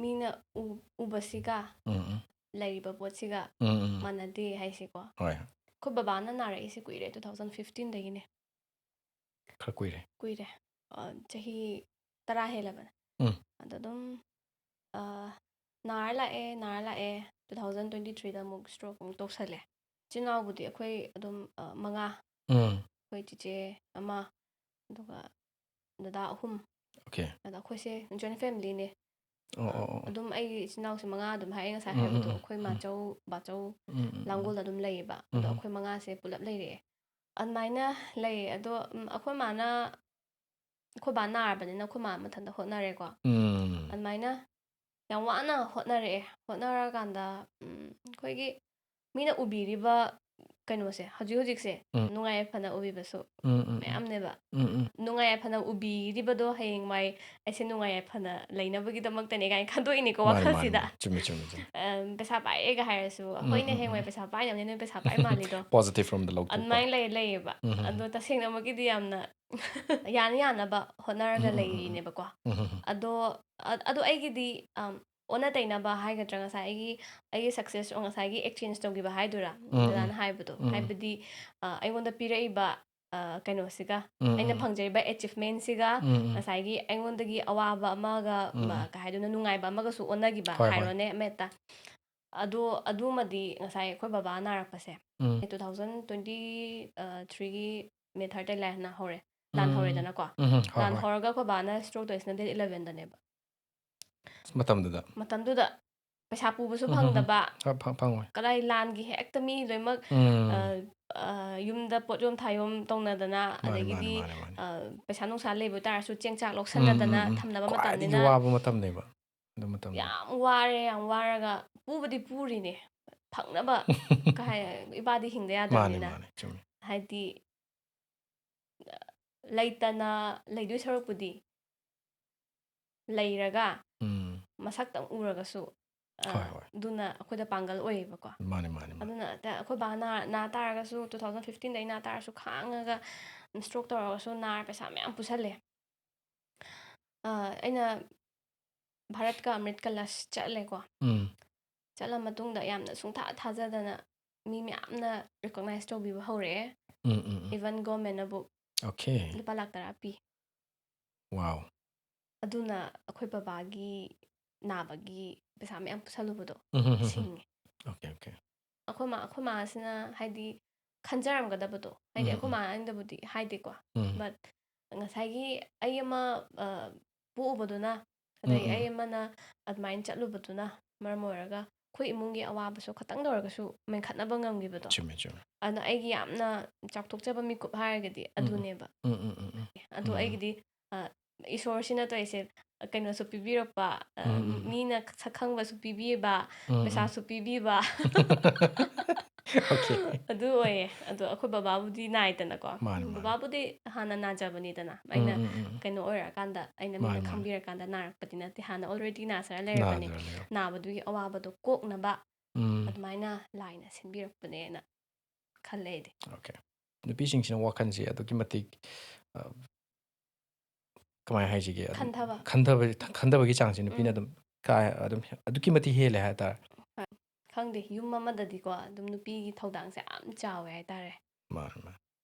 ꯃꯤꯅ ꯎ- ꯎꯕꯁꯤꯒ ꯎꯝ, ꯎꯝ. ꯂꯩꯔꯤꯕ ꯄꯣꯠꯁꯤꯒ ꯎꯝ, ꯎꯝ. ꯃꯥꯟꯅꯗꯦ ꯍꯥꯏꯁꯦꯀꯣ꯫ ꯍꯣꯏ. ꯑꯩꯈꯣꯏ ꯕꯕꯥꯅ ꯅꯥꯔꯛꯏꯁꯦ ꯀꯨꯏꯔꯦ, two thousand fifteen ꯗꯒꯤꯅꯦ꯫ ꯈꯔ ꯀꯨꯏꯔꯦ. ꯀꯨꯏꯔꯦ꯫ ꯑ, ꯆꯍꯤ ꯇꯔꯥ ꯍꯦꯜꯂꯕꯅꯦ꯫ ꯎꯝ. ꯑꯗꯣ ꯑꯗꯨꯝ, ꯑ, ꯅꯥꯔ ꯂꯥꯛꯑꯦ, ꯅꯥꯔ ꯂꯥꯛꯑꯦ꯫ Two thousand twenty three ꯗ ꯑꯃꯨꯛ stroke ꯑꯃꯨꯛ ꯇꯧꯁꯜꯂꯦ꯫ ꯏꯆꯤꯟ ꯏꯅꯥꯎꯕꯨꯗꯤ ꯑꯩꯈꯣꯏ ꯑꯗꯨꯝ, ꯑ, ꯃꯉꯥ꯫ ꯎꯝ. ꯑꯩꯈꯣꯏ ꯆꯤꯆꯦ ꯑꯃ, ꯑꯗꯨꯒ ꯗꯗꯥ ꯑꯍꯨꯝ꯫ Okay. ꯑꯗ ꯑꯩꯈꯣꯏꯁꯦ joint family ꯅꯦ꯫ ꯑꯣ, ꯑꯣ, ꯑꯣ. ꯑꯗꯨꯝ ꯑꯩꯒꯤ ꯏꯆꯤꯟ ꯏꯅꯥꯎꯁꯦ ꯃꯉꯥ ꯑꯗꯨꯝ ꯍꯥꯏ, ꯑꯩ ꯉꯁꯥꯏ ꯎꯝ, ꯎꯝ, ꯍꯥꯏꯕꯗꯣ, ꯎꯝ, ꯑꯩꯈꯣꯏ ꯎꯝ. ꯃꯥꯆꯧ, ꯕꯥꯆꯧ, ꯎꯝ, ꯎꯝ, ꯎꯝ. ꯂꯥꯡꯒꯣꯜꯗ ꯑꯗꯨꯝ ꯂꯩꯌꯦꯕ꯫ ꯑꯗꯣ ꯎꯝ. ꯑꯩꯈꯣꯏ ꯃꯉꯥꯁꯦ ꯄꯨꯂꯞ ꯂꯩꯔꯛꯑꯦ꯫ ꯑꯗꯨꯃꯥꯏꯅ ꯂꯩꯌꯦ꯫ ꯑꯗꯣ, ꯎꯝ, ꯑꯩꯈꯣꯏ ꯃꯥꯅ, ꯑꯩꯈꯣꯏ ꯕꯥ ꯅꯥꯔꯕꯅꯤꯅ ꯑꯩꯈꯣꯏ ꯃꯥ ꯃꯊꯟꯇ ꯍꯣꯠꯅꯔꯦꯀꯣ꯫ ꯎꯝ. ꯑꯗꯨꯃꯥꯏꯅ ꯌꯥꯝ ꯋꯥꯅ ꯍꯣꯠꯅꯔꯛꯑꯦ꯫ ꯍꯣꯠꯅꯔꯀꯥꯟꯗ, ꯎꯝ, ꯑꯩꯈꯣꯏꯒꯤ ꯃꯤꯅ ꯎꯕꯤꯔꯤꯕ ꯀꯩꯅꯣꯁꯦ, ꯍꯧꯖꯤꯛ ꯍꯧꯖꯤꯛꯁꯦ ꯎꯝ. ꯅꯨꯡꯉꯥꯏ ꯌꯥꯏꯐꯅ ꯎꯕꯤꯕꯁꯨ ꯎꯝ, ꯎꯝ, ꯎꯝ. ꯃꯌꯥꯝꯅꯦꯕ꯫ ꯎꯝ, ꯎꯝ. ꯅꯨꯡꯉꯥꯏ ꯌꯥꯏꯐꯅ ꯎꯕꯤꯔꯤꯕꯗꯣ ꯍꯌꯦꯡꯋꯥꯏ ꯑꯩꯁꯦ ꯅꯨꯡꯉꯥꯏ ꯌꯥꯏꯐꯅ ꯂꯩꯅꯕꯒꯤꯗꯃꯛꯇꯅꯦ ꯀꯥꯏꯅ ꯈꯟꯗꯣꯛꯏꯅꯤꯀꯣ ꯃꯥꯅꯦ, ꯃꯥꯅꯦ, ꯋꯥꯈꯜꯁꯤꯗ꯫ ꯃꯥꯅꯦ. ꯆꯨꯝꯃꯦ, ꯆꯨꯝꯃꯦ, ꯆꯨꯝꯃꯦ. ꯑꯝ, ꯄꯩꯁꯥ ꯄꯥꯏꯔꯦꯒ ꯍꯥꯏꯔꯁꯨ, ꯎꯝ, ꯑꯩꯈꯣꯏꯅ ꯎꯝ, ꯍꯌꯦꯡꯋꯥꯏ ꯎꯝ. ꯄꯩꯁꯥ ꯄꯥꯏꯅꯕꯅꯤꯅ ꯄꯩꯁꯥ ꯄꯥꯏ ꯃꯥꯜꯂꯤꯗꯣ꯫ Positive ꯔꯣꯝꯗ ꯂꯧꯊꯣꯛꯄ. ꯑꯗꯨꯃꯥꯏꯅ ꯂꯩ ꯂꯩꯌꯦꯕ꯫ ꯎꯝ, ꯎꯝ, ꯑꯗꯣ ꯎꯝ. ꯇꯁꯦꯡꯅꯃꯛꯀꯤꯗꯤ ꯌꯥꯝꯅ ꯌꯥꯅ ꯌꯥꯅꯕ ꯍꯣꯠꯅꯔꯒ ꯎꯝ, ꯎꯝ, ꯎꯝ, ꯎꯝ. ꯂꯩꯔꯤꯅꯦꯕꯀꯣ꯫ ꯎꯝ, ꯎꯝ, ꯎꯝ. ꯑꯗꯣ ꯑ- ꯑꯗꯣ ꯑꯩꯒꯤꯗꯤ, ꯑꯝ, ꯑꯣꯟꯅ ꯇꯩꯅꯕ ꯍꯥꯏꯒꯗ꯭ꯔꯥ, ꯉꯁꯥꯏꯒꯤ ꯑꯩꯒꯤ success, ꯉꯁꯥꯏꯒꯤ exchange ꯇꯧꯈꯤꯕ ꯍꯥꯏꯗꯣꯏꯔꯥ, ꯎꯝ, ꯎꯝ. ꯗꯗꯥꯅ ꯍꯥꯏꯕꯗꯣ, ꯎꯝ, ꯎꯝ. ꯍꯥꯏꯕꯗꯤ, ꯑ, ꯑꯩꯉꯣꯟꯗ ꯄꯤꯔꯛꯏꯕ, ꯑ, ꯀꯩꯅꯣꯁꯤꯒ, ꯎꯝ, ꯑꯩꯅ ꯎꯝ. ꯐꯪꯖꯔꯤꯕ achievement ꯁꯤꯒ, ꯎꯝ, ꯎꯝ. ꯉꯁꯥꯏꯒꯤ ꯑꯩꯉꯣꯟꯗꯒꯤ ꯑꯋꯥꯕ ꯑꯃꯒ, ꯎꯝ, ꯃ, ꯎꯝ. ꯀꯩ ꯍꯥꯏꯗꯣꯏꯅꯣ, ꯅꯨꯡꯉꯥꯏꯕ ꯑꯃꯒꯁꯨ ꯑꯣꯟꯅꯈꯤꯕ ꯍꯣꯏ, ꯍꯣꯏ. ꯍꯥꯏꯔꯣꯅꯦ, ꯑꯃꯍꯦꯛꯇ꯫ ꯑꯗꯣ ꯑꯗꯨꯃꯗꯤ ꯉꯁꯥꯏ ꯑꯩꯈꯣꯏ ꯕꯕꯥ ꯅꯥꯔꯛꯄꯁꯦ, ꯎꯝ. two thousand twenty three ꯒꯤ May third ꯗ ꯂꯥꯟ ꯍꯧꯔꯦ꯫ ꯂꯥꯟ ꯎꯝ. ꯍꯧꯔꯦꯗꯅꯀꯣ꯫ ꯎꯝ, ꯍꯣꯏ, ꯂꯥꯟ ꯍꯣꯏ. ꯍꯧꯔꯒ ꯑꯩꯈꯣꯏ ꯕꯥꯅ stroke ꯇꯧꯔꯤꯁꯤꯅ date eleven ꯗꯅꯦꯕ꯫ ꯃꯇꯝꯗꯨꯗ. ꯃꯇꯝꯗꯨꯗ ꯄꯩꯁꯥ ꯄꯨꯕꯁꯨ ꯎꯝ, ꯎꯝ, ꯐꯪꯗꯕ, ꯐ- ꯐ- ꯐꯪꯉꯣꯏ꯫ ꯀꯗꯥꯏ ꯂꯥꯟꯒꯤ ꯍꯦꯛꯇ ꯃꯤ ꯂꯣꯏꯅꯃꯛ ꯎꯝ, ꯑ, ꯑ, ꯌꯨꯝꯗ ꯄꯣꯠ ꯌꯣꯝ ꯊꯥꯌꯣꯝ ꯇꯧꯅꯗꯅ, ꯃꯥꯅꯦ, ꯃꯥꯅꯦ, ꯑꯗꯒꯤꯗꯤ ꯃꯥꯅꯦ, ꯃꯥꯅꯦ꯫ ꯑ, ꯄꯩꯁꯥ ꯅꯨꯡꯁꯥ ꯂꯩꯕ ꯇꯥꯔꯁꯨ ꯆꯦꯡ ꯆꯥꯛ ꯎꯝ, ꯂꯧꯁꯟꯅꯗꯅ ꯎꯝ, ꯎꯝ. ꯊꯝꯅꯕ ꯈ꯭ꯋꯥꯏꯗꯒꯤ ꯃꯇꯝꯅꯤꯅ ꯋꯥꯕ ꯃꯇꯝꯅꯦꯕ ꯑꯗꯨ ꯃꯇꯝꯗꯣ꯫ ꯌꯥꯝ ꯋꯥꯔꯦ, ꯌꯥꯝ ꯋꯥꯔꯒ ꯄꯨꯕꯗꯤ ꯄꯨꯔꯤꯅꯦ, ꯐꯪꯅꯕ ꯀꯩ ꯍꯥꯏ, ꯏꯄꯥꯗꯤ ꯍꯤꯡꯗ ꯃꯥꯅꯦ, ꯌꯥꯗꯕꯅꯤꯅ꯫ ꯃꯥꯅꯦ, ꯆꯨꯝꯃꯤ꯫ ꯍꯥꯏꯗꯤ, ꯂꯩꯇꯅ ꯂꯩꯗꯣꯏ ꯁꯔꯨꯛꯄꯨꯗꯤ ꯂꯩꯔꯒ ꯎꯝ, ꯃꯁꯛꯇꯪ ꯎꯔꯒꯁꯨ, ꯑ, ꯍꯣꯏ, ꯍꯣꯏ꯫ ꯑꯗꯨꯅ ꯑꯩꯈꯣꯏꯗ ꯄꯥꯡꯒꯜ ꯑꯣꯏꯌꯦꯕꯀꯣ꯫ ꯃꯥꯅꯦ, ꯃꯥꯅꯦ, ꯃꯥꯅꯦ꯫ ꯑꯗꯨꯅ ꯑꯇ-, ꯑꯩꯈꯣꯏ ꯕꯥ ꯅꯥ-, ꯅꯥ ꯇꯥꯔꯒꯁꯨ, two thousand fifteen ꯗꯩ ꯅꯥ ꯇꯥꯔꯁꯨ, ꯈꯥꯡꯉꯒ, stroke ꯇꯧꯔꯒꯁꯨ, ꯅꯥꯔ ꯄꯩꯁꯥ ꯃꯌꯥꯝ ꯄꯨꯁꯜꯂꯦ꯫ ꯑ, ꯑꯩꯅ ꯚꯥꯔꯠꯀ ꯑꯃ꯭ꯔꯤꯠ ꯀꯂꯁ ꯆꯠꯂꯦꯀꯣ꯫ ꯎꯝ, ꯆꯠꯂ ꯃꯇꯨꯡꯗ ꯌꯥꯝꯅ ꯁꯨꯡꯊꯥ ꯊꯥꯖꯗꯅ ꯃꯤ ꯃꯌꯥꯝꯅ recognize ꯇꯧꯕꯤꯕ ꯍꯧꯔꯛꯑꯦ꯫ ꯎꯝ, ꯎꯝ, ꯎꯝ. Even government ꯅꯕꯨ Okay. ꯂꯨꯄꯥ ꯂꯥꯛ ꯇꯔꯥ ꯄꯤ꯫ Wow. ꯑꯗꯨꯅ ꯑꯩꯈꯣꯏ ꯕꯕꯥꯒꯤ ꯅꯥꯕꯒꯤ ꯄꯩꯁꯥ ꯃꯌꯥꯝ ꯄꯨꯁꯜꯂꯨꯕꯗꯣ ꯎꯝ, ꯎꯝ, ꯎꯝ, ꯎꯝ. ꯁꯤꯡꯉꯦ꯫ Okay, okay. ꯑꯩꯈꯣꯏ ꯃꯥ, ꯑꯩꯈꯣꯏ ꯃꯥꯁꯤꯅ ꯍꯥꯏꯗꯤ ꯈꯟꯖꯔꯝꯒꯗꯕꯗꯣ, ꯍꯥꯏꯗꯤ ꯎꯝ, ꯑꯩꯈꯣꯏ ꯎꯝ. ꯃꯥ ꯑꯩꯉꯣꯟꯗꯕꯨꯗꯤ ꯍꯥꯏꯗꯦꯀꯣ, ꯎꯝ. but ꯉꯁꯥꯏꯒꯤ ꯑꯩ ꯑꯃ, ꯑ, ꯄꯣꯛꯎꯕꯗꯨꯅ, ꯑꯗꯩ ꯎꯝ, ꯎꯝ. ꯑꯩ ꯑꯃꯅ ꯑꯗꯨꯃꯥꯏꯅ ꯆꯠꯂꯨꯕꯗꯨꯅ ꯃꯔꯝ ꯑꯣꯏꯔꯒ ꯑꯩꯈꯣꯏ ꯏꯃꯨꯡꯒꯤ ꯑꯋꯥꯕꯁꯨ ꯈꯇꯪꯗ ꯑꯣꯏꯔꯒꯁꯨ ꯃꯦꯟꯈꯠꯅꯕ ꯉꯝꯈꯤꯕꯗꯣ꯫ ꯆꯨꯝꯃꯦ, ꯆꯨꯝꯃꯦ. ꯑꯗꯨꯅ ꯑꯩꯒꯤ ꯌꯥꯝꯅ ꯆꯥꯎꯊꯣꯛꯆꯕ ꯃꯤꯀꯨꯞ ꯍꯥꯏꯔꯒꯗꯤ ꯎꯝ, ꯎꯝ. ꯑꯗꯨꯅꯦꯕ꯫ ꯎꯝ, ꯎꯝ, ꯎꯝ, ꯎꯝ. ꯑꯗꯣ ꯎꯝ. ꯑꯩꯒꯤꯗꯤ, ꯑ, ꯏꯁꯣꯔꯁꯤꯅ ꯇꯧꯔꯤꯁꯦ, ꯀꯩꯅꯣꯁꯨ ꯄꯤꯕꯤꯔꯛꯄ, ꯑ, ꯎꯝ, ꯎꯝ. ꯃꯤꯅ ꯁꯛ ꯈꯪꯕꯁꯨ ꯄꯤꯕꯤꯕ, ꯎꯝ, ꯎꯝ. ꯄꯩꯁꯥꯁꯨ ꯄꯤꯕꯤꯕ꯫ Okay. ꯑꯗꯨ ꯑꯣꯏꯌꯦ꯫ ꯑꯗꯣ ꯑꯩꯈꯣꯏ ꯕꯕꯥꯕꯨꯗꯤ ꯅꯥꯏꯗꯅꯀꯣ꯫ ꯃꯥꯅꯦ, ꯃꯥꯅꯦ. ꯕꯕꯥꯕꯨꯗꯤ ꯍꯥꯟꯅ ꯅꯥꯖꯕꯅꯤꯗꯅ꯫ ꯎꯝ, ꯑꯩꯅ ꯎꯝ, ꯎꯝ. ꯀꯩꯅꯣ ꯑꯣꯏꯔꯀꯥꯟꯗ, ꯑꯩꯅ ꯃꯥꯅꯦ, ꯃꯤꯅ ꯃꯥꯅꯦ. ꯈꯪꯕꯤꯔꯀꯥꯟꯗ ꯅꯥꯔꯛꯄꯗꯤ ꯅꯠꯇꯦ꯫ ꯍꯥꯟꯅ already ꯅꯥꯖꯔ ꯂꯩꯔꯕꯅꯦ꯫ ꯅꯥꯖꯔ ꯂꯩꯔꯕ. ꯅꯥꯕꯗꯨꯒꯤ ꯑꯋꯥꯕꯗꯣ ꯀꯣꯛꯅꯕ ꯎꯝ. ꯑꯗꯨꯃꯥꯏꯅ ꯂꯥꯏꯅ ꯁꯤꯟꯕꯤꯔꯛꯄꯅꯦꯅ ꯈꯜꯂꯦ ꯑꯩꯗꯤ꯫ Okay. ꯅꯨꯄꯤꯁꯤꯡꯁꯤꯅ ꯋꯥꯈꯜꯁꯦ ꯑꯗꯨꯛꯀꯤ ꯃꯇꯤꯛ, ꯑ, ꯀꯃꯥꯏ ꯍꯥꯏꯁꯤꯒꯦ? ꯑꯗꯨꯝ ꯈꯟꯊꯕ꯫ ꯈꯟꯊꯕ, ꯈꯟꯊꯕꯒꯤ ꯆꯥꯡꯁꯦ ꯅꯨꯄꯤꯅ ꯎꯝ. ꯑꯗꯨꯝ ꯀꯥ-, ꯑꯗꯨꯝ ꯑꯗꯨꯛꯀꯤ ꯃꯇꯤꯛ ꯍꯦꯜꯂꯦ ꯍꯥꯏꯇꯥꯔꯦ. ꯈꯪꯗꯦ, ꯌꯨꯝ ꯑꯃꯗꯗꯤꯀꯣ, ꯑꯗꯨꯝ ꯅꯨꯄꯤꯒꯤ ꯊꯧꯗꯥꯡꯁꯦ ꯌꯥꯝ ꯆꯥꯎꯋꯦ ꯍꯥꯏꯇꯥꯔꯦ꯫ ꯃꯥꯅꯦ, ꯃꯥꯅꯦ.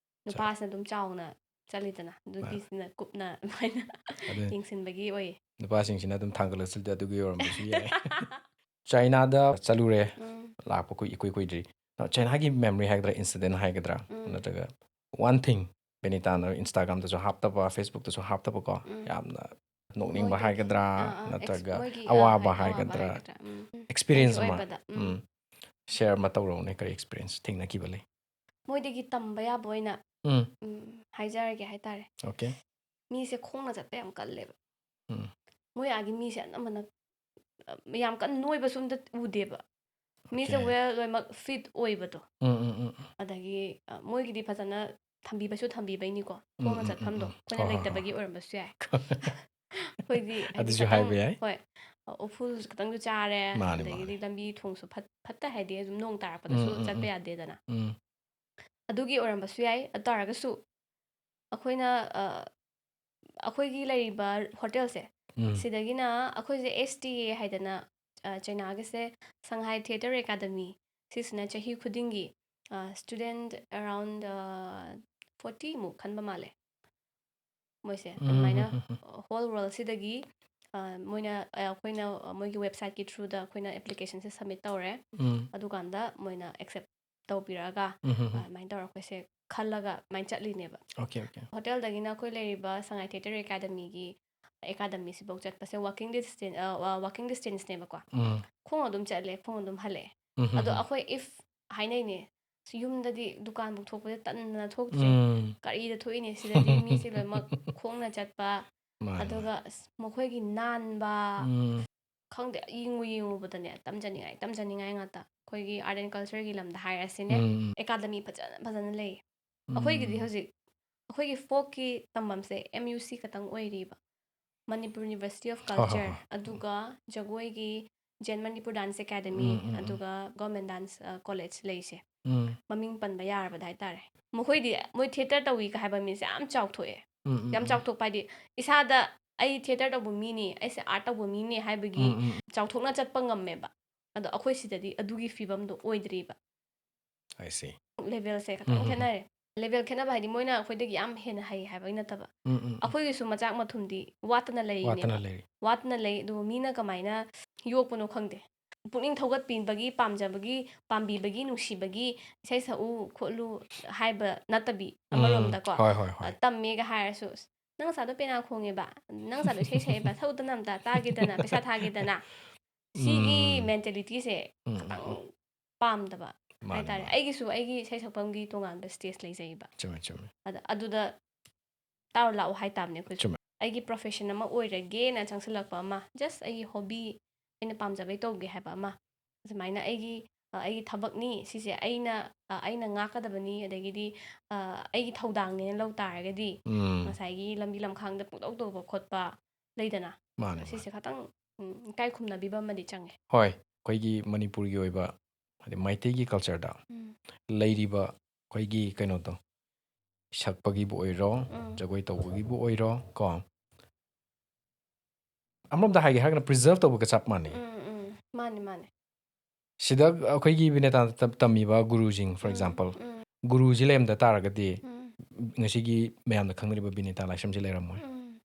ꯅꯨꯄꯥꯁꯤꯅ ꯑꯗꯨꯝ ꯆꯥꯎꯅ ꯆꯠꯂꯤꯗꯅ, ꯅꯨꯄꯤꯁꯤꯅ ꯀꯨꯞꯅ ꯑꯗꯨꯃꯥꯏꯅ ꯑꯗꯨꯅꯤ. ꯌꯦꯡꯁꯤꯟꯕꯒꯤ ꯑꯣꯏꯌꯦ꯫ ꯅꯨꯄꯥꯁꯤꯡꯁꯤꯅ ꯑꯗꯨꯝ ꯊꯥꯡꯒꯠꯂ ꯆꯠꯂꯤꯗꯣ ꯑꯗꯨꯒꯤ ꯑꯣꯏꯔꯝꯕꯁꯨ ꯌꯥꯏ. ꯆꯥꯏꯅꯥꯗ ꯆꯠꯂꯨꯔꯦ. ꯎꯝ. ꯂꯥꯛꯄ ꯀꯨꯏ-, ꯏꯀꯨꯏ ꯀꯨꯏꯗ꯭ꯔꯤ. ꯆꯥꯏꯅꯥꯒꯤ memory ꯍꯥꯏꯒꯗ꯭ꯔꯥ, incident ꯍꯥꯏꯒꯗ꯭ꯔꯥ, ꯎꯝ. ꯅꯠꯇ꯭ꯔꯒ one thing, ꯕꯦꯅꯤꯇꯥꯅ Instagram-ꯗꯁꯨ ꯍꯥꯞꯇꯕ, Facebook-ꯇꯁꯨ ꯍꯥꯞꯇꯕꯀꯣ, ꯎꯝ. ꯌꯥꯝꯅ ꯅꯣꯛꯅꯤꯡꯕ ꯃꯣꯏꯗꯒꯤ- ꯍꯥꯏꯒꯗ꯭ꯔꯥ ꯑꯥ, ꯑꯥ, ex- ꯅꯠꯇ꯭ꯔꯒ ꯃꯣꯏꯒꯤ, ꯑꯥ, ꯑꯋꯥꯕ ꯍꯥꯏ- ꯑꯋꯥꯕ ꯍꯥꯏꯒꯗ꯭ꯔꯥ? ꯎꯝ, ꯎꯝ. Experience ꯃꯣꯏꯒꯤ ꯑꯃ ꯑꯣꯏꯕꯗ, ꯎꯝ. ꯎꯝ, share ꯑꯃ ꯇꯧꯔꯛꯎꯅꯦ, ꯀꯔꯤ experience ꯊꯦꯡꯅꯈꯤꯕ ꯂꯩ? ꯃꯣꯏꯗꯒꯤ ꯇꯝꯕ ꯌꯥꯕ ꯑꯣꯏꯅ ꯎꯝ, ꯎꯝ, ꯍꯥꯏꯖꯔꯒꯦ ꯍꯥꯏꯇꯥꯔꯦ. okay. ꯃꯤꯁꯦ ꯈꯣꯡꯅ ꯆꯠꯄ ꯌꯥꯝ ꯀꯜꯂꯦꯕ. ꯎꯝ. ꯃꯣꯏ ꯑꯥꯒꯤ ꯃꯤꯁꯦ ꯑꯅꯝꯕꯅ, ꯑ, ꯌꯥꯝ ꯀꯟꯅ ꯅꯣꯏꯕꯁꯨ ꯑꯝꯇ ꯎꯗꯦꯕ. ꯃꯤꯁꯦ Okay. well ꯂꯣꯏꯅꯃꯛ fit ꯑꯣꯏꯕꯗꯣ꯫ ꯎꯝ, ꯎꯝ, ꯎꯝ, ꯎꯝ. ꯑꯗꯒꯤ, ꯑ, ꯃꯣꯏꯒꯤꯗꯤ ꯐꯖꯅ ꯊꯝꯕꯤꯕꯁꯨ ꯊꯝꯕꯤꯕꯩꯅꯤꯀꯣ, ꯎꯝ, ꯈꯣꯡꯅ ꯎꯝ, ꯆꯠꯐꯝꯗꯣ ꯎꯝ, ꯎꯝ. ꯑꯩꯈꯣꯏꯅ ꯍꯣꯏ, ꯍꯣꯏ, ꯂꯩꯇꯕꯒꯤ ꯍꯣꯏ. ꯑꯣꯏꯔꯝꯕꯁꯨ ꯌꯥꯏ꯫ ꯑꯩꯈꯣꯏꯗꯤ ꯍꯥꯏꯗꯤ ꯑꯗꯨꯁꯨ ꯈꯤꯇꯪ, ꯍꯥꯏꯕ ꯌꯥꯏ. ꯍꯣꯏ, ꯑ, ꯎꯐꯨꯜ ꯈꯤꯇꯪꯁꯨ ꯆꯥꯔꯦ, ꯃꯥꯅꯤ, ꯑꯗꯒꯤꯗꯤ ꯃꯥꯅꯤ. ꯂꯝꯕꯤ ꯊꯣꯡꯁꯨ ꯐꯠ-, ꯐꯠꯇ ꯍꯥꯏꯗꯤ ꯑꯗꯨꯝ ꯅꯣꯡ ꯇꯥꯔꯛꯄꯗꯁꯨ ꯎꯝ, ꯎꯝ, ꯆꯠꯄ ꯎꯝ. ꯌꯥꯗꯦꯗꯅ꯫ ꯎꯝ. ꯑꯗꯨꯒꯤ ꯑꯣꯏꯔꯝꯕꯁꯨ ꯌꯥꯏ꯫ ꯑꯗꯨ ꯇꯥꯔꯒꯁꯨ ꯑꯩꯈꯣꯏꯅ, ꯑ, ꯑꯩꯈꯣꯏꯒꯤ ꯂꯩꯔꯤꯕ ꯍꯣꯇꯦꯜꯁꯦ, ꯎꯝ. ꯁꯤꯗꯒꯤꯅ ꯑꯩꯈꯣꯏꯁꯦ S T A ꯍꯥꯏꯗꯅ, ꯑ, ꯆꯩꯅꯥꯒꯤꯁꯦ Shanghai Theatre Academy, ꯁꯤꯁꯤꯅ ꯆꯍꯤ ꯈꯨꯗꯤꯡꯒꯤ, ꯑ, student around, ꯑ, forty ꯃꯨꯛ ꯈꯟꯕ ꯃꯥꯜꯂꯦ ꯃꯣꯏꯁꯦ꯫ ꯎꯝ, ꯑꯗꯨꯃꯥꯏꯅ ꯎꯝ, ꯎꯝ, ꯎꯝ. whole world ꯁꯤꯗꯒꯤ, ꯑ, ꯃꯣꯏꯅ, ꯑ, ꯑꯩꯈꯣꯏꯅ, ꯑ, ꯃꯣꯏꯒꯤ website ꯀꯤ through ꯗ ꯑꯩꯈꯣꯏꯅ application ꯁꯦ submit ꯇꯧꯔꯦ꯫ ꯎꯝ. ꯑꯗꯨꯀꯥꯟꯗ ꯃꯣꯏꯅ accept ꯇꯧꯕꯤꯔꯛꯑꯒ, ꯎꯝ, ꯎꯝ, ꯑ, ꯎꯝ. ꯑꯗꯨꯃꯥꯏꯅ ꯇꯧꯔꯒ ꯑꯩꯈꯣꯏꯁꯦ ꯈꯜꯂꯒ ꯑꯗꯨꯃꯥꯏꯅ ꯆꯠꯂꯤꯅꯦꯕ꯫ Okay, okay. ꯍꯣꯇꯦꯜꯗꯒꯤꯅ ꯑꯩꯈꯣꯏ ꯂꯩꯔꯤꯕ Shanghai Theatre Academy ꯒꯤ academy ꯁꯤꯐꯧ ꯆꯠꯄꯁꯦ walking distance, ꯑ, ꯋꯥ-, walking distance ꯅꯦꯕꯀꯣ꯫ ꯎꯝ. ꯈꯣꯡ ꯑꯗꯨꯝ ꯆꯠꯂꯦ, ꯈꯣꯡ ꯑꯗꯨꯝ ꯍꯜꯂꯛꯑꯦ꯫ ꯎꯝ, ꯎꯝ, ꯑꯗꯣ ꯎꯝ. ꯑꯩꯈꯣꯏ if ꯍꯥꯏꯅꯩꯅꯦ, "ꯑꯁ, ꯌꯨꯝꯗꯗꯤ ꯗꯨꯀꯥꯟꯐꯧ ꯊꯣꯛꯄꯁꯦ ꯇꯟꯗꯅ ꯊꯣꯛꯇ꯭ꯔꯦ꯫ ꯎꯝ. ꯀꯔꯤꯗ ꯊꯣꯛꯏꯅꯦ? ꯁꯤꯗꯗꯤ ꯃꯤꯁꯦ ꯂꯣꯏꯅꯃꯛ ꯈꯣꯡꯅ ꯆꯠꯄ, ꯃꯥꯅꯤ, ꯑꯗꯨꯒ ꯃꯥꯅꯤ. ꯑꯁ, ꯃꯈꯣꯏꯒꯤ ꯅꯥꯟꯕ, ꯎꯝ. ꯈꯪꯗꯦ, ꯌꯦꯡꯉꯨ ꯌꯦꯡꯉꯨꯕꯗꯅꯦ ꯇꯝꯖꯅꯤꯡꯉꯥꯏ, ꯇꯝꯖꯅꯤꯡꯉꯥꯏ ꯉꯥꯛꯇ꯫ ꯑꯩꯈꯣꯏꯒꯤ art and culture ꯒꯤ ꯂꯝꯗ ꯍꯥꯏꯔꯁꯤꯅꯦ, ꯎꯝ, ꯎꯝ. academy ꯐꯖꯅ ꯐꯖꯅ ꯂꯩ꯫ ꯑꯩꯈꯣꯏꯒꯤꯗꯤ ꯎꯝ. ꯍꯧꯖꯤꯛ ꯑꯩꯈꯣꯏꯒꯤ folk ꯀꯤ ꯇꯝꯐꯝꯁꯦ M U C ꯈꯛꯇꯪ ꯑꯣꯏꯔꯤꯕ, Manipur University of ꯍꯣꯏ, ꯍꯣꯏ, Culture, ꯍꯣꯏ. ꯑꯗꯨꯒ ꯖꯒꯣꯏꯒꯤ Zen Manipur Dance Academy, ꯎꯝ, ꯎꯝ, ꯎꯝ. ꯑꯗꯨꯒ Government Dance, ꯑ, College ꯂꯩꯁꯦ꯫ ꯎꯝ. ꯃꯃꯤꯡ ꯄꯟꯕ ꯌꯥꯔꯕꯗ ꯍꯥꯏꯇꯥꯔꯦ꯫ ꯃꯈꯣꯏꯗꯤ ꯃꯣꯏ theatre ꯇꯧꯏꯒ ꯍꯥꯏꯕ ꯃꯤꯁꯦ ꯌꯥꯝ ꯆꯥꯎꯊꯣꯛꯑꯦ꯫ ꯎꯝ, ꯎꯝ, ꯌꯥꯝ ꯎꯝ. ꯆꯥꯎꯊꯣꯛꯄ ꯍꯥꯏꯗꯤ ꯏꯁꯥꯗ ꯑꯩ theatre ꯇꯧꯕ ꯃꯤꯅꯤ, ꯑꯩꯁꯦ art ꯇꯧꯕ ꯃꯤꯅꯤ ꯍꯥꯏꯕꯒꯤ ꯎꯝ, ꯎꯝ. ꯆꯥꯎꯊꯣꯛꯅ ꯆꯠꯄ ꯉꯝꯃꯦꯕ꯫ ꯑꯗꯣ ꯑꯩꯈꯣꯏ ꯁꯤꯗꯗꯤ ꯑꯗꯨꯒꯤ ꯐꯤꯕꯝꯗꯣ ꯑꯣꯏꯗ꯭ꯔꯤꯕ꯫ I see. Level ꯁꯦ ꯈꯤꯇꯪ ꯎꯝ, ꯎꯝ, ꯎꯝ. ꯈꯦꯠꯅꯔꯦ꯫ Level ꯈꯦꯠꯅꯕ ꯍꯥꯏꯗꯤ ꯃꯣꯏꯅ ꯑꯩꯈꯣꯏꯗꯒꯤ ꯌꯥꯝ ꯍꯦꯟꯅ ꯍꯩ ꯍꯥꯏꯕꯒꯤ ꯅꯠꯇꯕ꯫ ꯎꯝ, ꯎꯝ, ꯎꯝ. ꯑꯩꯈꯣꯏꯒꯤꯁꯨ ꯃꯆꯥꯛ ꯃꯊꯨꯝꯗꯤ ꯋꯥꯠꯇꯅ ꯋꯥꯠꯇꯅ ꯂꯩꯔꯤꯅꯦꯕ꯫ ꯂꯩꯔꯤ. ꯋꯥꯠꯇꯅ ꯂꯩ, ꯑꯗꯨꯕꯨ ꯃꯤꯅ ꯀꯃꯥꯏꯅ ꯌꯣꯛꯄꯅꯣ ꯈꯪꯗꯦ꯫ ꯄꯨꯛꯅꯤꯡ ꯊꯧꯒꯠꯄꯤꯕꯒꯤ, ꯄꯥꯝꯖꯕꯒꯤ, ꯄꯥꯝꯕꯤꯕꯒꯤ, ꯅꯨꯡꯁꯤꯕꯒꯤ ꯏꯁꯩ ꯁꯛꯎ ꯈꯣꯠꯂꯨ ꯍꯥꯏꯕ ꯅꯠꯇꯕꯤ, ꯎꯝ. ꯑꯃꯔꯣꯝꯗꯀꯣ, ꯍꯣꯏ, ꯍꯣꯏ, ꯍꯣꯏ. ꯑ, ꯇꯝꯃꯦꯒ ꯍꯥꯏꯔꯁꯨ, "ꯑꯁ, "ꯅꯪ ꯅꯆꯥꯗꯣ ꯄꯦꯅꯥ ꯈꯣꯡꯉꯦꯕ, ꯅꯪ ꯅꯆꯥꯗꯣ ꯏꯁꯩ ꯁꯛꯑꯦꯕ, ꯁꯛꯎꯗꯅ ꯑꯝꯇ ꯇꯥꯒꯦꯗꯅ, ꯄꯩꯁꯥ ꯊꯥꯒꯦꯗꯅ"? ꯁꯤꯒꯤ ꯎꯝ. ꯃꯦꯟꯇꯦꯂꯤꯇꯤꯁꯦ ꯎꯝ, ꯎꯝ, ꯈꯤꯇꯪ ꯎꯝ. ꯄꯥꯝꯗꯕ ꯃꯥꯅꯦ, ꯍꯥꯏꯇꯥꯔꯦ꯫ ꯃꯥꯅꯦ. ꯑꯩꯒꯤꯁꯨ ꯑꯩꯒꯤ ꯏꯁꯩ ꯁꯛꯐꯝꯒꯤ ꯇꯣꯉꯥꯟꯕ ꯁ꯭ꯇꯦꯖ ꯂꯩꯖꯩꯕ꯫ ꯆꯨꯝꯃꯦ, ꯆꯨꯝꯃꯦ. ꯑꯗ ꯑꯗꯨꯗ ꯇꯥꯔꯨ ꯂꯥꯛꯑꯣ ꯍꯥꯏ ꯇꯥꯕꯅꯦ ꯑꯩꯈꯣꯏꯁꯨ꯫ ꯆꯨꯝꯃꯦ. ꯑꯩꯒꯤ ꯄ꯭ꯔꯣꯐꯦꯁꯟ ꯑꯃ ꯑꯣꯏꯔꯒꯦꯅ ꯆꯪꯁꯤꯜꯂꯛꯄ ꯑꯃ, ꯖꯁ ꯑꯩꯒꯤ ꯍꯣꯕꯤ ꯑꯩꯅ ꯄꯥꯝꯖꯕꯩ ꯇꯧꯒꯦ ꯍꯥꯏꯕ ꯑꯃ, ꯑꯁꯨꯃꯥꯏꯅ ꯑꯩꯒꯤ ꯑ, ꯑꯩꯒꯤ ꯊꯕꯛꯅꯤ ꯁꯤꯁꯦ, ꯑꯩꯅ ꯑ, ꯑꯩꯅ ꯉꯥꯛꯀꯗꯕꯅꯤ, ꯑꯗꯒꯤꯗꯤ ꯑ, ꯑꯩꯒꯤ ꯊꯧꯗꯥꯡꯅꯦꯅ ꯂꯧ ꯇꯥꯔꯒꯗꯤ ꯎꯝ. ꯉꯁꯥꯏꯒꯤ ꯂꯝꯕꯤ ꯂꯝꯈꯥꯡꯗ ꯄꯨꯡꯇꯧ ꯇꯧꯕ ꯈꯣꯠꯄ ꯂꯩꯗꯅ, ꯃꯥꯅꯦ, ꯃꯥꯅꯦ. ꯁꯤꯁꯦ ꯈꯇꯪ ꯎꯝ, ꯏꯀꯥꯏ ꯈꯨꯝꯅꯕꯤꯕ ꯑꯃꯗꯤ ꯆꯪꯉꯦ꯫ ꯍꯣꯏ, ꯑꯩꯈꯣꯏꯒꯤ ꯃꯅꯤꯄꯨꯔꯒꯤ ꯑꯣꯏꯕ, ꯍꯥꯏꯗꯤ ꯃꯩꯇꯩꯒꯤ ꯀꯜꯆꯔꯗ ꯎꯝ. ꯂꯩꯔꯤꯕ ꯑꯩꯈꯣꯏꯒꯤ ꯀꯩꯅꯣꯗꯣ, ꯁꯛꯄꯒꯤꯕꯨ ꯑꯣꯏꯔꯣ, ꯎꯝ. ꯖꯒꯣꯏ ꯇꯧꯕꯒꯤꯕꯨ ꯑꯣꯏꯔꯣ, ꯀꯣ, ꯑꯃꯔꯣꯝꯗ ꯍꯥꯏꯒꯦ ꯍꯥꯏꯔꯒꯅ ꯄ꯭ꯔꯤꯖꯔꯞ ꯇꯧꯕꯒ ꯆꯞ ꯃꯥꯟꯅꯩ꯫ ꯎꯝ, ꯎꯝ. ꯃꯥꯅꯦ, ꯃꯥꯅꯦ. ꯁꯤꯗ ꯑꯩꯈꯣꯏꯒꯤ ꯕꯤꯅꯦꯇꯥ ꯇꯝ-, ꯇꯝꯃꯤꯕ ꯒꯨꯔꯨꯁꯤꯡ, for ꯎꯝ, example, ꯎꯝ, ꯒꯨꯔꯨꯁꯤ ꯂꯩꯔꯝꯗ ꯇꯥꯔꯒꯗꯤ ꯎꯝ. ꯉꯁꯤꯒꯤ ꯃꯌꯥꯝꯅ ꯈꯪꯅꯔꯤꯕ ꯕꯤꯅꯦꯇꯥ ꯂꯥꯏꯁ꯭ꯔꯝꯁꯤ ꯂꯩꯔꯝꯃꯣꯏ꯫ ꯎꯝ.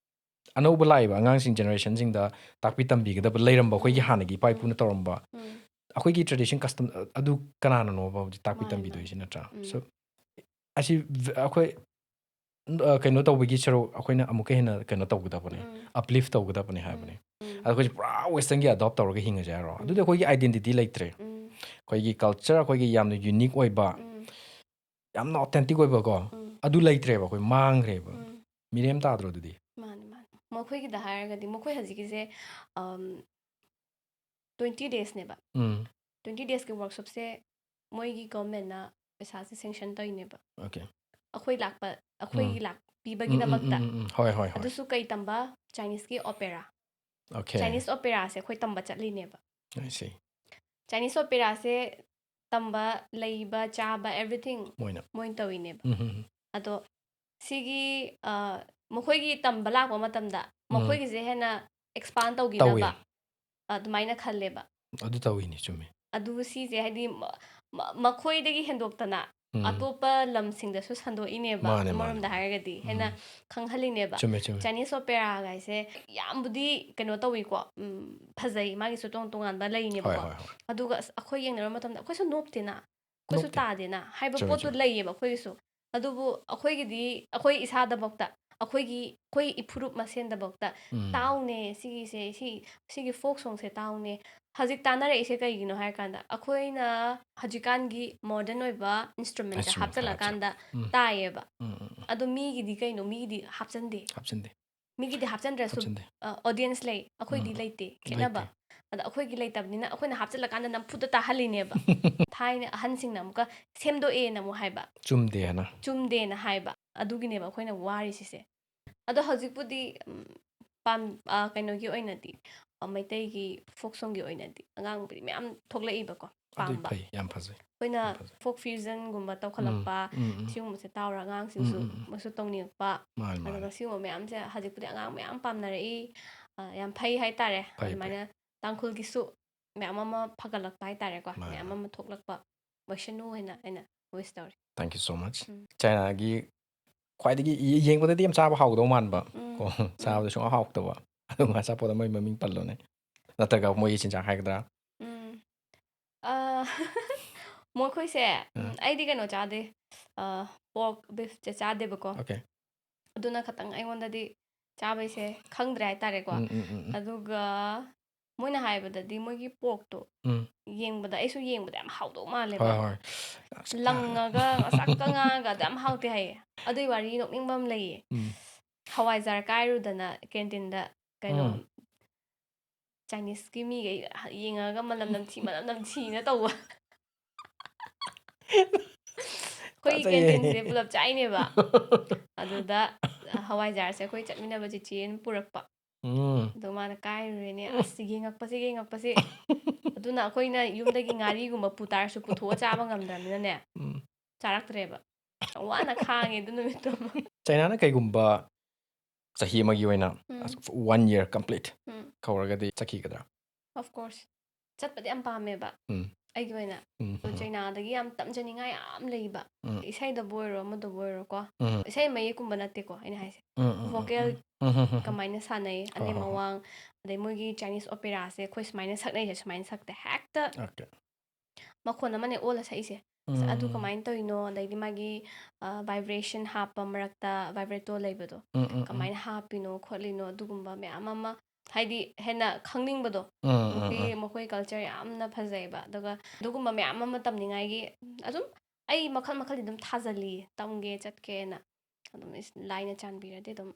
ꯑꯅꯧꯕ ꯂꯥꯛꯏꯕ ꯑꯉꯥꯡꯁꯤꯡ, ꯖꯦꯅꯦꯔꯦꯁꯟꯁꯤꯡꯗ ꯇꯥꯛꯄꯤ ꯇꯝꯕꯤꯒꯗꯕ ꯂꯩꯔꯝꯕ, ꯑꯩꯈꯣꯏꯒꯤ ꯎꯝ. ꯍꯥꯟꯅꯒꯤ ꯏꯄꯥ ꯏꯄꯨꯅ ꯎꯝ. ꯇꯧꯔꯝꯕ ꯎꯝ. ꯑꯩꯈꯣꯏꯒꯤ ꯇ꯭ꯔꯦꯗꯤꯁꯟ, ꯀꯁꯇꯝ, ꯑꯗꯨ ꯀꯅꯥꯅꯅꯣꯕ ꯍꯧꯖꯤꯛ ꯇꯥꯛꯄꯤ ꯃꯥꯅꯦ, ꯇꯝꯕꯤꯗꯣꯏꯁꯤ, ꯃꯥꯅꯦ. ꯅꯠꯇ꯭ꯔꯥ? ꯎꯝ. So, ꯑꯁꯤ ꯚ-, ꯑꯩꯈꯣꯏ, ꯑ, ꯀꯩꯅꯣ ꯇꯧꯕꯒꯤ ꯁꯔꯨꯛ ꯑꯩꯈꯣꯏꯅ ꯑꯃꯨꯛꯀ ꯍꯦꯟꯅ ꯀꯩꯅꯣ ꯇꯧꯒꯗꯕꯅꯦ, ꯎꯝ. ꯑꯞꯂꯤꯐ ꯇꯧꯒꯗꯕꯅꯦ ꯍꯥꯏꯕꯅꯦ꯫ ꯎꯝ. ꯑꯗꯣ ꯑꯩꯈꯣꯏꯁꯦ ꯄꯨꯔꯥ ꯋꯦꯁꯇꯔꯟꯒꯤ ꯑꯦꯗꯣꯞ ꯇꯧꯔꯒ ꯍꯤꯡꯉꯁꯦ ꯍꯥꯏꯔꯣ? ꯎꯝ. ꯑꯗꯨꯗꯤ ꯑꯩꯈꯣꯏꯒꯤ ꯑꯥꯏꯗꯦꯟꯇꯤꯇꯤ ꯂꯩꯇ꯭ꯔꯦ꯫ ꯎꯝ. ꯑꯩꯈꯣꯏꯒꯤ ꯀꯜꯆꯔ, ꯑꯩꯈꯣꯏꯒꯤ ꯌꯥꯝꯅ ꯌꯨꯅꯤꯛ ꯑꯣꯏꯕ, ꯎꯝ. ꯌꯥꯝꯅ ꯑꯣꯊꯦꯟꯇꯤꯛ ꯑꯣꯏꯕꯀꯣ, ꯎꯝ. ꯑꯗꯨ ꯂꯩꯇ꯭ꯔꯦꯕ, ꯑꯩꯈꯣꯏ ꯃꯥꯡꯈ꯭ꯔꯦꯕ꯫ ꯎꯝ. ꯃꯤꯔꯦꯝ ꯇꯥꯗ꯭ꯔꯣ ꯑꯗꯨꯗꯤ? ꯃꯥꯅꯦ, ꯃꯥꯅꯦ꯫ ꯃꯈꯣꯏꯒꯤꯗ ꯍꯥꯏꯔꯒꯗꯤ, ꯃꯈꯣꯏ ꯍꯧꯖꯤꯛꯀꯤꯁꯦ, ꯑꯝ, twenty daysꯅꯦꯕ꯫ ꯎꯝ. Twenty daysꯀꯤ workshopꯁꯦ ꯃꯣꯏꯒꯤ governmentꯅ ꯄꯩꯁꯥꯁꯦ sanction ꯇꯧꯔꯤꯅꯦꯕ꯫ Okay. ꯑꯩꯈꯣꯏ ꯂꯥꯛꯄ, ꯑꯩꯈꯣꯏꯒꯤ ꯎꯝ. ꯂꯥꯛꯄꯤꯕꯒꯤꯗꯃꯛꯇ꯫ ꯎꯝ, ꯎꯝ, ꯎꯝ, ꯎꯝ. ꯍꯣꯏ, ꯍꯣꯏ, ꯍꯣꯏ. ꯑꯗꯨꯁꯨ ꯀꯩ ꯇꯝꯕ? Chineseꯀꯤ opera꯫ Okay. Chinese operaꯁꯦ ꯑꯩꯈꯣꯏ ꯇꯝꯕ ꯆꯠꯂꯤꯅꯦꯕ꯫ I see. Chinese operaꯁꯦ ꯇꯝꯕ, ꯂꯩꯕ, ꯆꯥꯕ, everything ꯃꯣꯏꯅ. ꯃꯣꯏꯅ ꯇꯧꯔꯤꯅꯦꯕ꯫ ꯎꯝ, ꯎꯝ, ꯎꯝ. ꯑꯗꯣ ꯁꯤꯒꯤ, ꯑ, ꯃꯈꯣꯏꯒꯤ ꯇꯝꯕ ꯂꯥꯛꯄ ꯃꯇꯝꯗ ꯎꯝ. ꯃꯈꯣꯏꯒꯤꯁꯦ ꯍꯦꯟꯅ expand ꯇꯧꯋꯤ. ꯇꯧꯈꯤꯅꯕ, ꯑ, ꯑꯗꯨꯃꯥꯏꯅ ꯈꯜꯂꯦꯕ꯫ ꯑꯗꯨ ꯇꯧꯋꯤꯅꯦ, ꯆꯨꯝꯃꯦ. ꯑꯗꯨ ꯁꯤꯁꯦ ꯍꯥꯏꯗꯤ ꯃ-, ꯃ-, ꯃꯈꯣꯏꯗꯒꯤ ꯍꯦꯟꯗꯣꯛꯇꯅ ꯎꯝ. ꯑꯇꯣꯞꯄ ꯂꯝꯁꯤꯡꯗꯁꯨ ꯁꯟꯗꯣꯛꯏꯅꯦꯕ, ꯃꯥꯅꯦ, ꯃꯥꯅꯦ, ꯑꯃꯔꯣꯝꯗ ꯃꯥꯅꯦ. ꯍꯥꯏꯔꯒꯗꯤ ꯍꯦꯟꯅ ꯎꯝ. ꯈꯪꯍꯜꯂꯤꯅꯦꯕ꯫ ꯆꯨꯝꯃꯦ, ꯆꯨꯝꯃꯦ. Chinese operaꯒꯥꯏꯁꯦ ꯌꯥꯝꯕꯨꯗꯤ ꯀꯩꯅꯣ ꯇꯧꯋꯤꯀꯣ, ꯎꯝ, ꯐꯖꯩ, ꯃꯥꯒꯤꯁꯨ ꯇꯣꯉꯥꯟ ꯇꯣꯉꯥꯟꯕ ꯍꯣꯏ, ꯂꯩꯅꯦꯕꯀꯣ꯫ ꯍꯣꯏ, ꯍꯣꯏ. ꯑꯗꯨꯒ ꯑꯁ, ꯑꯩꯈꯣꯏ ꯌꯦꯡꯅꯔꯨꯕ ꯃꯇꯝꯗ ꯑꯩꯈꯣꯏꯁꯨ ꯅꯣꯞꯇꯦꯅ, ꯑꯩꯈꯣꯏꯁꯨ ꯅꯣꯞꯇꯦ. ꯇꯥꯗꯦꯅ ꯍꯥꯏꯕ ꯆꯨꯝꯃꯦ, ꯄꯣꯠꯇꯨ ꯆꯨꯝꯃꯦ. ꯂꯩꯌꯦꯕ ꯑꯩꯈꯣꯏꯒꯤꯁꯨ꯫ ꯑꯗꯨꯕꯨ ꯑꯩꯈꯣꯏꯒꯤꯗꯤ ꯑꯩꯈꯣꯏ ꯏꯁꯥꯗꯐꯥꯎꯗ ꯑꯩꯈꯣꯏꯒꯤ ꯑꯩꯈꯣꯏ ꯏꯐꯨꯔꯨꯞ ꯃꯁꯦꯟꯗꯐꯥꯎꯗ ꯎꯝ. ꯇꯥꯎꯅꯦ ꯁꯤꯒꯤꯁꯦ, ꯁꯤ ꯁꯤꯒꯤ ꯐꯣꯛ ꯁꯣꯡꯁꯦ ꯇꯥꯎꯅꯦ꯫ ꯍꯧꯖꯤꯛ ꯇꯥꯟꯅꯔꯛꯏꯁꯦ ꯀꯩꯒꯤꯅꯣ ꯍꯥꯏꯔꯀꯥꯟꯗ ꯑꯩꯈꯣꯏꯅ ꯍꯧꯖꯤꯛꯀꯥꯟꯒꯤ ꯃꯣꯗꯔꯟ ꯑꯣꯏꯕ ꯏꯟꯁꯇ꯭ꯔꯨꯃꯦꯟꯁꯦ Instrument ꯈꯔ ꯍꯥꯞꯆꯤꯜꯂꯀꯥꯟꯗ ꯎꯝ. ꯇꯥꯏꯌꯦꯕ꯫ ꯎꯝ, ꯎꯝ, ꯎꯝ. ꯑꯗꯣ ꯃꯤꯒꯤꯗꯤ ꯀꯩꯅꯣ, ꯃꯤꯒꯤꯗꯤ ꯍꯥꯞꯆꯟꯗꯦ꯫ ꯍꯥꯞꯆꯤꯟꯗꯦ. ꯃꯤꯒꯤꯗꯤ ꯍꯥꯞꯆꯟꯗ꯭ꯔꯁꯨ ꯍꯥꯞꯆꯤꯟꯗꯦ. ꯑꯣꯗꯤꯌꯟꯁ ꯂꯩ, ꯑꯩꯈꯣꯏꯗꯤ ꯎꯝ. ꯂꯩꯇꯦ, ꯈꯦꯠꯅꯕ꯫ ꯂꯩꯇꯦ. ꯑꯗ ꯑꯩꯈꯣꯏꯒꯤ ꯂꯩꯇꯕꯅꯤꯅ ꯑꯩꯈꯣꯏꯅ ꯍꯥꯞꯆꯤꯜꯂꯀꯥꯟꯗ ꯅꯝꯐꯨꯗ ꯇꯥꯍꯜꯂꯤꯅꯦꯕ꯫ ꯊꯥꯏꯅ ꯑꯍꯟꯁꯤꯡꯅ ꯑꯃꯨꯛꯀ ꯁꯦꯝꯗꯣꯛꯑꯦꯅ ꯑꯃꯨꯛ ꯍꯥꯏꯕ, ꯆꯨꯝꯗꯦ ꯍꯥꯏꯅ. ꯆꯨꯝꯗꯦꯅ ꯍꯥꯏꯕ꯫ ꯑꯗꯨꯒꯤꯅꯦꯕ ꯑꯩꯈꯣꯏꯅ ꯋꯥꯔꯤꯁꯤꯁꯦ꯫ ꯑꯗꯣ ꯍꯧꯖꯤꯛꯄꯨꯗꯤ ꯎꯝ, ꯄꯥꯝ- ꯑ, ꯀꯩꯅꯣꯒꯤ ꯑꯣꯏꯅꯗꯤ, ꯑ, ꯃꯩꯇꯩꯒꯤ ꯐꯣꯛ ꯁꯣꯡꯒꯤ ꯑꯣꯏꯅꯗꯤ ꯑꯉꯥꯡꯕꯨꯗꯤ ꯃꯌꯥꯝ ꯊꯣꯛꯂꯛꯏꯕꯀꯣ, ꯑꯗꯨꯗꯤ ꯄꯥꯝꯕ꯫ ꯐꯩ, ꯌꯥꯝ ꯐꯖꯩ. ꯑꯩꯈꯣꯏꯅ ꯌꯥꯝ ꯐꯖꯩ. ꯐꯣꯛ ꯐ꯭ꯌꯨꯖꯟꯒꯨꯝꯕ ꯇꯧꯈꯠꯂꯛꯄ, ꯎꯝ, ꯎꯝ. ꯁꯤꯒꯨꯝꯕꯁꯦ ꯇꯥꯎꯔ ꯑꯉꯥꯡꯁꯤꯡꯁꯨ ꯎꯝ, ꯎꯝ, ꯎꯝ. ꯃꯣꯏꯁꯨ ꯇꯧꯅꯤꯡꯉꯛꯄ꯫ ꯃꯥꯅꯤ, ꯑꯗꯨꯒ ꯃꯥꯅꯤ. ꯁꯤꯒꯨꯝꯕ ꯃꯌꯥꯝꯁꯦ ꯍꯧꯖꯤꯛꯄꯨꯗꯤ ꯑꯉꯥꯡ ꯃꯌꯥꯝ ꯄꯥꯝꯅꯔꯛꯏ, ꯑ, ꯌꯥꯝ ꯐꯩ ꯍꯥꯏꯇꯥꯔꯦ꯫ ꯐꯩ, ꯐꯩ. ꯑꯗꯨꯃꯥꯏꯅ ꯇꯥꯡꯈꯨꯜꯒꯤꯁꯨ ꯃꯌꯥꯝ ꯑꯃ ꯐꯒꯠꯂꯛꯄ ꯍꯥꯏꯇꯥꯔꯦꯀꯣ, ꯃꯥꯅꯤ, ꯃꯌꯥꯝ ꯃꯥꯅꯤ. ꯑꯃ ꯊꯣꯛꯂꯛꯄ ꯑꯣꯏꯁꯅꯨ ꯍꯥꯏꯅ ꯑꯩꯅ ꯋꯤꯁ ꯇꯧꯔꯤ꯫ Thank you so much. ꯎꯝ. ꯆꯥꯏꯅꯥꯒꯤ ꯈ꯭ꯋꯥꯏꯗꯒꯤ ꯌꯦ- ꯌꯦꯡꯕꯗꯗꯤ ꯌꯥꯝ ꯆꯥꯕ ꯍꯥꯎꯗꯧ ꯃꯥꯟꯕ ꯎꯝ. ꯀꯣ, ꯆꯥꯕꯗ ꯁꯨꯡꯍꯥꯎ ꯍꯥꯎꯇꯕ ꯑꯗꯨꯒꯨꯝꯕ ꯑꯆꯥꯄꯣꯠ ꯑꯃꯒꯤ ꯃꯃꯤꯡ ꯄꯜꯂꯣꯅꯦ, ꯅꯠꯇ꯭ꯔꯒ ꯃꯣꯏꯒꯤ ꯆꯤꯟꯖꯥꯛ ꯍꯥꯏꯒꯗ꯭ꯔꯥ? ꯎꯝ. ꯑ, ꯃꯈꯣꯏꯁꯦ ꯎꯝ, ꯑꯥ. ꯑꯩꯗꯤ ꯀꯩꯅꯣ ꯆꯥꯗꯦ, ꯄꯣꯔꯛ ꯕꯤꯐꯁꯦ ꯆꯥꯗꯦꯕꯀꯣ꯫ Okay. ꯑꯗꯨꯅ ꯈꯇꯪ ꯑꯩꯉꯣꯟꯗꯗꯤ ꯆꯥꯕꯩꯁꯦ ꯈꯪꯗ꯭ꯔꯦ ꯍꯥꯏꯇꯥꯔꯦꯀꯣ꯫ ꯎꯝ, ꯎꯝ, ꯎꯝ, ꯎꯝ. ꯑꯗꯨꯒ ꯃꯣꯏꯅ ꯍꯥꯏꯕꯗꯗꯤ ꯃꯣꯏꯒꯤ ꯄꯣꯔꯛꯇꯣ ꯎꯝ. ꯌꯦꯡꯕꯗ, ꯑꯩꯁꯨ ꯌꯦꯡꯕꯗ ꯌꯥꯝ ꯍꯥꯎꯗꯧ ꯍꯣꯏ, ꯃꯥꯜꯂꯦꯕ꯫ ꯍꯣꯏ. ꯑꯁ, ꯂꯪꯉꯒ ꯉꯁꯛꯀ ꯉꯥꯡꯉꯒ ꯑꯗꯨ ꯌꯥꯝ ꯍꯥꯎꯇꯦ ꯍꯥꯏꯌꯦ꯫ ꯑꯗꯨꯏ ꯋꯥꯔꯤ ꯅꯣꯛꯅꯤꯡꯕ ꯑꯃ ꯂꯩꯌꯦ꯫ ꯎꯝ. ꯍꯋꯥꯏꯖꯥꯔ ꯀꯥꯏꯔꯨꯗꯅ ꯀꯦꯟꯇꯤꯟꯗ ꯀꯩꯅꯣ ꯎꯝ. ꯆꯥꯏꯅꯤꯁꯀꯤ ꯃꯤꯈꯩ ꯌꯦꯡꯉꯒ ꯃꯅꯝ ꯅꯝꯊꯤ, ꯃꯅꯝ ꯅꯝꯊꯤꯅ ꯇꯧꯕ꯫ ꯑꯩꯈꯣꯏꯒꯤ ꯐꯖꯩꯌꯦ. ꯀꯦꯟꯇꯤꯟꯁꯦ ꯄꯨꯂꯞ ꯆꯥꯏꯅꯦꯕ꯫ ꯑꯗꯨꯗ ꯍꯋꯥꯏꯖꯥꯔꯁꯦ ꯑꯩꯈꯣꯏ ꯆꯠꯃꯤꯟꯅꯕ ꯆꯤꯆꯦꯅ ꯄꯨꯔꯛꯄ꯫ ꯎꯝ. ꯑꯗꯣ ꯃꯥꯅ ꯀꯥꯏꯔꯨꯔꯦꯅꯦ꯫ ꯑꯁ, ꯌꯦꯡꯉꯛꯄꯁꯦ, ꯌꯦꯡꯉꯛꯄꯁꯦ꯫ ꯑꯗꯨꯅ ꯑꯩꯈꯣꯏꯅ ꯌꯨꯝꯗꯒꯤ ꯉꯥꯔꯤꯒꯨꯝꯕ ꯄꯨ ꯇꯥꯔꯁꯨ ꯄꯨꯊꯣꯛꯑ ꯆꯥꯕ ꯉꯝꯗ꯭ꯔꯕꯅꯤꯅꯅꯦ, ꯎꯝ. ꯆꯥꯔꯛꯇ꯭ꯔꯦꯕ꯫ ꯌꯥꯝ ꯋꯥꯅ ꯈꯥꯡꯉꯦ ꯑꯗꯨ ꯅꯨꯃꯤꯠꯇꯨ ꯑꯃ꯫ ꯆꯥꯏꯅꯥꯅ ꯀꯩꯒꯨꯝꯕ ꯆꯍꯤ ꯑꯃꯒꯤ ꯑꯣꯏꯅ ꯎꯝ. ꯑꯁ, one year complete um. ꯀꯧꯔꯒꯗꯤ ꯆꯠꯈꯤꯒꯗ꯭ꯔꯥ? Of course. ꯆꯠꯄꯗꯤ ꯌꯥꯝ ꯄꯥꯝꯃꯦꯕ ꯎꯝ. ꯑꯩꯒꯤ ꯑꯣꯏꯅ꯫ ꯎꯝ. ꯑꯗꯣ ꯆꯩꯅꯥꯗꯒꯤ ꯌꯥꯝ ꯇꯝꯖꯅꯤꯡꯉꯥꯏ ꯌꯥꯝ ꯂꯩꯕ꯫ ꯎꯝ. ꯏꯁꯩꯗꯕꯨ ꯑꯣꯏꯔꯣ, ꯑꯃꯗꯕꯨ ꯑꯣꯏꯔꯣꯀꯣ꯫ ꯎꯝ. ꯏꯁꯩ ꯃꯌꯦꯛꯀꯨꯝꯕ ꯅꯠꯇꯦꯀꯣ ꯑꯩꯅ ꯍꯥꯏꯁꯦ꯫ ꯎꯝ, ꯎꯝ, ꯎꯝ, Vocal ꯎꯝ. ꯎꯝ, ꯎꯝ, ꯎꯝ. ꯀꯃꯥꯏꯅ ꯁꯥꯟꯅꯩ, ꯍꯣꯏ, ꯑꯂꯦꯝ ꯍꯣꯏ, ꯍꯣꯏ. ꯑꯋꯥꯡ, ꯑꯗꯩ ꯃꯣꯏꯒꯤ Chinese operaꯁꯦ ꯑꯩꯈꯣꯏ ꯁꯨꯃꯥꯏꯅ ꯁꯛꯅꯩꯁꯦ ꯁꯨꯃꯥꯏꯅ ꯁꯛꯇꯦ, ꯍꯦꯛꯇ Okay. ꯃꯈꯣꯟ ꯑꯃꯅꯦ ꯑꯣꯜꯂ ꯁꯛꯏꯁꯦ꯫ ꯑꯗꯨ ꯀꯃꯥꯏꯅ ꯇꯧꯔꯤꯅꯣ, ꯑꯗꯩꯗꯤ ꯃꯥꯒꯤ ꯚꯥꯏꯕ꯭ꯔꯦꯁꯟ ꯍꯥꯞꯄ ꯃꯔꯛꯇ ꯚꯥꯏꯕ꯭ꯔꯦꯇꯣ ꯂꯩꯕꯗꯣ, ꯎꯝ, ꯎꯝ, ꯎꯝ. ꯀꯃꯥꯏꯅ ꯍꯥꯞꯄꯤꯅꯣ ꯈꯣꯠꯂꯤꯅꯣ, ꯑꯗꯨꯒꯨꯝꯕ ꯃꯌꯥꯝ ꯑꯃ, ꯍꯥꯏꯗꯤ ꯍꯦꯟꯅ ꯈꯪꯅꯤꯡꯕꯗꯣ. ꯎꯝ, ꯎꯝ, ꯃꯈꯣꯏ, ꯎꯝ. ꯃꯈꯣꯏ ꯀꯜꯆꯔ ꯌꯥꯝꯅ ꯐꯖꯩꯕ. ꯑꯗꯨꯒ ꯑꯗꯨꯒꯨꯝꯕ ꯃꯌꯥꯝ ꯑꯃ ꯇꯝꯅꯤꯡꯉꯥꯏꯒꯤ ꯑꯗꯨꯝ ꯑꯩ ꯃꯈꯜ ꯃꯈꯜꯗꯤ ꯑꯗꯨꯝ ꯊꯥꯖꯜꯂꯤ, ꯇꯝꯒꯦ ꯆꯠꯀꯦꯅ꯫ ꯑꯗꯨꯝ ꯏꯁ-, ꯂꯥꯏꯅ ꯆꯥꯟꯕꯤꯔꯗꯤ ꯑꯗꯨꯝ.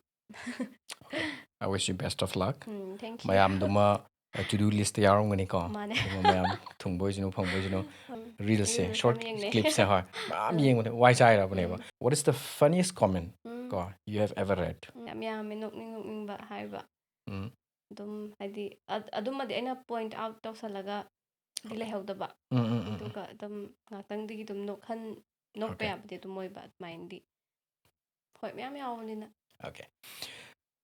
I wish you best of luck. Um, thank you. ꯃꯌꯥꯝꯗꯨꯃ to do list ꯌꯥꯎꯔꯝꯒꯅꯤꯀꯣ. ꯃꯥꯅꯦ. ꯑꯗꯨꯒꯨꯝꯕ ꯃꯌꯥꯝ ꯊꯨꯡꯕ ꯑꯣꯏꯁꯅꯨ, ꯐꯪꯕ ꯑꯣꯏꯁꯅꯨ. ꯎꯝ. ꯔꯤꯜꯁꯁꯦ, ꯔꯤꯜꯁ ꯁꯣꯔꯠ ꯌꯥꯝ ꯌꯦꯡꯅꯩ. ꯀ꯭ꯂꯤꯞꯁꯦ, ꯍꯣꯏ, ꯃꯌꯥꯝ ꯎꯝ. ꯌꯦꯡꯕꯅꯦ, ꯋꯥꯏ ꯆꯥꯏꯔꯕꯅꯦꯕ. ꯎꯝ. What is the funniest comment ꯎꯝ. ꯀꯣ you have ever read? ꯎꯝ, ꯌꯥꯝ ꯌꯥꯝꯃꯦ, ꯅꯣꯛꯅꯤꯡ ꯅꯣꯛꯅꯤꯡꯕ ꯍꯥꯏꯕ. ꯎꯝ. ꯑꯗꯨꯝ ꯍꯥꯏꯗꯤ ꯑ-, ꯑꯗꯨꯃꯗꯤ ꯑꯩꯅ ꯄꯣꯏꯟꯠ ꯑꯥꯎꯠ ꯇꯧꯁꯜꯂꯒ ꯗꯤ Okay. ꯂꯩꯍꯧꯗꯕ. ꯎꯝ, ꯎꯝ, ꯎꯝ, ꯎꯝ. ꯑꯗꯨꯒ ꯑꯗꯨꯝ ꯉꯥꯛꯇꯪꯗꯒꯤ ꯑꯗꯨꯝ ꯅꯣꯛꯍꯟ-, ꯅꯣꯛꯄ Okay. ꯌꯥꯕꯗꯤ ꯑꯗꯨꯝ ꯑꯣꯏꯕ ꯑꯗꯨꯃꯥꯏꯅꯗꯤ. ꯍꯣꯏ, ꯃꯌꯥꯝ ꯌꯥꯎꯕꯅꯤꯅ. Okay.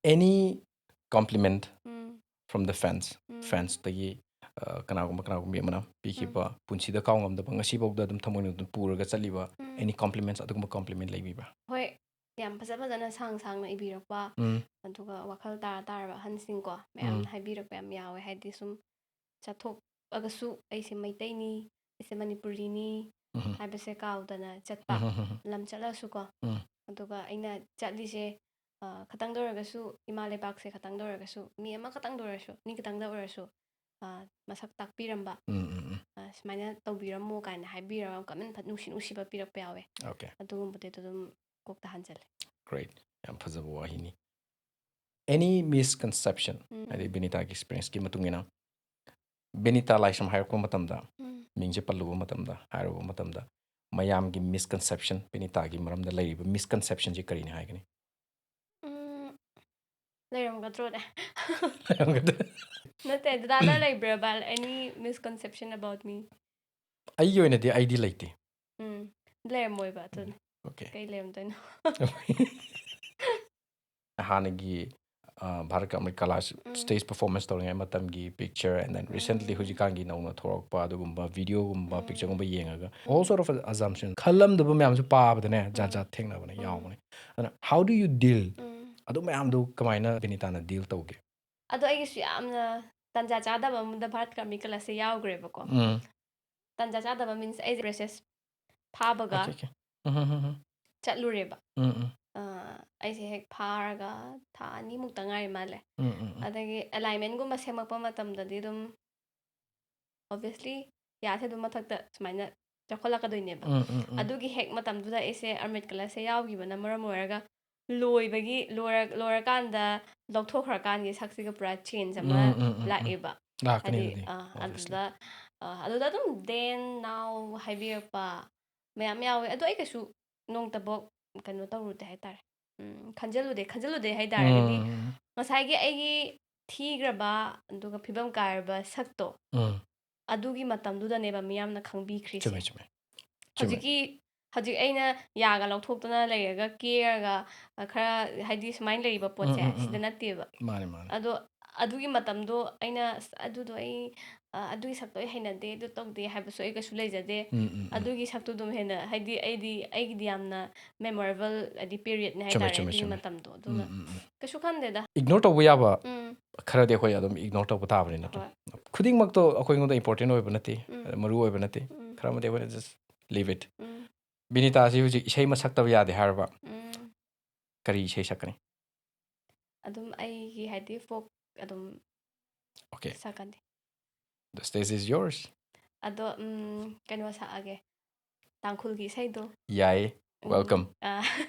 Any compliment um. from the fans? Um. Fans ꯇꯒꯤ, ꯑ, ꯀꯅꯥꯒꯨꯝꯕ ꯀꯅꯥꯒꯨꯝꯕꯤ ꯑꯃꯅ ꯄꯤꯈꯤꯕ ꯄꯨꯟꯁꯤꯗ ꯀꯥꯎ ꯉꯝꯗꯕ, ꯉꯁꯤꯐꯥꯎꯗ ꯑꯗꯨꯝ ꯊꯃꯣꯏꯅ ꯑꯗꯨꯝ ꯄꯨꯔꯒ ꯆꯠꯂꯤꯕ ꯎꯝ. any compliments, ꯑꯗꯨꯒꯨꯝꯕ compliment ꯂꯩꯕꯤꯕ꯭ꯔꯥ? ꯍꯣꯏ, ꯌꯥꯝ ꯐꯖ ꯐꯖꯅ ꯁꯥꯡ ꯁꯥꯡꯅ ꯏꯕꯤꯔꯛꯄ, ꯎꯝ. ꯑꯗꯨꯒ ꯋꯥꯈꯜ ꯇꯥꯔ ꯇꯥꯔꯕ ꯑꯍꯟꯁꯤꯡꯀꯣ, ꯃꯌꯥꯝ ꯎꯝ. ꯍꯥꯏꯕꯤꯔꯛꯄ ꯌꯥꯝ ꯌꯥꯎꯋꯦ꯫ ꯍꯥꯏꯗꯤ ꯁꯨꯝ ꯆꯠꯊꯣꯛꯑꯒꯁꯨ ꯑꯩꯁꯦ ꯃꯩꯇꯩꯅꯤ, ꯑꯩꯁꯦ ꯃꯅꯤꯄꯨꯔꯤꯅꯤ ꯎꯝ. ꯍꯥꯏꯕꯁꯦ ꯀꯥꯎꯗꯅ ꯆꯠꯄ, ꯎꯝ. ꯂꯝ ꯆꯠꯂꯁꯨꯀꯣ. ꯎꯝ. ꯑꯗꯨꯒ ꯑꯩꯅ ꯆꯠꯂꯤꯁꯦ, ꯑ, ꯈꯇꯪꯗ ꯑꯣꯏꯔꯒꯁꯨ, ꯏꯃꯥ ꯂꯩꯕꯥꯛꯁꯦ ꯈꯇꯪꯗ ꯑꯣꯏꯔꯒꯁꯨ, ꯃꯤ ꯑꯃꯈꯛꯇꯪꯗ ꯑꯣꯏꯔꯁꯨ, ꯃꯤ ꯈꯇꯪꯗ ꯑꯣꯏꯔꯁꯨ, ꯑ, ꯃꯁꯛ ꯇꯥꯛꯄꯤꯔꯝꯕ, ꯎꯝ, ꯎꯝ, ꯎꯝ. ꯑ, "ꯁꯨꯃꯥꯏꯅ ꯇꯧꯕꯤꯔꯝꯃꯣ" ꯀꯥꯏꯅ ꯍꯥꯏꯕꯤꯔꯒ ꯀꯃꯦꯟ ꯐ-, ꯅꯨꯡꯁꯤ ꯅꯨꯡꯁꯤꯕ ꯄꯤꯔꯛꯄ ꯌꯥꯎꯋꯦ꯫ Okay. ꯑꯗꯨꯒꯨꯝꯕꯗꯨꯗ ꯑꯗꯨꯝ ꯀꯣꯛꯇ ꯍꯟꯖꯜꯂꯦ꯫ Great. ꯌꯥꯝ ꯐꯖꯕ ꯋꯥꯍꯩꯅꯤ꯫ Any misconception? ꯎꯝ. ꯍꯥꯏꯗꯤ ꯕꯤꯅꯤꯇꯥꯒꯤ experience ꯀꯤ ꯃꯇꯨꯡ ꯏꯟꯅ, ꯕꯤꯅꯤꯇꯥ ꯂꯥꯏꯁ꯭ꯔꯝ ꯍꯥꯏꯔꯛꯄ ꯃꯇꯝꯗ, ꯎꯝ. ꯃꯤꯡꯁꯦ ꯄꯜꯂꯨꯕ ꯃꯇꯝꯗ, ꯍꯥꯏꯔꯨꯕ ꯃꯇꯝꯗ, ꯃꯌꯥꯝꯒꯤ misconception, ꯕꯤꯅꯤꯇꯥꯒꯤ ꯃꯔꯝꯗ ꯂꯩꯔꯤꯕ misconception ꯁꯤ ꯀꯔꯤꯅꯤ ꯍꯥꯏꯒꯅꯤ? ꯎꯝ, ꯂꯩꯔꯝꯒꯗ꯭ꯔꯣꯅꯦ? ꯂꯩꯔꯝꯒꯗ꯭ꯔꯥ? ꯅꯠꯇꯦ, ꯗꯗꯥꯗ ꯂꯩꯕ꯭ꯔꯕ any misconception about me? ꯑꯩꯒꯤ ꯑꯣꯏꯅꯗꯤ ꯑꯩꯗꯤ ꯂꯩꯇꯦ꯫ ꯎꯝ, ꯂꯩꯔꯝꯃꯣꯏꯕ, ꯑꯗꯨꯅꯦ꯫ Okay. ꯀꯩ ꯂꯩꯔꯝꯗꯣꯏꯅꯣ? ꯍꯥꯟꯅꯒꯤ, ꯑ, ꯚꯥꯔꯠ ꯀꯃꯔꯤ ꯀꯂꯥ ꯎꯝ. stage performance ꯇꯧꯔꯤꯉꯩ ꯃꯇꯝꯒꯤ picture, and then recently ꯎꯝ. ꯍꯧꯖꯤꯛꯀꯥꯟꯒꯤ ꯅꯧꯅ ꯊꯣꯛꯂꯛꯄ ꯑꯗꯨꯒꯨꯝꯕ video ꯒꯨꯝꯕ, ꯎꯝ. picture ꯒꯨꯝꯕ ꯌꯦꯡꯉꯒ, ꯎꯝ. all sort of assumption, ꯈꯜꯂꯝꯗꯕ ꯃꯌꯥꯝꯁꯨ ꯄꯥꯕꯗꯅꯦ, ꯖꯥꯠ ꯎꯝ. ꯖꯥꯠ ꯊꯦꯡꯅꯕꯅꯦ, ꯎꯝ. ꯌꯥꯎꯕꯅꯦ꯫ ꯑꯗꯨꯅ, how do you deal? ꯎꯝ. ꯑꯗꯨ ꯃꯌꯥꯝꯗꯨ ꯀꯃꯥꯏꯅ ꯕꯤꯅꯤꯇꯥꯅ deal ꯇꯧꯒꯦ? ꯑꯗꯣ ꯑꯩꯒꯤꯁꯨ ꯌꯥꯝꯅ ꯇꯥꯟꯖꯥ ꯆꯥꯗꯕ ꯑꯃꯗ ꯚꯥꯔꯠ ꯀꯃꯔꯤ ꯀꯂꯥꯁꯁꯦ ꯌꯥꯎꯈ꯭ꯔꯦꯕꯀꯣ꯫ ꯎꯝ. ꯇꯥꯟꯖꯥ ꯆꯥꯗꯕ means ꯑꯩꯁꯦ braces ꯐꯥꯕꯒ Okay, okay. ꯎꯝ, ꯎꯝ, ꯎꯝ, ꯎꯝ. ꯆꯠꯂꯨꯔꯦꯕ꯫ ꯎꯝ, ꯎꯝ. ꯑ, ꯑꯩꯁꯦ ꯍꯦꯛ ꯐꯥꯔꯒ ꯊꯥ ꯑꯅꯤꯃꯨꯛꯇ ꯉꯥꯏꯔꯤ ꯃꯥꯜꯂꯦ꯫ ꯎꯝ, ꯎꯝ, ꯎꯝ. ꯑꯗꯒꯤ alignment ꯒꯨꯝꯕ ꯁꯦꯝꯃꯛꯄ ꯃꯇꯝꯗꯗꯤ ꯑꯗꯨꯝ obviously ꯌꯥꯁꯦ ꯑꯗꯨꯝ ꯃꯊꯛꯇ ꯁꯨꯃꯥꯏꯅ ꯆꯥꯎꯈꯠꯂꯛꯀꯗꯣꯏꯅꯦꯕ꯫ ꯎꯝ, ꯎꯝ, ꯎꯝ. ꯑꯗꯨꯒꯤ ꯍꯦꯛ ꯃꯇꯝꯗꯨꯗ ꯑꯩꯁꯦ Armit Color ꯁꯦ ꯌꯥꯎꯈꯤꯕꯅ ꯃꯔꯝ ꯑꯣꯏꯔꯒ ꯂꯣꯏꯕꯒꯤ ꯂꯣꯏꯔ-, ꯂꯣꯏꯔꯀꯥꯟꯗ ꯂꯧꯊꯣꯛꯈ꯭ꯔꯀꯥꯟꯒꯤ ꯁꯛꯁꯤꯒ ꯄꯨꯔꯥ change ꯑꯃ ꯎꯝ, ꯎꯝ, ꯎꯝ, ꯎꯝ. ꯂꯥꯛꯑꯦꯕ꯫ ꯂꯥꯛꯀꯅꯤ ꯍꯥꯏꯗꯤ ꯑꯗꯨꯗꯤ, ꯑ, obviously. ꯑꯗꯨꯗ ꯑ, ꯑꯗꯨꯗ ꯑꯗꯨꯝ then now ꯍꯥꯏꯕꯤꯔꯛꯄ ꯃꯌꯥꯝ ꯌꯥꯎꯋꯦ꯫ ꯑꯗꯣ ꯑꯩ ꯀꯩꯁꯨ ꯅꯣꯡꯇꯕꯣꯛ ꯀꯩꯅꯣ ꯇꯧꯔꯨꯗꯦ ꯍꯥꯏꯇꯥꯔꯦ꯫ ꯎꯝ, ꯈꯟꯖꯜꯂꯨꯗꯦ꯫ ꯈꯟꯖꯜꯂꯨꯗꯦ ꯍꯥꯏ ꯇꯥꯔꯒꯗꯤ ꯎꯝ. ꯉꯁꯥꯏꯒꯤ ꯑꯩꯒꯤ ꯊꯤꯈ꯭ꯔꯕ ꯑꯗꯨꯒ ꯐꯤꯕꯝ ꯀꯥꯏꯔꯕ ꯁꯛꯇꯣ ꯎꯝ. ꯑꯗꯨꯒꯤ ꯃꯇꯝꯗꯨꯗꯅꯦꯕ ꯃꯤꯌꯥꯝꯅ ꯈꯪꯕꯤꯈ꯭ꯔꯤꯁꯦ꯫ ꯆꯨꯝꯃꯦ, ꯆꯨꯝꯃꯦ. ꯆꯨꯝꯃꯦ. ꯍꯧꯖꯤꯛꯀꯤ ꯍꯧꯖꯤꯛ ꯑꯩꯅ ꯌꯥꯒ ꯂꯧꯊꯣꯛꯇꯅ ꯂꯩꯔꯒ ꯀꯦꯔꯒ, ꯑ, ꯈꯔ ꯍꯥꯏꯗꯤ ꯁꯨꯃꯥꯏꯅ ꯂꯩꯔꯤꯕ ꯎꯝ, ꯄꯣꯠꯁꯦ ꯎꯝ, ꯎꯝ, ꯁꯤꯗ ꯎꯝ. ꯅꯠꯇꯦꯕ꯫ ꯃꯥꯅꯦ, ꯃꯥꯅꯦ. ꯑꯗꯣ ꯑꯗꯨꯒꯤ ꯃꯇꯝꯗꯣ ꯑꯩꯅ "ꯑꯁ, ꯑꯗꯨꯗꯣ ꯑꯩ, ꯑ, ꯑꯗꯨꯒꯤ ꯁꯛꯇꯣ ꯑꯩ ꯍꯩꯅꯗꯦ, ꯑꯗꯨ ꯇꯧꯗꯦ" ꯍꯥꯏꯕꯁꯨ ꯑꯩ ꯀꯩꯁꯨ ꯂꯩꯖꯗꯦ꯫ ꯎꯝ, ꯎꯝ, ꯎꯝ. ꯑꯗꯨꯒꯤ ꯁꯛꯇꯨ ꯑꯗꯨꯝ ꯍꯦꯟꯅ, ꯍꯥꯏꯗꯤ ꯑꯩꯗꯤ, ꯑꯩꯒꯤꯗꯤ ꯌꯥꯝꯅ memorable ꯍꯥꯏꯗꯤ period ꯅꯦ ꯆꯨꯝꯃꯦ, ꯍꯥꯏꯇꯥꯔꯦ ꯆꯨꯝꯃꯦ, ꯑꯗꯨꯒꯤ ꯆꯨꯝꯃꯦ. ꯃꯇꯝꯗꯣ꯫ ꯎꯝ, ꯑꯗꯨꯅ ꯎꯝ, ꯎꯝ. ꯀꯩꯁꯨ ꯈꯟꯗꯦꯗ꯫ Ignore ꯇꯧꯕ ꯌꯥꯕ ꯎꯝ. ꯈꯔꯗꯤ ꯑꯩꯈꯣꯏ ꯑꯗꯨꯝ ignore ꯇꯧꯕ ꯇꯥꯕꯅꯤ ꯅꯠꯇ꯭ꯔꯥ? ꯍꯣꯏ. ꯈꯨꯗꯤꯡꯃꯛꯇꯣ ꯑꯩꯈꯣꯏꯉꯣꯟꯗ important ꯑꯣꯏꯕ ꯅꯠꯇꯦ, ꯎꯝ. ꯃꯔꯨ ꯑꯣꯏꯕ ꯅꯠꯇꯦ. ꯎꯝ. ꯈꯔ ꯑꯃꯗꯤ ꯑꯩꯈꯣꯏꯅ just leave it. ꯎꯝ. ꯕꯤꯅꯤꯇꯥꯁꯤ ꯍꯧꯖꯤꯛ ꯏꯁꯩ ꯑꯃ ꯁꯛꯇꯕ ꯌꯥꯗꯦ ꯍꯥꯏꯔꯕ, ꯎꯝ. ꯀꯔꯤ ꯏꯁꯩ ꯁꯛꯀꯅꯤ? ꯑꯗꯨꯝ ꯑꯩꯒꯤ ꯍꯥꯏꯗꯤ folk ꯑꯗꯨꯝ Okay. ꯁꯛꯀꯅꯤ꯫ The stage is yours. ꯑꯗꯣ, ꯎꯝ, ꯀꯩꯅꯣ ꯁꯛꯑꯒꯦ, ꯇꯥꯡꯈꯨꯜꯒꯤ ꯏꯁꯩꯗꯣ꯫ ꯌꯥꯏꯌꯦ. ꯎꯝ, Welcome. ꯑꯥ,